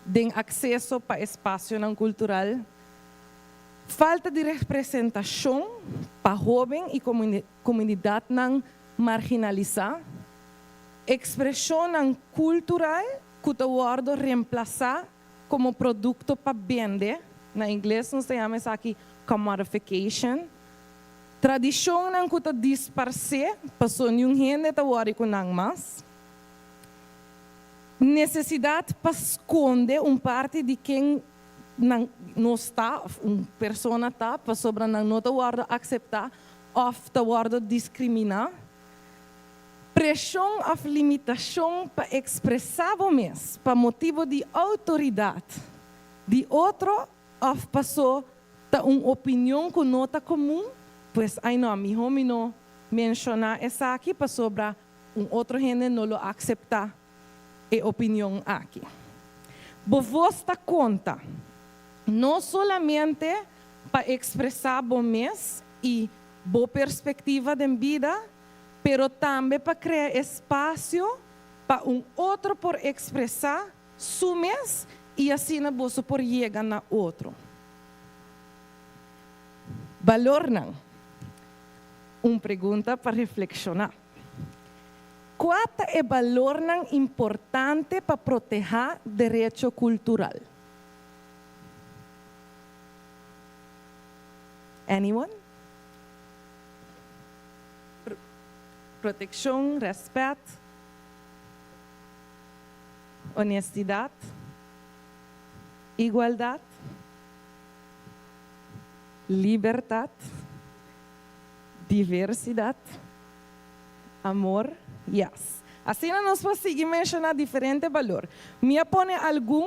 [SPEAKER 13] den akseso pa espasionan kultural, falta di representashon pa hóben i komunidatnan marginalisá, ekspreshonnan kultural ku ta wòrdu remplasá komo produkto pa bende, na ingles nos ta yama esaki commodification, tradishonnan ku ta disparsé paso niun hende ta wòri ku nan mas, nesesidat pa skonde un parti di ken nan nos ta òf un persona ta pasobra nan no ta wòrdu akseptá òf ta wòrdu diskriminá, preshon òf limitashon pa ekspresá bo mes pa motibu di outoridat di otro òf pasó ta un opinion ku no ta komun, pues ai no, mihó mi no menshoná esaki pasobra. Un otro hende no lo akseptá e opinion aki. Bo vos ta konta, no solamente pa ekspresá bo mes i bo perspektiva den bida, pero tambe pa krea espasio pa un otro por ekspresá su mes i asina boso por yega na otro. Balornan. Un pregunta pa reflekshoná. Kua ta e balornan importante pa protehá derecho kultural? Anyone? Protekshon, rèspèt, honestidat, igualdat, libertat, Diversidad, amor, yes. Asina nos por sigui menciona diferente balor. Mi a pone algun,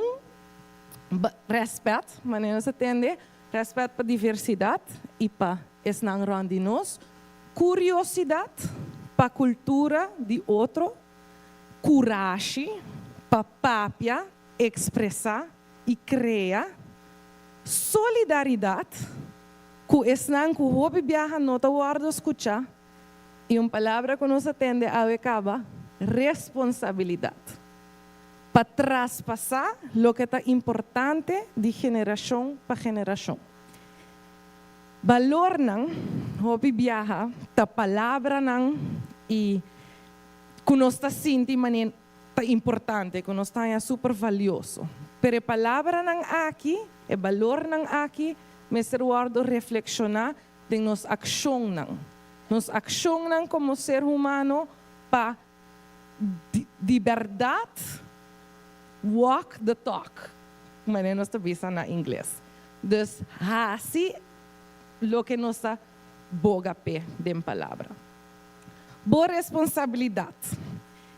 [SPEAKER 13] respet, manera nos a tende, respet pa diversidad y pa esnan rond di nos, curiosidad pa cultura di otro, curashi pa papia, expresa y crea, solidaridad, Ku esnan ku hopi biaha no ta wòrdu skuchá, i un palabra ku nos a tende awe kaba, responsabilidat. Pa traspasá loke ta importante di generashon pa generashon. Balornan hopi biaha ta palabranan i ku nos ta sinti manera ta importante, ku nos ta haña super valioso. Pero e palabranan aki, e balornan aki, mester wòrdu reflekshoná den nos akshonnan. Nos akshonnan komo ser humano pa di bèrdat walk the talk, manera nos ta bisa na ingles. Dus hasi loke nos ta boga p'e den palabra. Bo responsabilidat.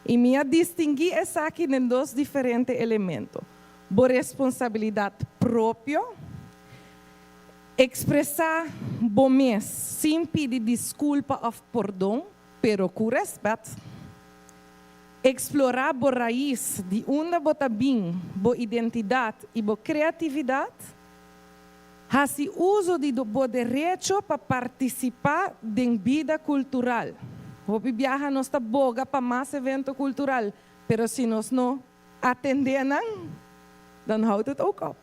[SPEAKER 13] I mi a distinguí esaki den dos diferente elemento. Bo responsabilidat propio, Ekspresá bo mes sin pidi diskulpa òf pordon, pero ku rèspèt. Eksplorá bo rais, di unda bo ta bin, bo identidat i bo kreatividat. Hasi uso di bo derecho pa partisipá den bida kultural. Hopi biaha nos ta boga pa mas evento kultural, pero si nos no Atendé nan, dan houdt het ook op.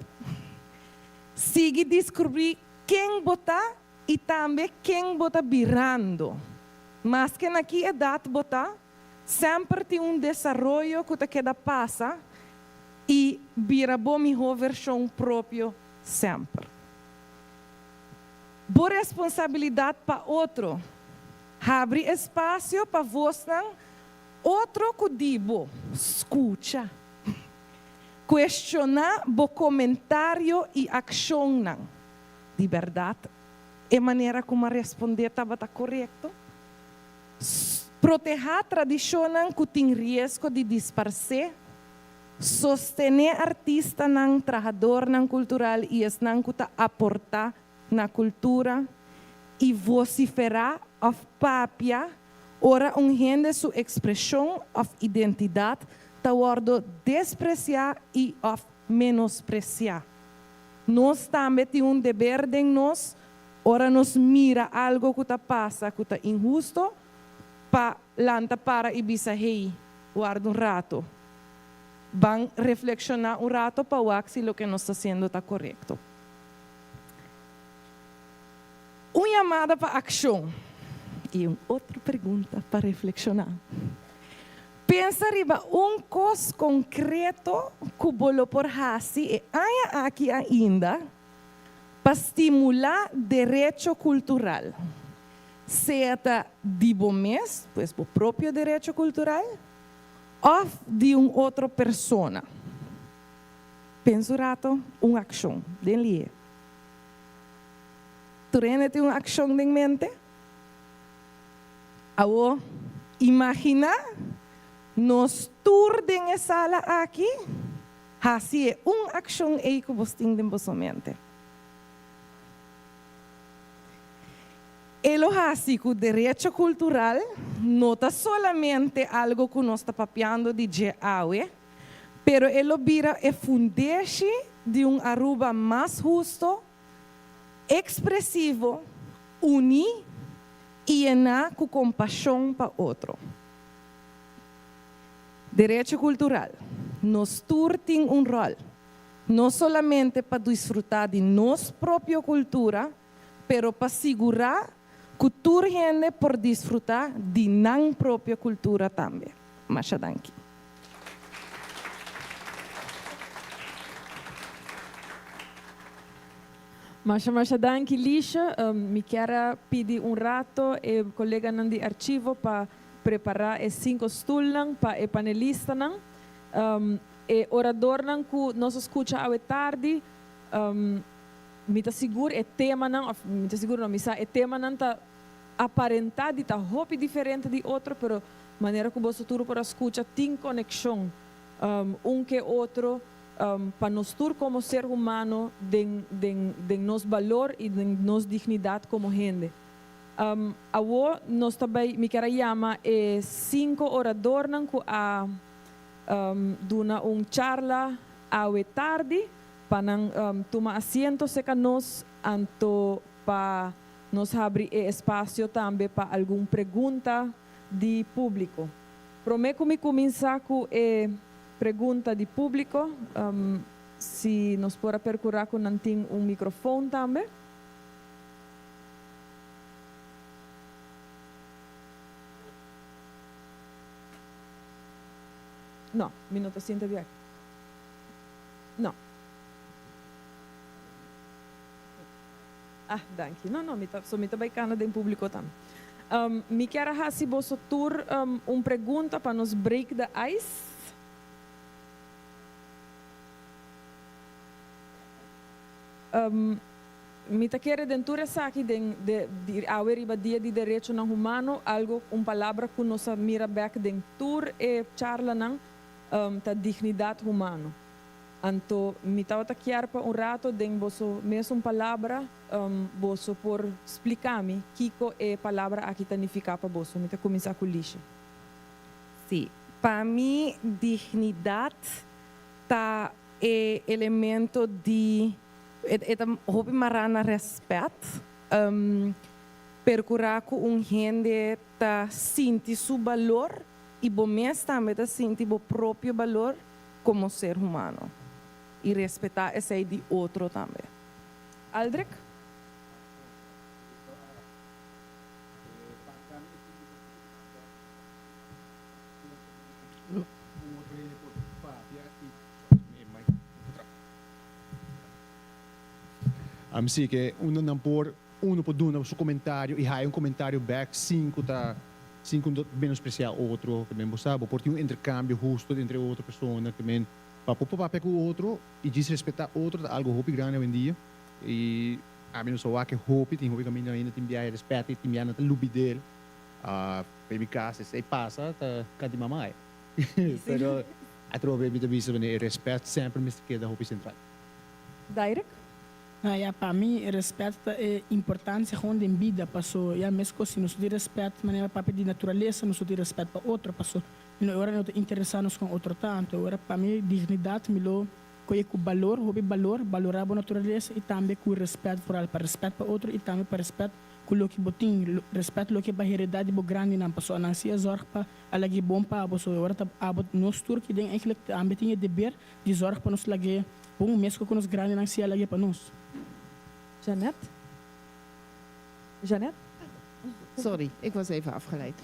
[SPEAKER 13] Sigui diskubrí ken bo ta i tambe ken bo ta birando. Maske na ki edat bo ta, semper tin un desaroyo ku ta keda pasa i bira bo mihó vershon propio semper. Bo responsabilidat pa otro. Habri espasio pa vosnan Otro ku di bo skucha. Kuestioná bo komentario i akshonnan. Di bèrdat e manera ku m'a respondé tabata korekto? Protehá tradishonnan ku tin riesgo di disparsé. Sostené artistanan, trahadornan kultural i esnan ku ta aportá na kultura i vosiferá òf papia ora un hende su ekspreshon òf identidat ta wòrdu despresiá i òf menospresiá. Nos tambe tin un deber den nos ora nos mira algo ku ta pasa ku ta inhusto pa lanta para i bisa hey, warda un rato. Ban reflekshoná un rato pa wak si loke nos ta hasiendo ta korekto. Un yamada pa akshon i un otro pregunta pa reflekshoná. Pensa riba un kos konkreto ku bo lo por hasi e aña aki ainda pa stimulá derecho kultural, sea ta di bo mes, pues bo propio derecho kultural, òf di un otro persona. Pensa un rato, un akshon den lié. Tur hende tin un akshon den mente? Awor, imaginá nos tur den e sala aki hasi e un akshon ei ku bos tin den boso mente. E lo hasi. hasi ku derecho kultural no ta solamente algo ku nos ta papiando di dje awe, pero e lo bira e fundeshi di un Aruba mas husto, ekspresivo, uní i yená ku kompashon pa otro. Derecho kultural, Nos tur tin un ròl, no solamente pa disfrutá di nos propio kultura, pero pa sigurá ku tur hende por disfrutá di nan propio kultura tambe. Masha danki.
[SPEAKER 1] Masha masha danki Lisha. Mi kier a pidi un rato e koleganan di archivo pa prepará e sinku stulnan pa e panelistanan. E oradornan ku nos a skucha awe tardi, mi ta sigur e temanan, òf mi ta sigur no, mi sa e temanan ta aparentá di ta hopi diferente di otro, pero manera ku boso tur por a skucha tin konekshon un ke otro pa nos tur komo ser humano den den den nos balor i den nos dignidat komo hende. Awo nos ta bai, mi kier a yama e sinku oradornan ku a duna un charla awe tardi pa nan tuma asiento serka nos anto pa nos habri e espasio tambe pa algun pregunta di públiko. Promé ku mi kuminsá ku e pregunta di públiko, si nos por a perkurá ku nan tin un mikrofon tambe. No, mi no ta sinta di aki. No. Ah, danki. No, no, mi ta, so mi ta bai kana den públiko tambe. Mi kier a hasi boso tur un pregunta pa nos break the ice. Mi ta kere den tur esaki den de di awe riba Dia di Derechonan Humano algo un palabra ku nos a mira bek den tur e charlanan ta dignidat humano. Anto mi tabata kier pa un rato den boso mesun palabra boso por splika mi kiko e palabra aki ta nifiká pa boso. Mi ta kuminsá ku Lisha.
[SPEAKER 13] Sí, pa mi dignidat ta e elemento di e ta hopi mará na rèspèt. Perkurá ku un hende ta sinti su balor i bo mes tambe ta sinti bo propio balor komo ser humano i respetá esei di otro tambe.
[SPEAKER 1] Aldrich?
[SPEAKER 10] Así ke unda nan por uno por duna su komentario i haya un komentario bèk sin ku ta sin ku menospresiá otro ke men bo sa bo por tin un interkambio husto entre otro persona ke men pa por papia ku otro i djis respetá otro ta algo hopi grandi awendia i ami no sa wak e hopi tin hopi kaminda ainda tin biaha e rèspèt i tin biaha nan ta lubid'el pa mi kas esei pasa ta kanti mama ai pero atrobe mi ta bisa e rèspèt semper mester keda hopi sentral.
[SPEAKER 1] Direct?
[SPEAKER 12] No, ya pa mi respet ta e importancia gewoon den bida paso ya mescos si nos no tin respet manera papia di naturalesa nos no tin respet pa otro paso mi no e ora no ta interesa nos con otro ta anto e ora pa mi dignidad mi lo coye cu balor hopi balor balora bo naturalesa y tambe cu respet vooral pa respet pa otro y tambe pa respet cu loke bo tin respet loke bo a hereda di bo grandinan paso anan si a zorg pa a lag'e bon pa bo so e ora ta abo nos tur ki den eigenlijk tambe tin e deber Di zorg pa nos lag'é bon mesco cu nos grandinan si'a lag'é pa nos.
[SPEAKER 1] Jeanette? Jeanette?
[SPEAKER 9] Sorry, ik was even afgeleid.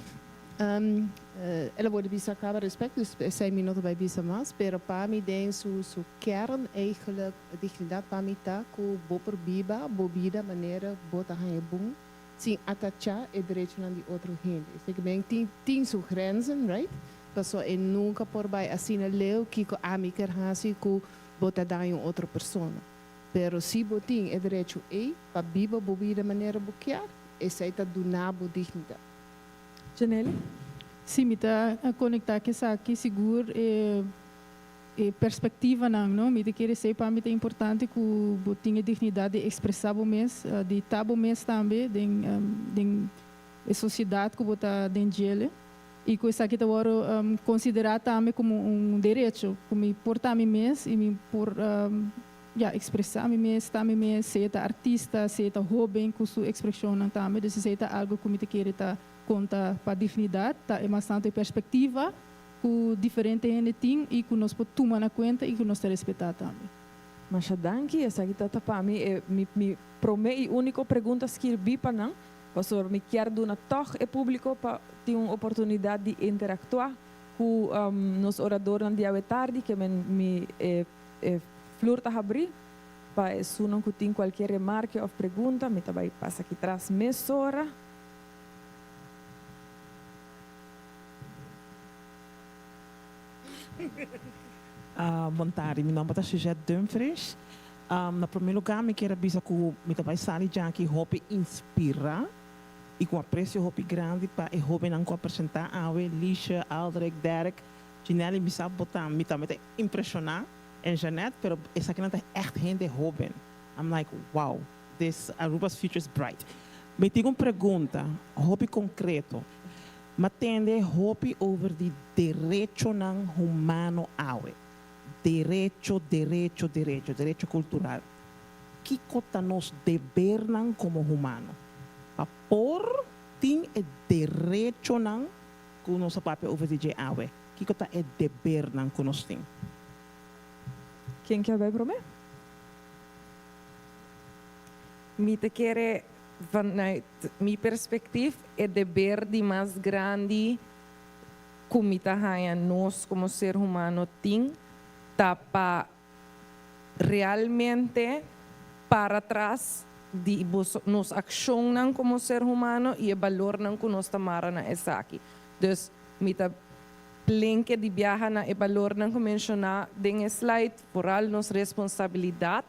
[SPEAKER 9] El a worde bisa caba respect, dus esey mi no ta bay bisa mas, pero pa mi den su su kern eigenlijk dignidad pa mi ta cu bo por biba bo bida manera bo ta haña bon sin atacha e derechonan di otro hende. Esey ke men tin tin su grenzen, right? Paso e nunca por bay asina leu kico ami kier haci cu bo ta daña un otro persona. Pero si bo tin e derecho ey pa biba bo bida manera bo kier, esey ta duna bo dignidad.
[SPEAKER 1] Janely?
[SPEAKER 7] Si, mi ta conecta cu esaki, sigur e e perspectivanan, no? Mi ta kere esey pa mi ta importante cu bo tin e dignidad di expresa bo mes, di ta bo mes tambe den den. e sosiedat ku bo ta den djele i ku esaki ta wòrdu konsiderá tambe komo un derecho ku mi por ta mi mes i mi por ya ekspresá mi mes, ta mi mes, sea ta artista, sea ta hóben ku su ekspreshonnan tambe. Dus esei ta algu ku mi ta kere ta konta pa dignidat, ta e mas tantu e perspektiva ku diferente hende tin i ku nos por tuma na kuenta i ku nos ta respetá tambe.
[SPEAKER 1] Masha danki, esaki ta ta pa mi e mi mi prome i uniko pregunta skirbí pa nan, pasobra mi kier duna tòg e públiko pa tin un oportunidat di interaktuá ku nos oradornan di awe tardi, ke men mi e e flur ta habrí pa esunnan ku tin kualkier remarke òf pregunta, mi ta bai pasa aki tras mesora.
[SPEAKER 14] Bon tardi, mi nomber ta Suzette Dumfries. Na prome lugar mi kier a bisa cu mi ta bay sali djaki hopi inspira y cu aprecio hopi grandi pa e hobennan cu a presenta awe, Lisha, Aldrich, Derek, Ginelly, mi sa bo ta, mi tambe ta impresiona, en Jeanette, pero esakinan ta echt hende hoben. I'm like wow, this Aruba's future is bright. Mi tin un pregunta hopi concreto. M'a tende hopi over di derechonan humano awe. Derecho, derecho, derecho, derecho cultural. Kico ta nos debernan como humano pa por tin e derechonan cu nos a papia over di dje awe? Kico ta e debernan cu nos tin?
[SPEAKER 1] Ken kier bay prome?
[SPEAKER 13] Mi ta kere vanuit mi perspectief e deber di mas grandi cu mi ta haña nos como ser humano tin ta pa realmente para tras di nos accionnan como ser humano y e balornan cu nos ta mara na esaki. Dus mi ta plenke di biaha na e balornan cu menciona den e slide, vooral nos responsabilidad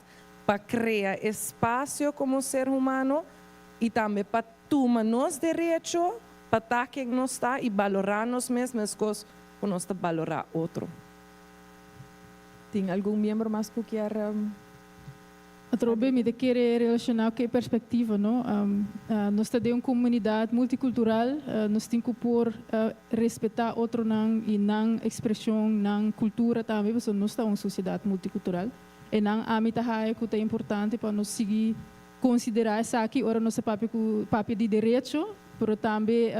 [SPEAKER 13] pa crea espacio como ser humano y tambe pa tuma nos derecho pa ta ken nos ta y balora nos mes mescos cu nos ta balora otro.
[SPEAKER 1] Tin algun miembro mas cu kier
[SPEAKER 7] Atrobe mi ta kere relaciona cu e perspectiva, no? Nos ta den un comunidad multicultural, nos tin cu por respeta otronan y nan expresion, nan cultura tambe, pasobra nos ta un sociedad multicultural. E nan ami ta haya cu ta importante pa nos sigui considera esaki ora nos ta papia cu papia di derecho, pero tambe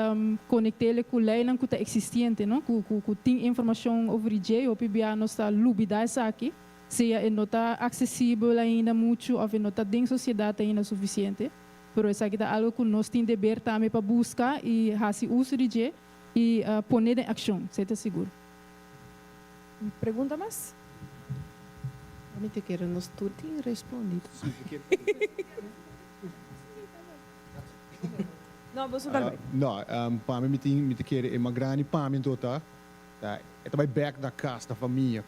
[SPEAKER 7] conectele cu leynan cu ta existiente, no? Cu cu cu tin informacion over di dje, hopi bia nos ta lubida esaki, sea e no ta accesibel ainda mucho of e no ta den sociedad ainda suficiente, pero esaki ta algo cu nos tin deber tambe pa busca y haci uso di dje y pone den accion, esey ta sigur.
[SPEAKER 1] Un pregunta mas?
[SPEAKER 9] Mi ta kere nos tur tin respondi.
[SPEAKER 1] No, boso ta bai.
[SPEAKER 10] No, pa mi mi tin, mi ta kere e mas grandi pa mi anto ta, ta e ta bai bek na kas, na famia.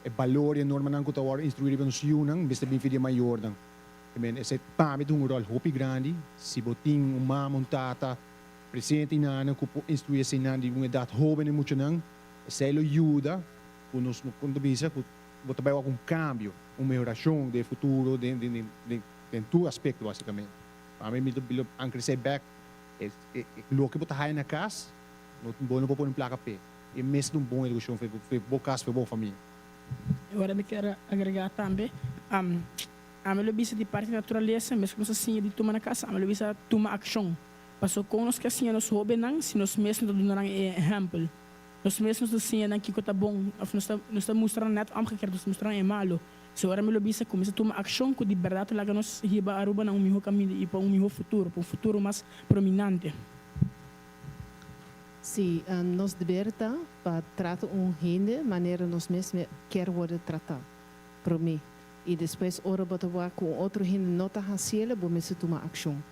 [SPEAKER 10] E balor i e normanan ku ta wòrdu instruí riba nos yunan mester bin for di e mayornan. I men esei pa mi ta hunga un ròl hopi grandi. Si bo tin un mama, un tata presente i nan ku por instruí eseinan di un edat hóben e muchanan, Esei lo yuda ku nos no kon ta bisa ku bo ta bai wak un kambio, un mehorashon den e futuro den den den den tur aspekto basikamente. Pa mi mi ta lo ankra esei bek e e loke bo ta haya na kas no bo no por pone plaka p'e. E mester ta un bon edukashon pa bo kas, pa bo famia.
[SPEAKER 12] E ora mi kier agregá tambe, ami lo bisa di parti naturalesa, mes ku nos a siña di tuma na kas, ami lo bisa tuma akshon. Pasobra kon nos ke siña nos hóbennan si nos mes no ta duna nan e ehèmpel? Nos mes nos ta siña nan kiko ta bon òf nos ta nos ta mustra nan nèt omgekeerd, nos ta mustra nan e malu. So ora mi lo bisa kuminsá tuma akshon ku di bèrdat ta laga nos hiba Aruba na un mihó kaminda i pa un mihó futuro, pa un futuro mas prominante.
[SPEAKER 9] Sí, nos deber ta pa trata un hende manera nos mes kier worde tratá, promé. I despues ora bo ta wak ku un otro hende no ta hasiel, bo mester tuma akshon.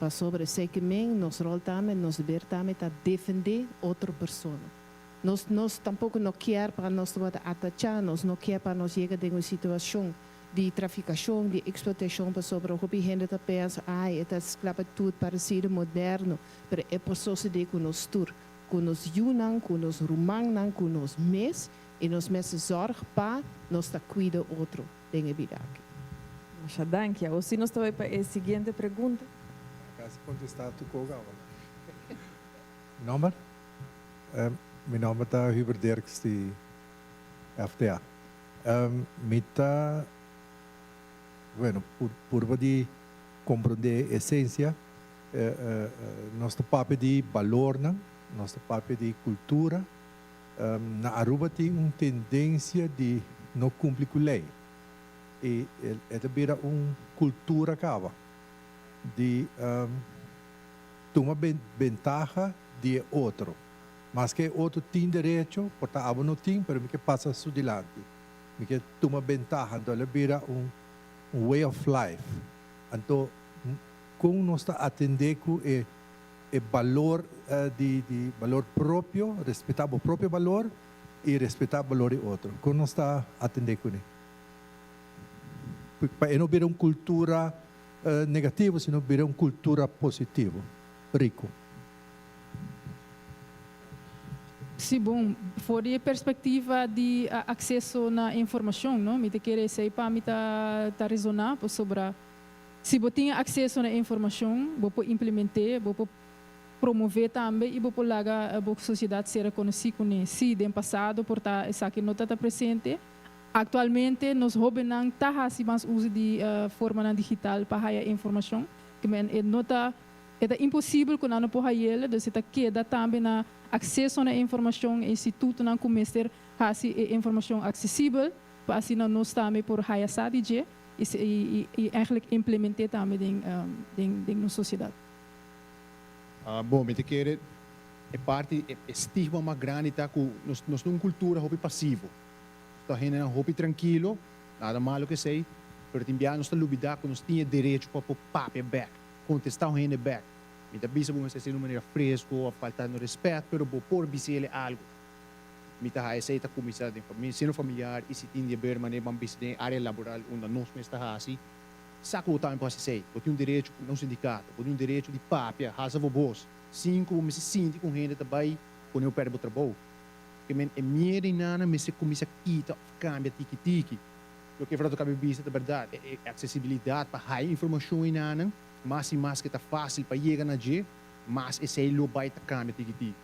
[SPEAKER 9] Pasobra esei ke men, nos ròl tambe, nos deber tambe ta defendé otro persona. Nos nos tampoko no kier pa nos tabata atachá, nos no kier pa nos yega den un situashon di trafikashon, di eksplotashon, pasobra hopi hende ta pensa, ai, e ta sklabitut paresido moderno, pero e por sosodé ku nos tur, ku nos yunan, ku nos rumannan, ku nos mes, i nos mester zòrg pa nos ta kuida otro. den e bida aki.
[SPEAKER 1] Masha danki. Awor si nos ta bai pa e siguiente pregunta.
[SPEAKER 15] Casi contesta tu koga awor. Nomber? Mi nomber ta Hubert Dirks di FTA. Mi ta, bueno, purba di comprende esencia. Nos ta papia di balornan, nos ta papia di cultura. Na Aruba tin un tendencia di no cumpli cu ley. Y e ta bira un cultura caba di tuma bentaha di e otro. Maske e otro tin derecho, por ta abo no tin, pero mi ke pasa su dilanti. Mi ke tuma bentaha. Anto el a bira un way of life. Anto kon nos ta atende ku e e balor di di balor propio, respeta bo propio balor i respeta balor di otro. Kon nos ta atende kuné? Pa e no bira un kultura negativo, sino bira un kultura positivo, riku.
[SPEAKER 7] Sí, bon, for di e perspectiva di acceso na informacion, no, mi ta kere esey pa mi ta ta resona, pasobra si bo tin acceso na informacion, bo por implement'é, bo por promové tambe y bo por laga bo sociedad ser reconocí cuné. Sí, den pasado por ta esaki no ta ta presente. Actualmente nos hobennan ta haci mas uso di formanan digital pa haya informacion, ke men e no ta E ta imposibel ku nan no por hayel, dus e ta keda tambe na akseso na e informashon, e institutonan ku mester hasi e informashon aksesibel pa asina nos tambe por haya sa di dje i i eigenlijk implement'é tambe den den nos sosiedat.
[SPEAKER 10] Bon, mi ta kere e parti, e stigma mas grandi ta ku nos nos ta un kultura hopi pasivo. Nos ta hendenan hopi trankilo, nada malo ku esei, pero tin biaha nos ta lubida ku nos tin e derecho pa por papia bèk. Kontestá un hende bèk. Mi ta bisa bo mester hasi di un manera fresco òf faltando respèt, pero bo por bis'el algu. Mi ta haña esei ta kuminsá den famia, seno familiar i si tin di haber manera ban bisa den e área laboral unda nos mes ta hasi. Sa ku bo tambe por hasi esei. Bo tin un derecho na un sindikato, bo tin un derecho di papia, halsa bo bos, sin ku bo mester sinti ku un hende ta bai pone bo pèrdè bo trabou. Ke men e miedu ei nana mester kuminsá kita òf kambia tiki tiki. Loke Efrato kabe bisa ta bèrdat, e aksesibilidat pa haña informashon einanan, mas i mas ke ta fásil pa yega na dje, mas esei lo bai ta kambia tiki tiki.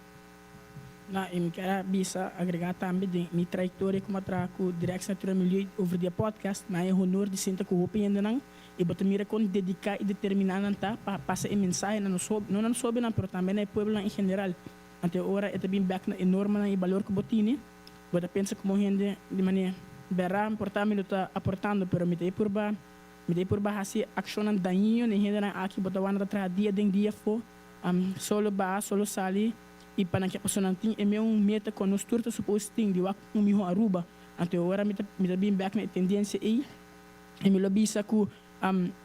[SPEAKER 12] Na, i mi kier a bisa, agregá tambe den mi trayektoria ku mi a traha ku Directie Natuur en Milieu over di e podcast, mi a haña e honor di sinta ku hopi hendenan i bo ta mira kon dediká i determiná nan ta pa pasa e mensahe na nos hoben, no na nos hobennan pero tambe na e pueblonan en general. Anto e ora e ta bin bèk na e normanan i balor ku bo tini. Bo ta pensa como hende di manera bera por ta mi lo ta aportando pero mi ta e purba mi ta e purba haci accionnan dañino den hendenan aki bo ta wanda ta traha dia den dia afo solo baha solo sali y pa nan ke pasobra nan tin e meun meta cu nos tur ta supos tin di wak un miho Aruba anto e ora mi ta mi ta bin bek na e tendencia ey y mi lo bisa cu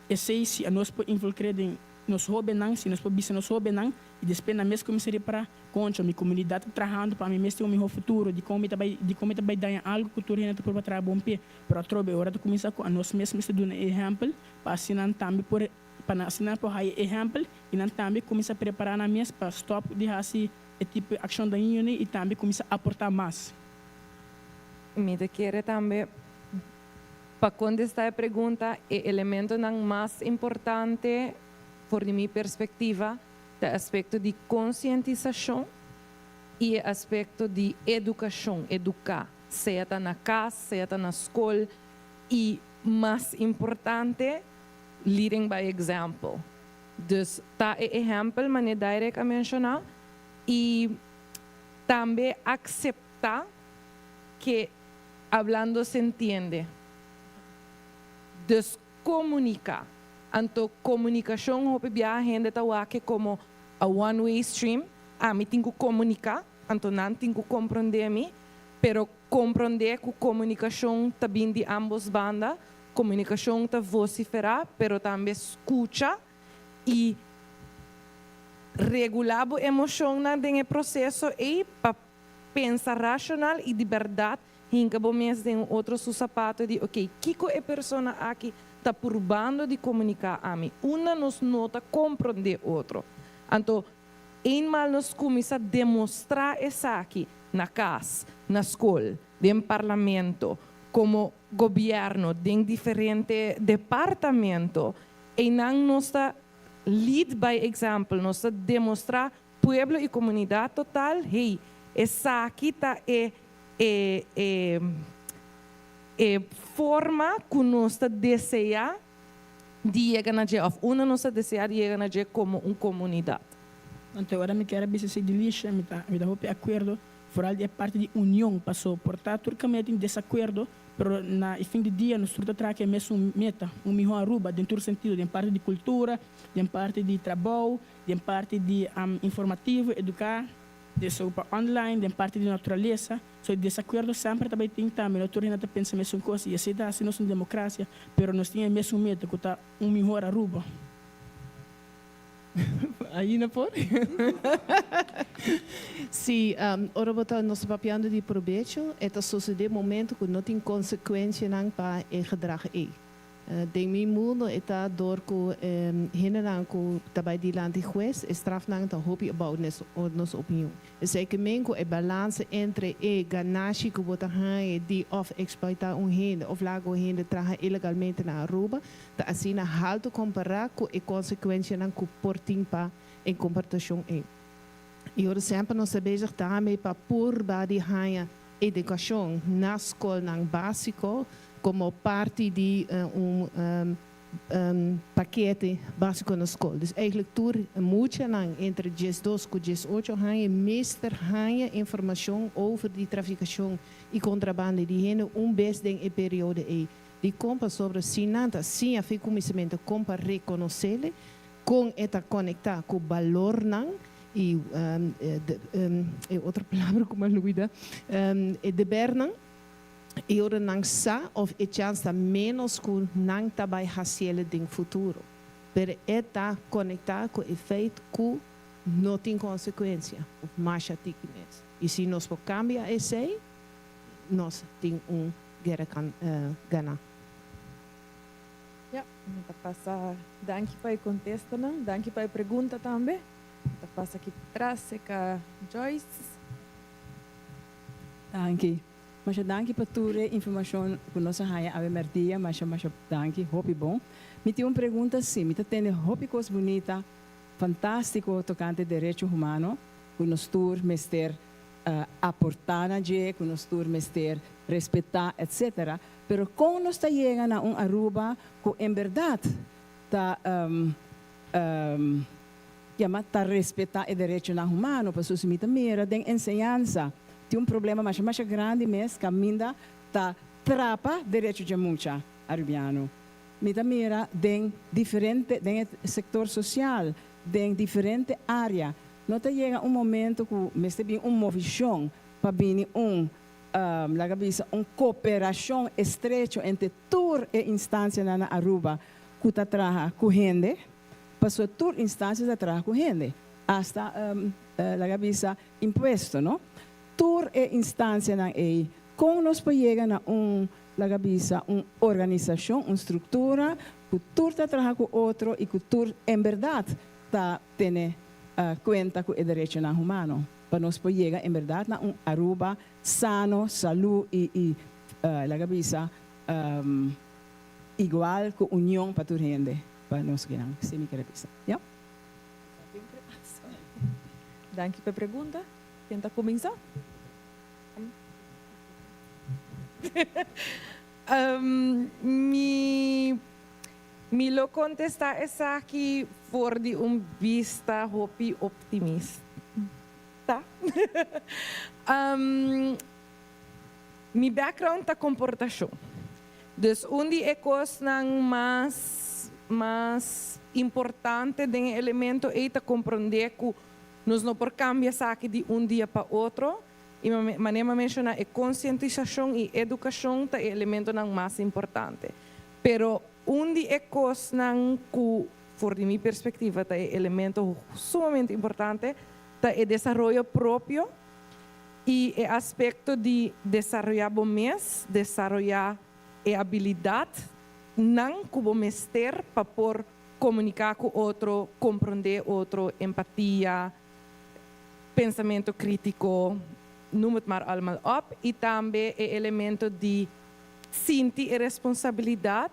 [SPEAKER 12] esey si anos por involucre den nos hobennan si nos por bisa nos hobennan y despues nan mes cuminsa repara Concho, mi comunidad ta trahando pa mi mes tin un miho futuro, dicon mi ta bay dicon mi ta bay daña algo cu tur hende ta purba traha bon p'e? Pero atrobe e ora ta cuminsa cu anos mes mester duna e ehempel pa asina nan tambe por pa nan asina nan por haya e ehempel y nan tambe cuminsa prepara nan mes pa stop di haci e tipo di accion dañino y tambe cuminsa aporta mas.
[SPEAKER 13] Mi ta kere tambe pa contesta e pregunta e elementonan mas importante for di mi perspectiva Ta e aspekto di konsientisashon i e aspekto di edukashon, eduká, sea ta na kas, sea ta na skol i mas importante, leading by example. Dus ta e ehèmpel manera Dairek a menshoná i tambe akseptá ke hablando se entiende. Dus Komuniká. Anto komunikashon hopi biaha hende ta wak e komo a one way stream, ami tin ku komuniká, anto nan tin ku komprondé mi, pero komprondé ku komunikashon ta bin di ambos banda, komunikashon ta vosiferá pero tambe skucha i regulá bo emoshonnan den e proseso ei pa pensa rashonal i di bèrdat Hinka bo mes den un otro su sapato di, ok, kiko e persona aki ta purbando di komuniká ami? Unda nos no ta komprondé otro? Anto, eenmaal nos kuminsá demostrá esaki na kas, na skol, den parlamento, komo gobièrnu, den diferente departamento, einan nos ta lead by example, nos ta demostrá. pueblo i komunidat total, hey, esaki ta e e e e forma ku nos ta deseá di yega na dje òf unda nos ta deseá di yega na dje komo un komunidat.
[SPEAKER 12] Anto ora mi kier a bisa esei di Lisha, mi ta mi ta hopi akuerdo, foral di e parti di union, paso por ta tur kaminda tin desakuerdo, pero na e fin di dia nos tur ta traha ku e mesun meta, un mihó Aruba den tur sentido, den parti di kultura, den parti di trabou, den parti di informativo, eduká, den so pa online, den parti di naturalesa. So e desakuerdo semper ta bai tin tambe, no tur hende ta pensa mesun kos i esei ta hasi nos un demokrasia, pero nos tin e mesun meta ku ta un mihor Aruba.
[SPEAKER 9] Ainda por? Si, ora bo ta nos ta papiando di probecho, e ta sosodé momento ku no tin konsekuensianan pa e gedrag ei. Den mi mundo e ta dor ku hendenan ku ta bai dilanti hues, e strafnan ta hopi abou nes nos opinion. Esei ke men ku e balansa entre e ganashi ku bo ta haña di òf eksploitá un hende òf laga un hende traha ilegalmente na Aruba ta asina haltu kompará ku e konsekuensianan ku por tin pa e komportashon ei. I ora semper nos ta bezig tambe pa purba di haña edukashon na skolnan básiko komo parti di un pakete básiko na skol. Dus eigentlik tur muchanan entre diesdos ku diesocho haña mester haña informashon over di trafikashon i kontrabanda di hende un bes den e periodo ei. Dikon? Pasobra si nan ta siña fi kuminsamentu kon pa rekonosele, kon e ta konektá ku balornan i e otro palabra ku mi a lubida, e debernan, i ora nan sa of e chans ta ménos ku nan ta bai hasiele den futuro. Pero e ta konektá ku e feit ku no tin konsekuensia of masha tiki mes. I si nos por kambia esei, nos tin un guera ganá.
[SPEAKER 1] Ja, mi ta pasa danki pa e kontestanan, danki pa e pregunta tambe. Mi ta pasa aki tras seka Joyce.
[SPEAKER 16] Danki. Masha danki pa tur e informashon ku nos a haña awe mèrdia. Masha masha danki, hopi bon. Mi tin un pregunta si, mi ta tende hopi kos bunita, fantástiko tokante derecho humano ku nos tur mester aportá na dje, ku nos tur mester respetá etcetera. Pero kon nos ta yega na un Aruba ku en bèrdat ta yama ta respetá e derechonan humano? Pasobra si mi ta mira den enseñansa tin un problema masha masha grandi mes kaminda ta trapa derecho dje mucha arubiano. Mi ta mira den diferente den e sektor sosial, den diferente área. No ta yega un momento ku mester bin un movishon pa bini un laga bisa un koperashon estrecho entre tur e instansianan na Aruba ku ta traha ku hende, pasobra tur instansia ta traha ku hende, asta laga bisa impuesto no. Tur e instansianan ei, kon nos por yega na un laga bisa un organisashon, un struktura ku tur ta traha ku otro i ku tur en bèrdat ta tene kuenta ku e derechonan humano pa nos por yega en bèrdat na un Aruba sano, salú i i laga bisa igual ku union pa tur hende pa nos kinan. Esei mi kere bisa. Ya.
[SPEAKER 1] Danki pa e pregunta. Ken ta kuminsá?
[SPEAKER 13] Mi Mi lo kontestá esaki for di un bista hopi optimista. Mi background ta komportashon. Dus un di e kosnan mas mas importante den e elemento ei ta komprondé ku nos no por kambia esaki di un dia pa otro. I manera mi a menshoná e konsientisashon i edukashon ta e elementonan mas importante. Pero un di e kosnan ku for di mi perspektiva ta e elemento sumamente importante ta e desaroyo propio i e aspekto di desaroyá bo mes, desaroyá e abilidat nan ku bo mester pa por komuniká ku otro, komprondé otro, empatia, pensamentu krítiko, noem het maar allemaal op, i tambe e elemento di sinti e responsabilidat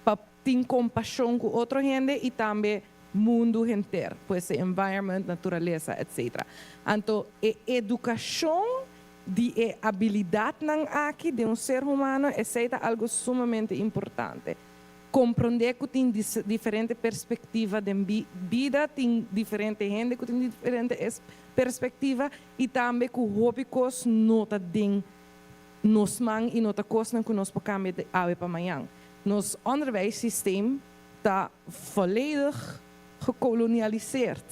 [SPEAKER 13] pa tin kompashon ku otro hende i tambe. mundu henter, pues e environment, naturalesa, etc. Anto e edukashon di e abilidatnan aki den un ser humano, esei ta algu sumamente importante. Komprondé ku tin diferente perspektiva den bida, tin diferente hende ku tin diferente perspektiva i tambe ku hopi kos no ta den nos man i no ta kosnan ku nos por kambia di awe pa mañan. Nos onderwijssysteem ta volledig gekolonialiseerd.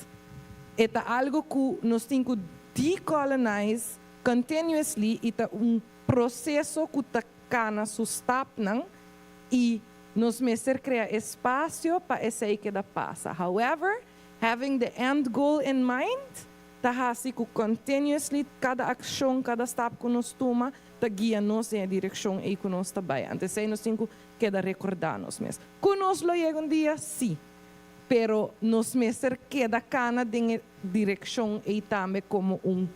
[SPEAKER 13] E ta algu ku nos tin ku decolonize continuously i ta un proseso ku ta kana su stapnan i nos mester krea espasio pa esei keda pasa. However, having the end goal in mind ta hasi ku continuously kada akshon, kada stap ku nos tuma ta guia nos den e direkshon ei ku nos ta bai. Anto esei nos tin ku keda rekordá nos mes. Ku nos lo yega un dia? Sí. Pero nos mester keda kana den e direkshon ei tambe komo un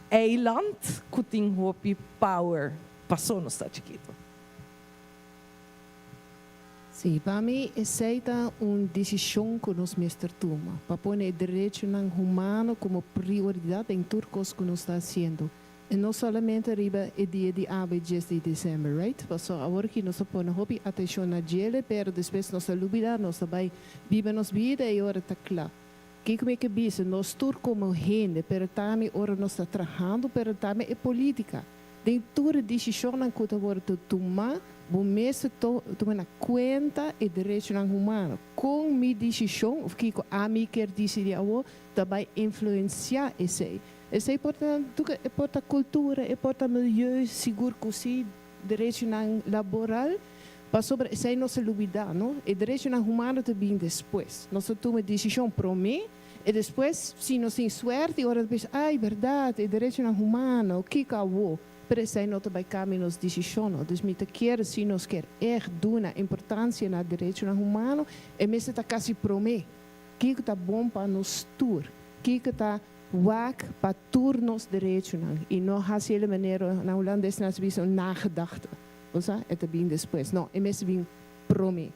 [SPEAKER 13] Eiland ku tin hopi power paso nos ta chikito.
[SPEAKER 9] Sí, pa mi esei ta un desishon ku nos mester tuma, pa pone e derechonan humano komo prioridat den tur kos ku nos ta hasiendo. I no solamente riba e dia di awe dies di desèmber, right? Pasobra awor aki nos ta pone hopi atenshon na djele, pero despues nos ta lubidá, nos ta bai biba nos bida i ora ta kla. Kiko mi ke bisa? Nos tur komo hende, pero tambe ora nos ta trahando, pero tambe e politica. Den tur e desishonnan ku ta wòrdu tumá, bo mester tuma na kuenta e derechonan humano. Kon mi desishon, òf kiko ami kier disidí awor, ta bai influensiá esei. Esei por ta e por ta kultura, e por ta milieu, sigur ku sí, derechonan laboral, pasobra esei nos ta lubidá, no? E derechonan humano ta bin despues. Nos ta tuma e desishon promé i despues, si nos tin suerte, ora ta bisa, ay, bèrdat, e derechonan humano, kiko awó? Pero esei no ta bai kambia nos desishon, no. Dus mi ta kere, si nos kier ègt duna importansia na derechonan humano, e mester ta kasi promé. Kiko ta bon pa nos tur? Kiko ta Wak pa tur nos derechonan y no haci el manera na Hulandes nan sa bisa un nagedachte. Bo sa, e ta bin despues. No, e mester bin prome.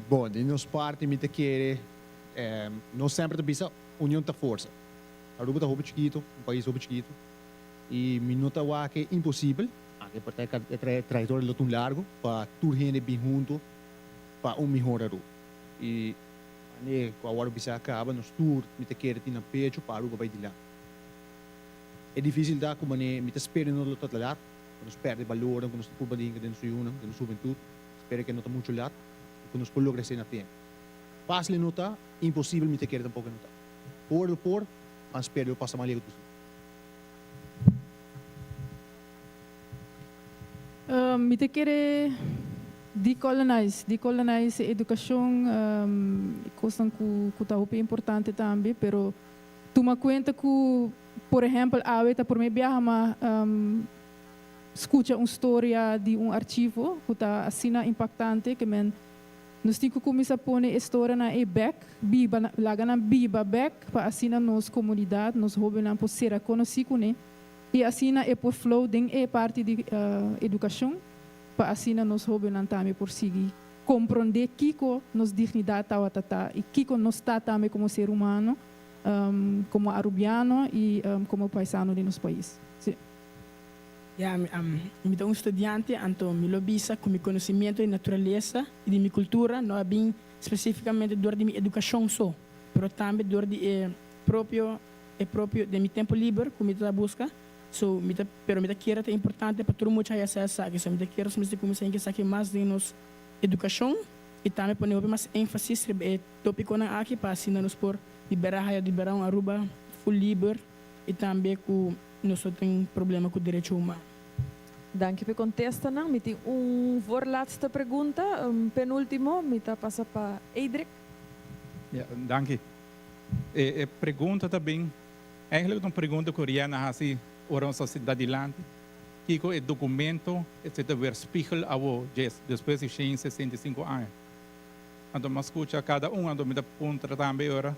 [SPEAKER 10] Bon, di nos parti mi ta kere, nos semper ta bisa union ta forsa. Aruba ta hopi chikito, un pais hopi chikito, y mi no ta wak e imposibel, aunke por ta e trayectoria lo ta un largo, pa tur hende bin hunto pa un mihor Aruba. Y Mane ku a wòrdu bisá kaba, nos tur mi ta kere tin na pechu pa Aruba bai dilanti. E difísil ta ku mane mi ta spera no lo ta lat, ku nos pèrdè balornan ku nos ta purba di hinka den nos yunan, den nos hubentut. Spera ke no ta muchu lat i ku nos por logra esei na tempu. Fásil e no ta, imposibel mi ta kere tampoko e no ta. Por lo por, ma spera lo pasa mas legu posibel.
[SPEAKER 7] Mi ta kere decolonize, decolonize e educacion, e cosnan cu cu ta hopi importante tambe, pero tuma cuenta cu, por ehempel, awe ta prome biaha ma scucha un storia di un archivo cu ta asina impactante ke men nos tin cu cuminsa pone e storianan ey bek, biba, laga nan biba bek pa asina nos comunidad, nos hobennan por sera conoci cune. I asina e por flow den e parti di edukashon pa asina nos hóbennan tambe por sigui komprondé kiko nos dignidat tabata ta i kiko nos ta tambe komo ser humano, komo arubiano i komo paisano di nos pais. Sí.
[SPEAKER 12] Ya, mi ta un studiante, anto mi lo bisa ku mi konosimiento di naturalesa i di mi kultura no a bin spesífikamente dor di mi edukashon so, pero tambe dor di e propio e propio den mi tempo liber ku mi ta buska so mi ta pero mi ta kere ta importante pa tur mucha haya sa esaki so mi ta kere nos mester kuminsá hinka esaki mas den nos edukashon i tambe pone hopi mas énfasis riba e topikonan aki pa asina nos por liberá haya liberá un Aruba full liber i tambe ku nos no tin problema ku derecho humano.
[SPEAKER 1] Danki pa e kontestanan. Mi tin un voorlaatste pregunta, un penultimo. Mi ta pasa pa Eidrick.
[SPEAKER 6] Ja, danki. E pregunta ta bin, eigenlijk ta un pregunta ku Rianne a hasi ora nos a sinta dilanti, kiko e documento esei ta weerspiegel awo djes despues di shen 65 aña? Anto mi a skucha kada un, anto mi ta puntra tambe ora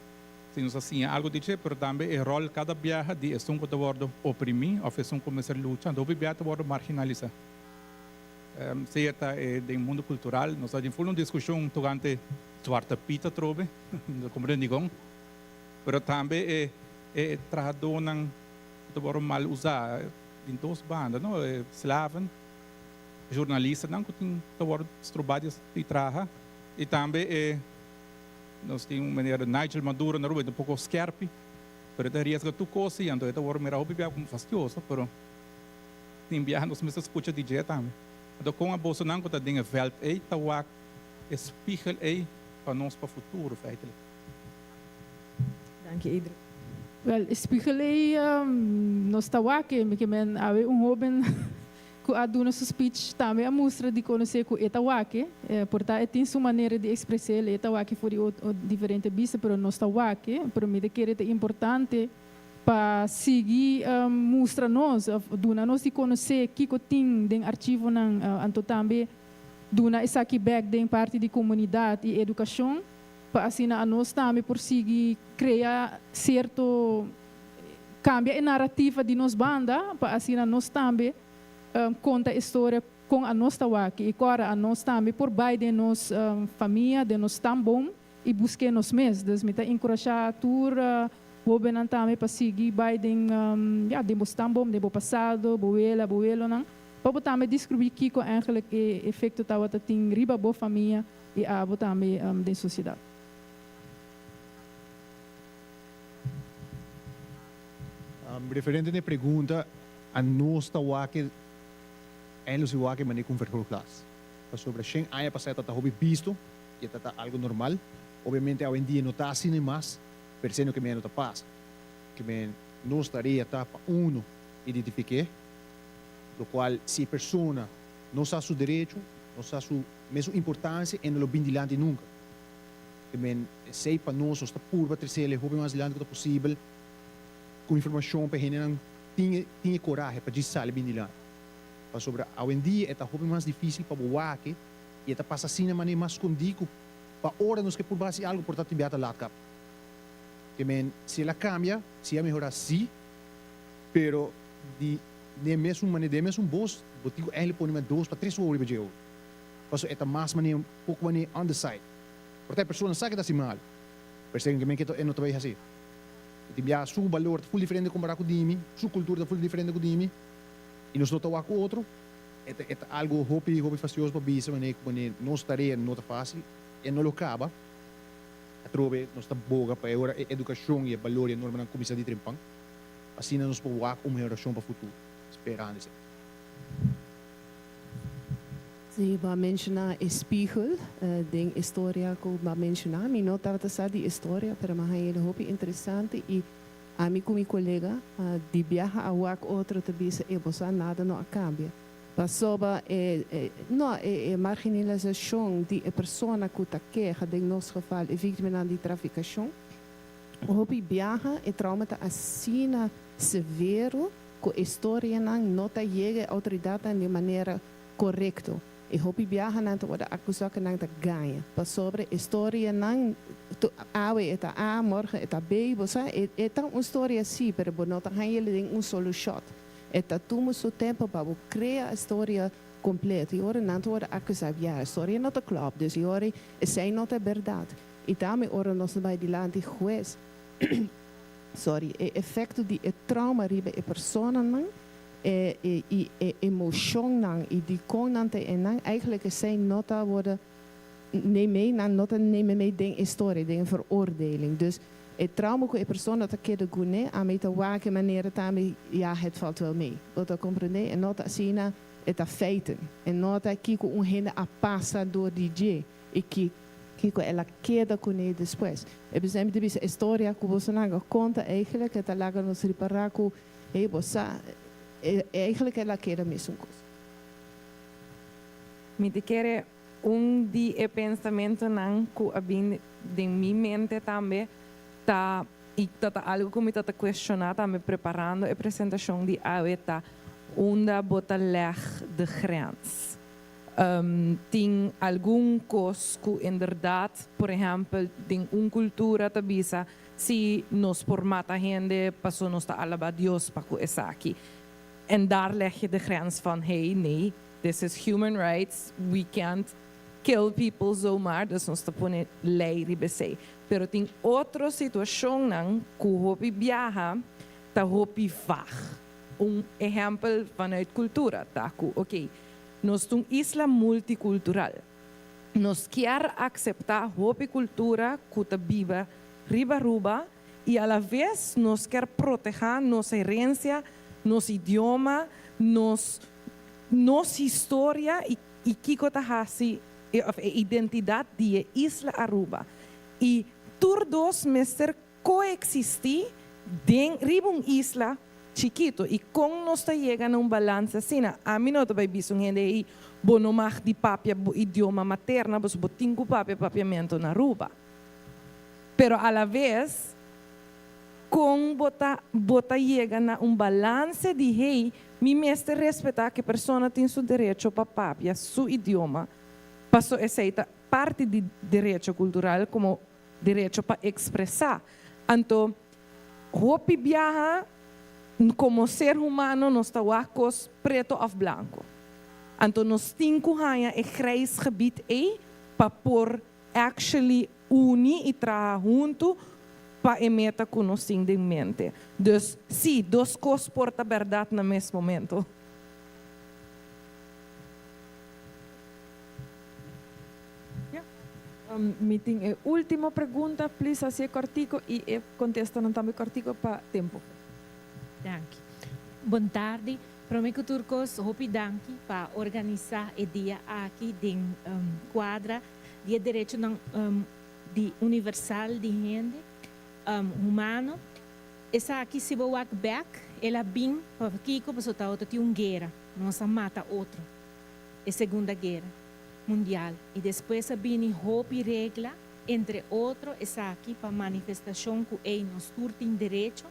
[SPEAKER 6] si nos a siña algu di dje, pero tambe e ròl kada biaha di esun ku ta wòrdu oprimí òf esun ku mester lucha, anto hopi biaha ta wòrdu marginalisá. Sea ta e den mundo cultural, nos a tin full un discusion tocante Zwarte Piet atrobe, no ta comprende dikon, pero tambe e e trahadónan ku ta wòrdu mal usá den dos banda, no, e slaven, journalistanan ku tin ta wòrdu strobá di traha i tambe e nos tin un meneer Nigel Maduro na Aruba, e ta un poko skerpi, pero e ta riesga tur kos i anto e ta wòrdu mirá hopi bia komo fastioso, pero tin biaha nos mester skucha di dje tambe. Anto kon a bosonan ku ta den e vèlt ei ta wak e spiegel ei pa nos pa futuro feitelijk?
[SPEAKER 1] Danki Adrian.
[SPEAKER 7] Wel, e spiegel ei nos ta wak e, mi ke men awe un hoben ku a duna su speech tambe a mustra di konosé ku e ta wak e. Por ta e tin su manera di ekspres'é, e ta wak e for di diferente bista, pero nos ta wak e. Pero mi ta kere ta importante pa sigui mustra nos òf duna nos di konosé kiko tin den archivonan, anto tambe duna esaki bèk den parti di komunidat i edukashon pa asina anos tambe por sigui krea sierto kambia e narativa di nos banda pa asina nos tambe konta e storia kon anos ta wak i kòrda anos tambe por bai den nos famia den nos stamboom i busk'é nos mes. Dus mi ta enkurashá tur hóbennan tambe pa sigui bai den, ya, den bo stamboom, den bo pasado, bo wela, bo welonan, pa bo tambe deskribí kiko èigelik e efekto tabata tin riba bo famia i abo tambe den sosiedat.
[SPEAKER 10] Referente na e pregunta, anos ta wak e, eindelijk si wak e manera ku un vergrootglas. Pasobra shen aña pasá e tabata hopi bisto. E ta ta algo normal. Obviamente awendia no ta asina mas, pero esei no ke men no ta pasa. Ke men nos tarea ta pa uno identifiké, lokual si e persona no sa su derecho, no sa su mesun importansia, e no lo bin dilanti nunka. Ke men esei pa nos, nos ta purba tresel e hopi mas dilanti ku ta posibel ku informashon pa e hendenan tin tin e korahe pa djis sali bin dilanti. Pasobra awendia e ta hopi mas difisil pa bo wak I e ta pasa asina manera mas skondí ku pa ora nos ke purba hasi algu por ta tin bia ta lat kap. Ke men, si el a kambia, si a mehorá, sí, pero di den e mesun manera, den e mesun bos, bo tin ku eindelijk pone mas dos pa tres wowo riba dje otro. Pasobra e ta mas manera, un poko manera on the side. Por ta e persona sa ke ta hasi malu, pero esei ke men ke e no ta bai hasi. E tin bia su balor ta ful diferente kompará ku di mi, su kultura ta ful diferente ku di mi, i nos no ta wak ku otro. E ta e ta algo hopi hopi fastioso pa bisa manera ku manera nos tarea no ta fásil, e no lo kaba. Atrobe nos ta boga pa e ora e edukashon i e balor i e normanan kuminsá di trempan. Asina nos por wak un mehorashon pa futuro. Sperando esei.
[SPEAKER 9] Sí, bo a menshoná e spiegel den e storia ku bo a menshoná. Mi no tabata sa di e storia, pero mi a haña el hopi interesante i Ami ku mi kolega di biaha a wak otro ta bisa e bo sa nada no a kambia. Pasobra e no e e marginalisashon di e persona ku ta keha den nos geval e víktimanan di trafikashon. Hopi biaha e trauma ta asina severo ku e storianan no ta yega e outoridatnan di manera korekto. E hopi biaha nan ta worde acusa cu nan ta gaña pasobra e storianan awe e ta A, morgen e ta B, bo sa e e ta un storia si pero bo no ta haña el den un solo shot. E ta tuma su tempo pa bo crea e storia completo y ora nan ta worde acusa ya e storia no ta klop dus y ora esey no ta e berdad y tambe ora nos ta bay dilanti huez sorry e efecto di e trauma riba e personanan E i e emocionnan i dikon nan ta enan, eigenlijk esei no ta worde neem mee, nan no ta neme mee den e storia, den e veroordeling. Dus e trauma ku e persona ta keda kuné, ami ta wak e manera tambe, ja, het valt wel mee. Bo ta comprende? E no ta asina, e ta feiten. E no ta kiko un hende a pasa door di dje i ki kiko el a keda kuné despues. E besei mi ta bisa e storia ku bosonan a konta eigenlijk e ta laga nos ripará ku Hey bo sa, eigenlijk el a keda mesun kos.
[SPEAKER 13] Mi ta kere un di e pensamentonan ku a bin den mi mente tambe ta, i ta ta algu ku mi ta ta kuestioná tambe preparando e presentashon di awe ta, unda bo ta lèg de grens? Tin algun kos ku inderdat, por ehèmpel, den un kultura ta bisa Si nos por mata hende paso nos ta alaba Dios pa cu esaki. En daar leg je de grens van, hey, nee, This is human rights, we can't kill people zomaar, dus nos ta pone ley riba esey. Pero tin otro situacionnan cu hopi biaha ta hopi vaag. Un ehempel vanuit cultura ta cu, ok, nos ta un isla multicultural. Nos kier acepta hopi cultura cu ta biba riba Aruba y a la vez nos kier proteha nos herencia, nos idioma, nos nos historia y y kico ta haci of e identidad di e isla Aruba. Y tur dos mester coexisti den riba un isla chikito. Y con nos ta yega na un balance asina? Ami no ta bay bisa un hende ey bo no mag di papia bo idioma materna pasobra bo tin cu papia papiamento na Aruba. Pero a la vez con bo ta bo ta yega na un balance di hey mi mester respeta cu e persona tin su derecho pa papia su idioma paso esey ta parti di derecho cultural como derecho pa expresa. Anto hopi biaha como ser humano nos ta wak cos preto of blanco. Anto nos tin cu haña e grijs gebied ey pa por actually uni y traha hunto pa e meta cu nos tin den mente. Dus si, dos cos por ta berdad na mes momento.
[SPEAKER 1] Mi tin e ultimo pregunta, please haci'e cortico y e contestanan tambe cortico pa tempo.
[SPEAKER 17] Danki. Bon tardi. Prome cu tur cos hopi danki pa organisa e dia aki den cuadra di e derechonan di universal di hende humano. Esaki si bo wak bek el a bin pa kico pasobra tabata tin un guera, nos a mata otro, e segunda guera mundial y despues a bini hopi regla entre otro esaki pa manifestacion cu ey nos tur tin derecho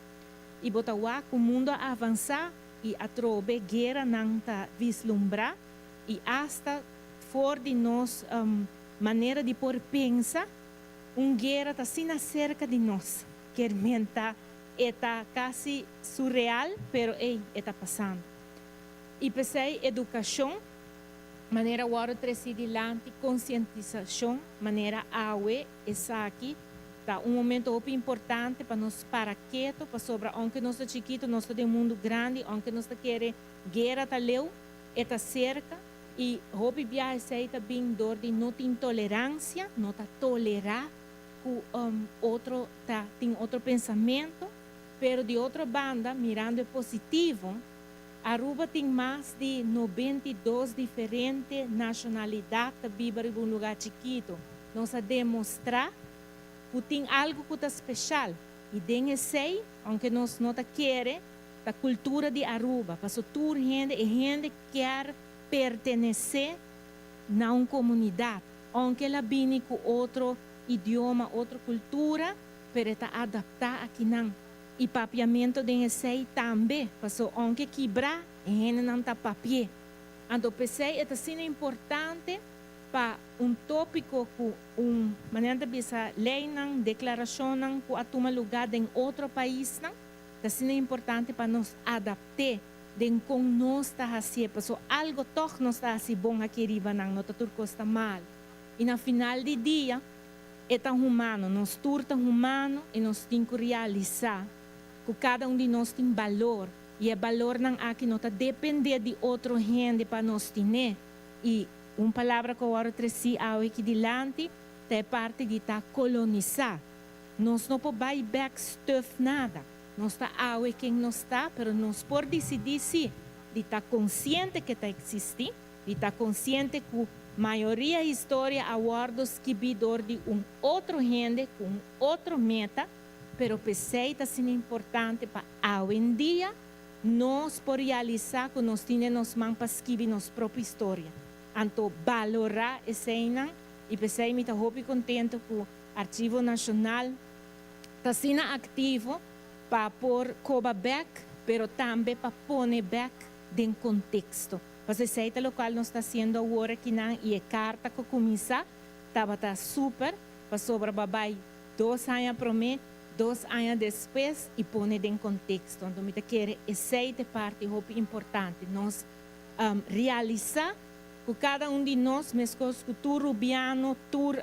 [SPEAKER 17] y bo ta wak cu mundo a avansa y atrobe gueranan ta vislumbrá y hasta for di nos manera di por pensa, un guera ta asina cerca di nos, kier menta e ta casi surreal, pero ey, e ta pasando. Y p'esey educacion, manera wordo treci dilanti, concientisacion, manera awe esaki ta un momento hopi importante pa nos para keto, pasobra aunke nos ta chikito, nos ta den mundo grandi, aunke nos ta kere guera ta leu, e ta cerca y hopi biaha esey ta bin door di no tin tolerancia, no ta tolera cu otro ta tin otro pensamento, pero di otro banda mirando e positivo, Aruba tin mas di 92 diferente nacionalidad ta biba riba un lugar chikito. Nos a demostra cu tin algo cu ta special y den esey, aunke nos no ta kere, Ta cultura di Aruba, paso tur hende, e hende kier pertenece na un comunidad, aunke el a bini cu otro idioma, otro cultura, pero e ta adapta akinan. Y papiamento den esey tambe, paso aunke kibra, e hendenan ta papi'e. Anto p'esey e ta asina importante pa un topico cu un, manera nan ta bisa, leynan, declaracionnan cu a tuma luga den otro paisnan, Ta asina importante pa nos adapt'é den kon nos ta hasié, paso algo tòg nos ta hasi bon aki riba nan, no ta tur kos ta malu. I na final di dia, e ta humano, nos tur ta humano i nos tin ku realisá ku kada un di nos tin balor i e balornan aki no ta dependé di otro hende pa nos tin'é. I un palabra ku a wòrdu tresí awe aki dilanti ta e parti di ta kolonisá. Nos no por bai bek stuf nada. Nos ta awe ken nos ta, pero nos por disidí sí di ta konsiente ke ta eksistí, di ta konsiente ku mayoria historia a wòrdu skibí dor di un otro hende ku un otro meta, pero p'esei ta asina importante pa awendia nos por realisá ku nos tin den nos man pa skibi nos propio historia. Anto balorá eseinan i p'esei mi ta hopi kontentu ku Archivo Nashonal ta asina aktivo pa por koba bèk, pero tambe pa pone bèk den konteksto. Pasobra esei ta lokual nos ta hasiendo awor akinan i e karta ku kuminsá tabata super pasobra bo a bai dos aña promé, dos aña despues i pone den konteksto. Anto mi ta kere esei ta e parti hopi importante. Nos. Realisá ku kada un di nos, meskos ku tur rubiano, tur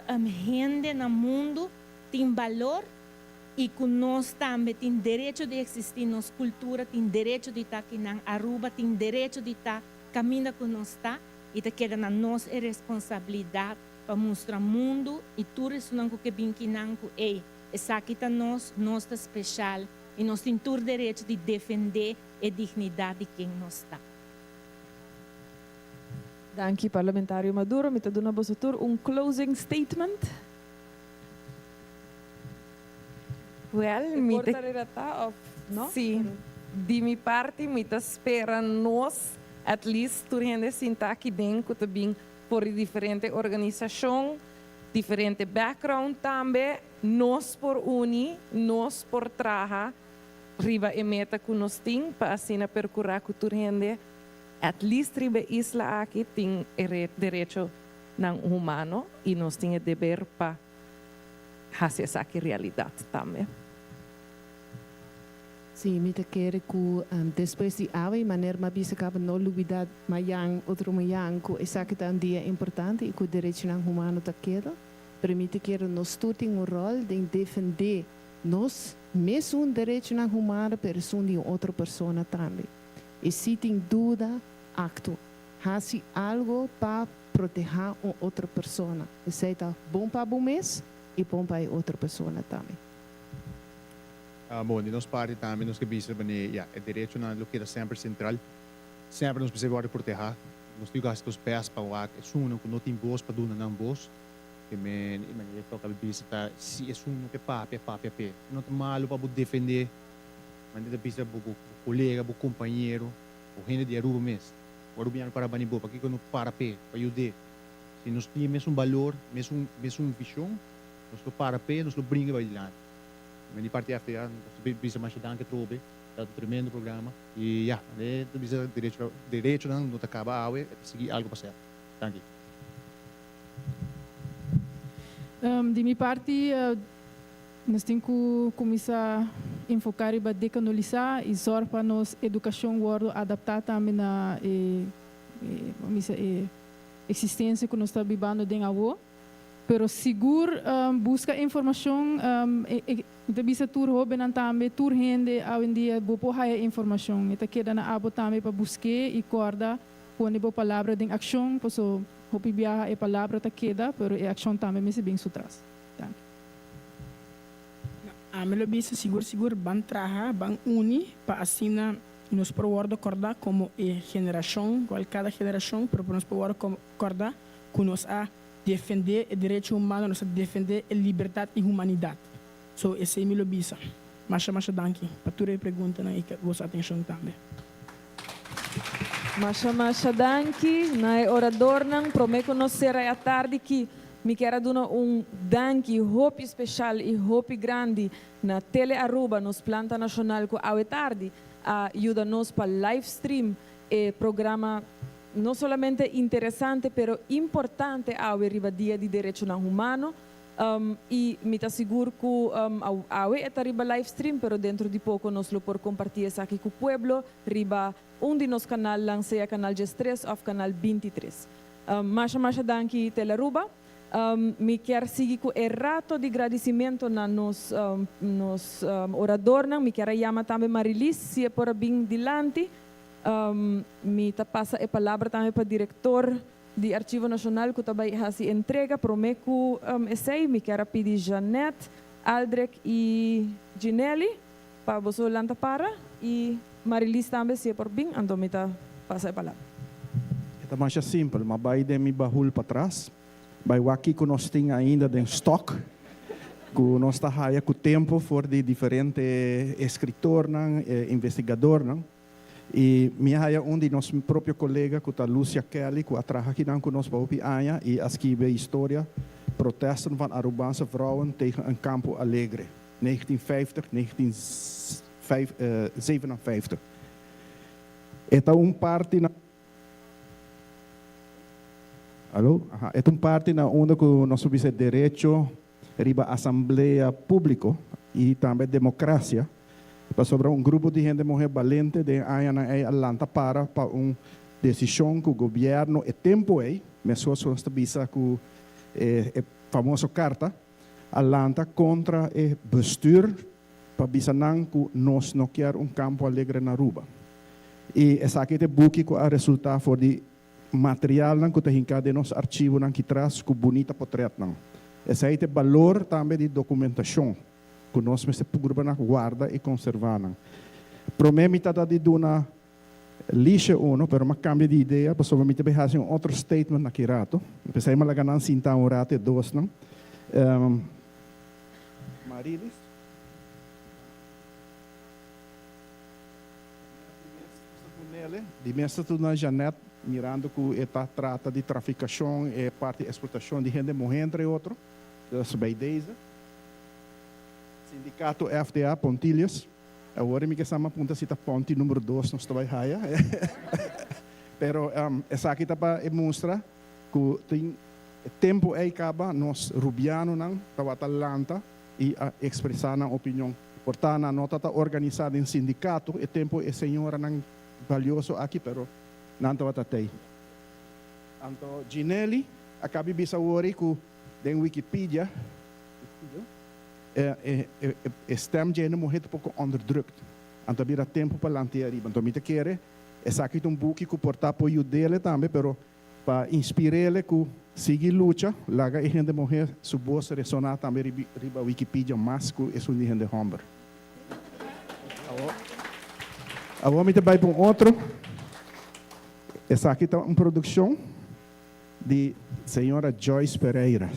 [SPEAKER 17] hende na mundu, tin balor i ku nos tambe tin derecho di eksistí, nos kultura tin derecho di ta akinan, Aruba tin derecho di ta kaminda ku nos ta i ta keda na nos e responsabilidat pa mustra mundu i tur esunnan ku ke bin kinan ku ey, esaki ta nos, nos ta speshal i nos tin tur derecho di defendé e dignidat di ken nos ta.
[SPEAKER 1] Danki Parlamentario Maduro. Mi ta duna boso tur un closing statement.
[SPEAKER 13] Well,
[SPEAKER 1] E
[SPEAKER 13] mi
[SPEAKER 1] por
[SPEAKER 13] ta
[SPEAKER 1] ta relatá of no?
[SPEAKER 13] Sí. Di mi parti mi ta spera nos, at least tur hende sinta aki den ku ta bin for di diferente organisashon, diferente background tambe, nos por uni, nos por traha riba e meta ku nos tin pa asina perkurá ku tur hende at least riba e isla aki tin e derechonan humano i nos tin e deber pa hasi esaki realidat tambe.
[SPEAKER 9] Sí, mi ta kere ku despues di awe, manera mi a bisa kaba no lubidá mayan, otro mayan, ku esaki ta un dia importante i ku derechonan humano ta keda. Pero mi ta kere nos tur tin un ròl den defendé nos mesun derechonan humano pero esun di un otro persona tambe. I si tin duda, aktua. Hasi algo pa protehá un otro persona. Esei ta bon pa bo mes i bon pa e otro persona tambe.
[SPEAKER 10] Bon, di nos parti tambe nos ke bisa manera, ya, e derechonan lo keda semper sentral. Semper nos mester wòrdu protehá. Nos tin ku hasi nos bèst pa wak esunnan ku no tin bos pa duna nan bos. Ke men e manera ku a bisa ta si esun no ke papia, papia p'e. No ta malu pa bo defendé, manera ta bisa bo bo kolega, bo kompañero, bo hende di Aruba mes. Bo arubiano para bani bo, pakiko no para p'e, pa yud'é? Si nos tin e mesun balor, mesun mesun vishon, nos lo para p'e, nos lo bringa bai dilanti. Men di parti FTA nos ta bisa masha danki atrobe, ta un tremendo programa i ya, manera ta bisa derecho derechonan no ta kaba awe, e ta sigui algu pa ser. Danki.
[SPEAKER 7] Di mi parti, nos tin ku kuminsá enfoká riba dekanalisá i sòrg pa nos edukashon wòrdu adaptá tambe na e bisa e eksistensia ku nos ta bibando den awo. Pero sigur buska informashon, mi ta bisa tur hóbennan tambe, tur hende awendia bo por haya informashon. E ta keda na abo tambe pa busk'é i kòrda Pone bo palabra den akshon, paso hopi biaha e palabra ta keda, pero e akshon tambe mester bin su tras. Danki.
[SPEAKER 12] Ami lo bisa sigur sigur ban traha, ban uni pa asina nos por wordo corda como e generacion, cual cada generacion, pero pa nos por wordo corda cu nos a defende e derecho humano, nos a defende e libertad y humanidad. So esey mi lo bisa. Masha masha danki pa tur e preguntanan y boso atencion tambe.
[SPEAKER 1] Masha masha danki na e oradornan. Prome ku nos sera e atardi ki, mi kier a duna un danki hopi speshal i hopi grandi na Tele Aruba, nos planta nashonal ku awe tardi a yuda nos pa live stream e programa no solamente interesante pero importante awe riba Dia di Derechonan Humano. I mi ta sigur ku awe e ta riba live stream pero dentro di poko nos lo por kompartí esaki ku pueblo riba un di nos kanalnan sea kanal diestres òf kanal bintitres. Masha masha danki Telaruba. Mi kier sigui ku e rato di gradisimentu na nos nos oradornan. Mi kier a yama tambe Marilis si e por a bin dilanti. Mi ta pasa e palabra tambe pa direktor Di Archivo Nashonal ku ta bai hasi entrega. Promé ku esei mi kier a pidi Jeanette, Aldrich i Ginelly pa boso lanta para i Marilys tambe si e por bin anto mi ta pasa e palabra.
[SPEAKER 2] E ta masha simpel, ma bai den mi bahul patras, bai wak kiko nos tin ainda den stock ku nos ta haya ku tempu for di diferente eskritornan, investigadornan. I mi a haya un di nos propio kolega ku ta Lucia Kelly ku a traha akinan ku nos pa hopi aña i a skibi e historia Protesten van Arubaanse vrouwen tegen een Campo Alegre, 1950, 1957. E ta un parti na. Alo? Aha. E ta un parti na unda ku nos por bisa e derecho riba asamblea públiko i tambe demokrasia, pasobra un grupo di hende muhé balente den e añanan ei a lanta para pa un. Desishon ku gobièrnu e tempu ei, meskos ku nos ta bisa ku e famoso karta, a lanta kontra e bestuur pa bisa nan ku nos no kier un Campo Alegre na Aruba. I esaki ta e buki ku a resultá for di materialnan ku ta hinká den nos archivonan kitras ku bunita potrètnan. Esei ta e balor tambe di dokumentashon ku nos mester purba na warda i konservá nan. Promé mi ta ta di duna Lisje uno, pero m'a cambia di idea pasobra mi ta bay haci un otro statement aki rato. P'esey m'a laga nan sinta un rato e dosnan. Marilis. Di mes ta duna Jeanette, mirando cu e ta trata di traficacion, e parti explotacion di hende muhe entre otro. Dus bay deze. Sindicato FDA Pontilius. Awor mi ke sa mi a punta si ta ponti numero dos nos ta bai haya. Pero esaki ta pa e mustra ku tin e tempu ei kaba nos rubianonan tabata lanta i a ekspresá nan opinion. Por ta nan no tabata organisá den sindikato e tempu e señoranan balioso aki pero nan tabata tei. Anto Ginelli a kabi bisa awor ku den Wikipedia. E stem dje hende muhé ta poko onderdrukt. Anto a bira tempu pa lant'é ariba. Anto mi ta kere esaki ta un buki ku por ta por yud'ele tambe, pero pa inspir'ele ku sigui lucha, laga e hende muhé su bos resoná tambe riba Wikipedia mas ku esun di hende hòmber. Awor mi ta bai pa un otro. Esaki ta un produkshon. Di señora Joyce Pereira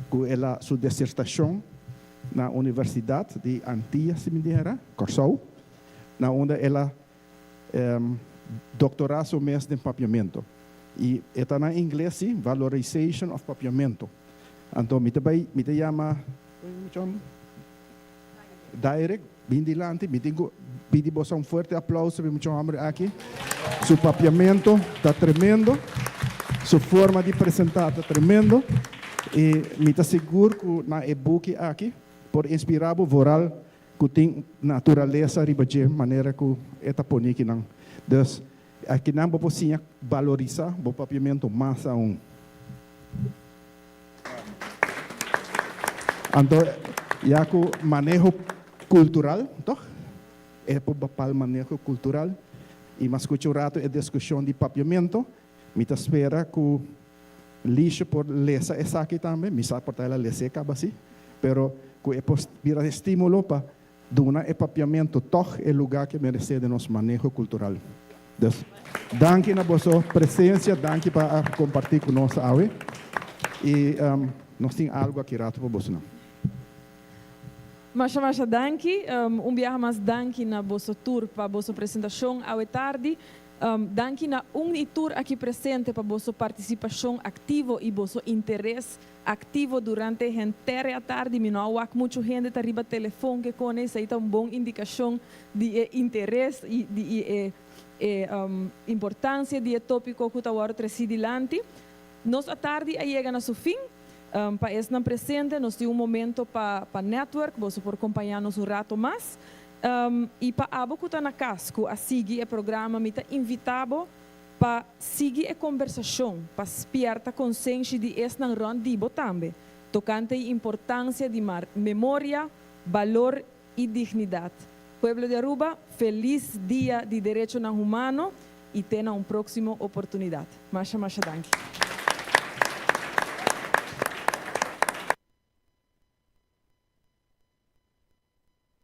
[SPEAKER 2] ku el a su disertashon na Universidat di Antillas si mi dijera, Kòrsou, na unda el a doktorá su mes den papiamentu. I e ta na ingles si, Valorization of Papiamentu. Anto mi ta bai, mi ta yama Dairek, bin dilanti, mi tin ku pidi boso un fuerte aplauso pa e mucha homber aki. Su papiamento ta tremendo, su forma di presenta ta tremendo y mi ta sigur ku na e buki aki por inspira bo vooral ku tin naturalesa riba dje manera ku e ta poni kinan. Dus akinan bo por siña balorisa bo papiamento mas aun. Anto ya ku maneho kultural, tòg? E por bapal maneho kultural i m'a skucha un ratu e diskushon di papiamentu. Mi ta spera ku Lisje por lesa esaki tambe. Mi sa por ta el a les'é kaba si, pero ku e por bira estímulo pa duna e papiamentu tòg e lugá ku e meresé den nos maneho kultural. Dus, danki na boso presensia, danki pa a kompartí ku nos awe i nos tin algu aki rato pa bosonan.
[SPEAKER 1] Masha masha danki. Un biaha mas danki na boso tur pa boso presentashon awe tardi. Danki na un i tur aki presente pa boso partisipashon aktivo i boso interes Aktivo durante henter e atardi mi no a wak muchu hende ta riba telefon ke kone esei ta un bon indikashon di e interes i di e e importansia di e topiko ku ta wòrdu tresí dilanti. Nos atardi a yega na su fin. Pa esnan presente nos tin un momento pa pa network, boso por kompañá nos un rato mas. I pa abo ku ta na kas ku a sigui e programa mi ta invitá bo Pa sigui e kombersashon, pa spièrta konsenshi di esnan rònt di bo tambe, tokante e importansia di mar, memoria, balor i dignidat. Pueblo di Aruba, felis Dia di Derechonan Humano i te na un próksimo oportunidat. Masha masha danki.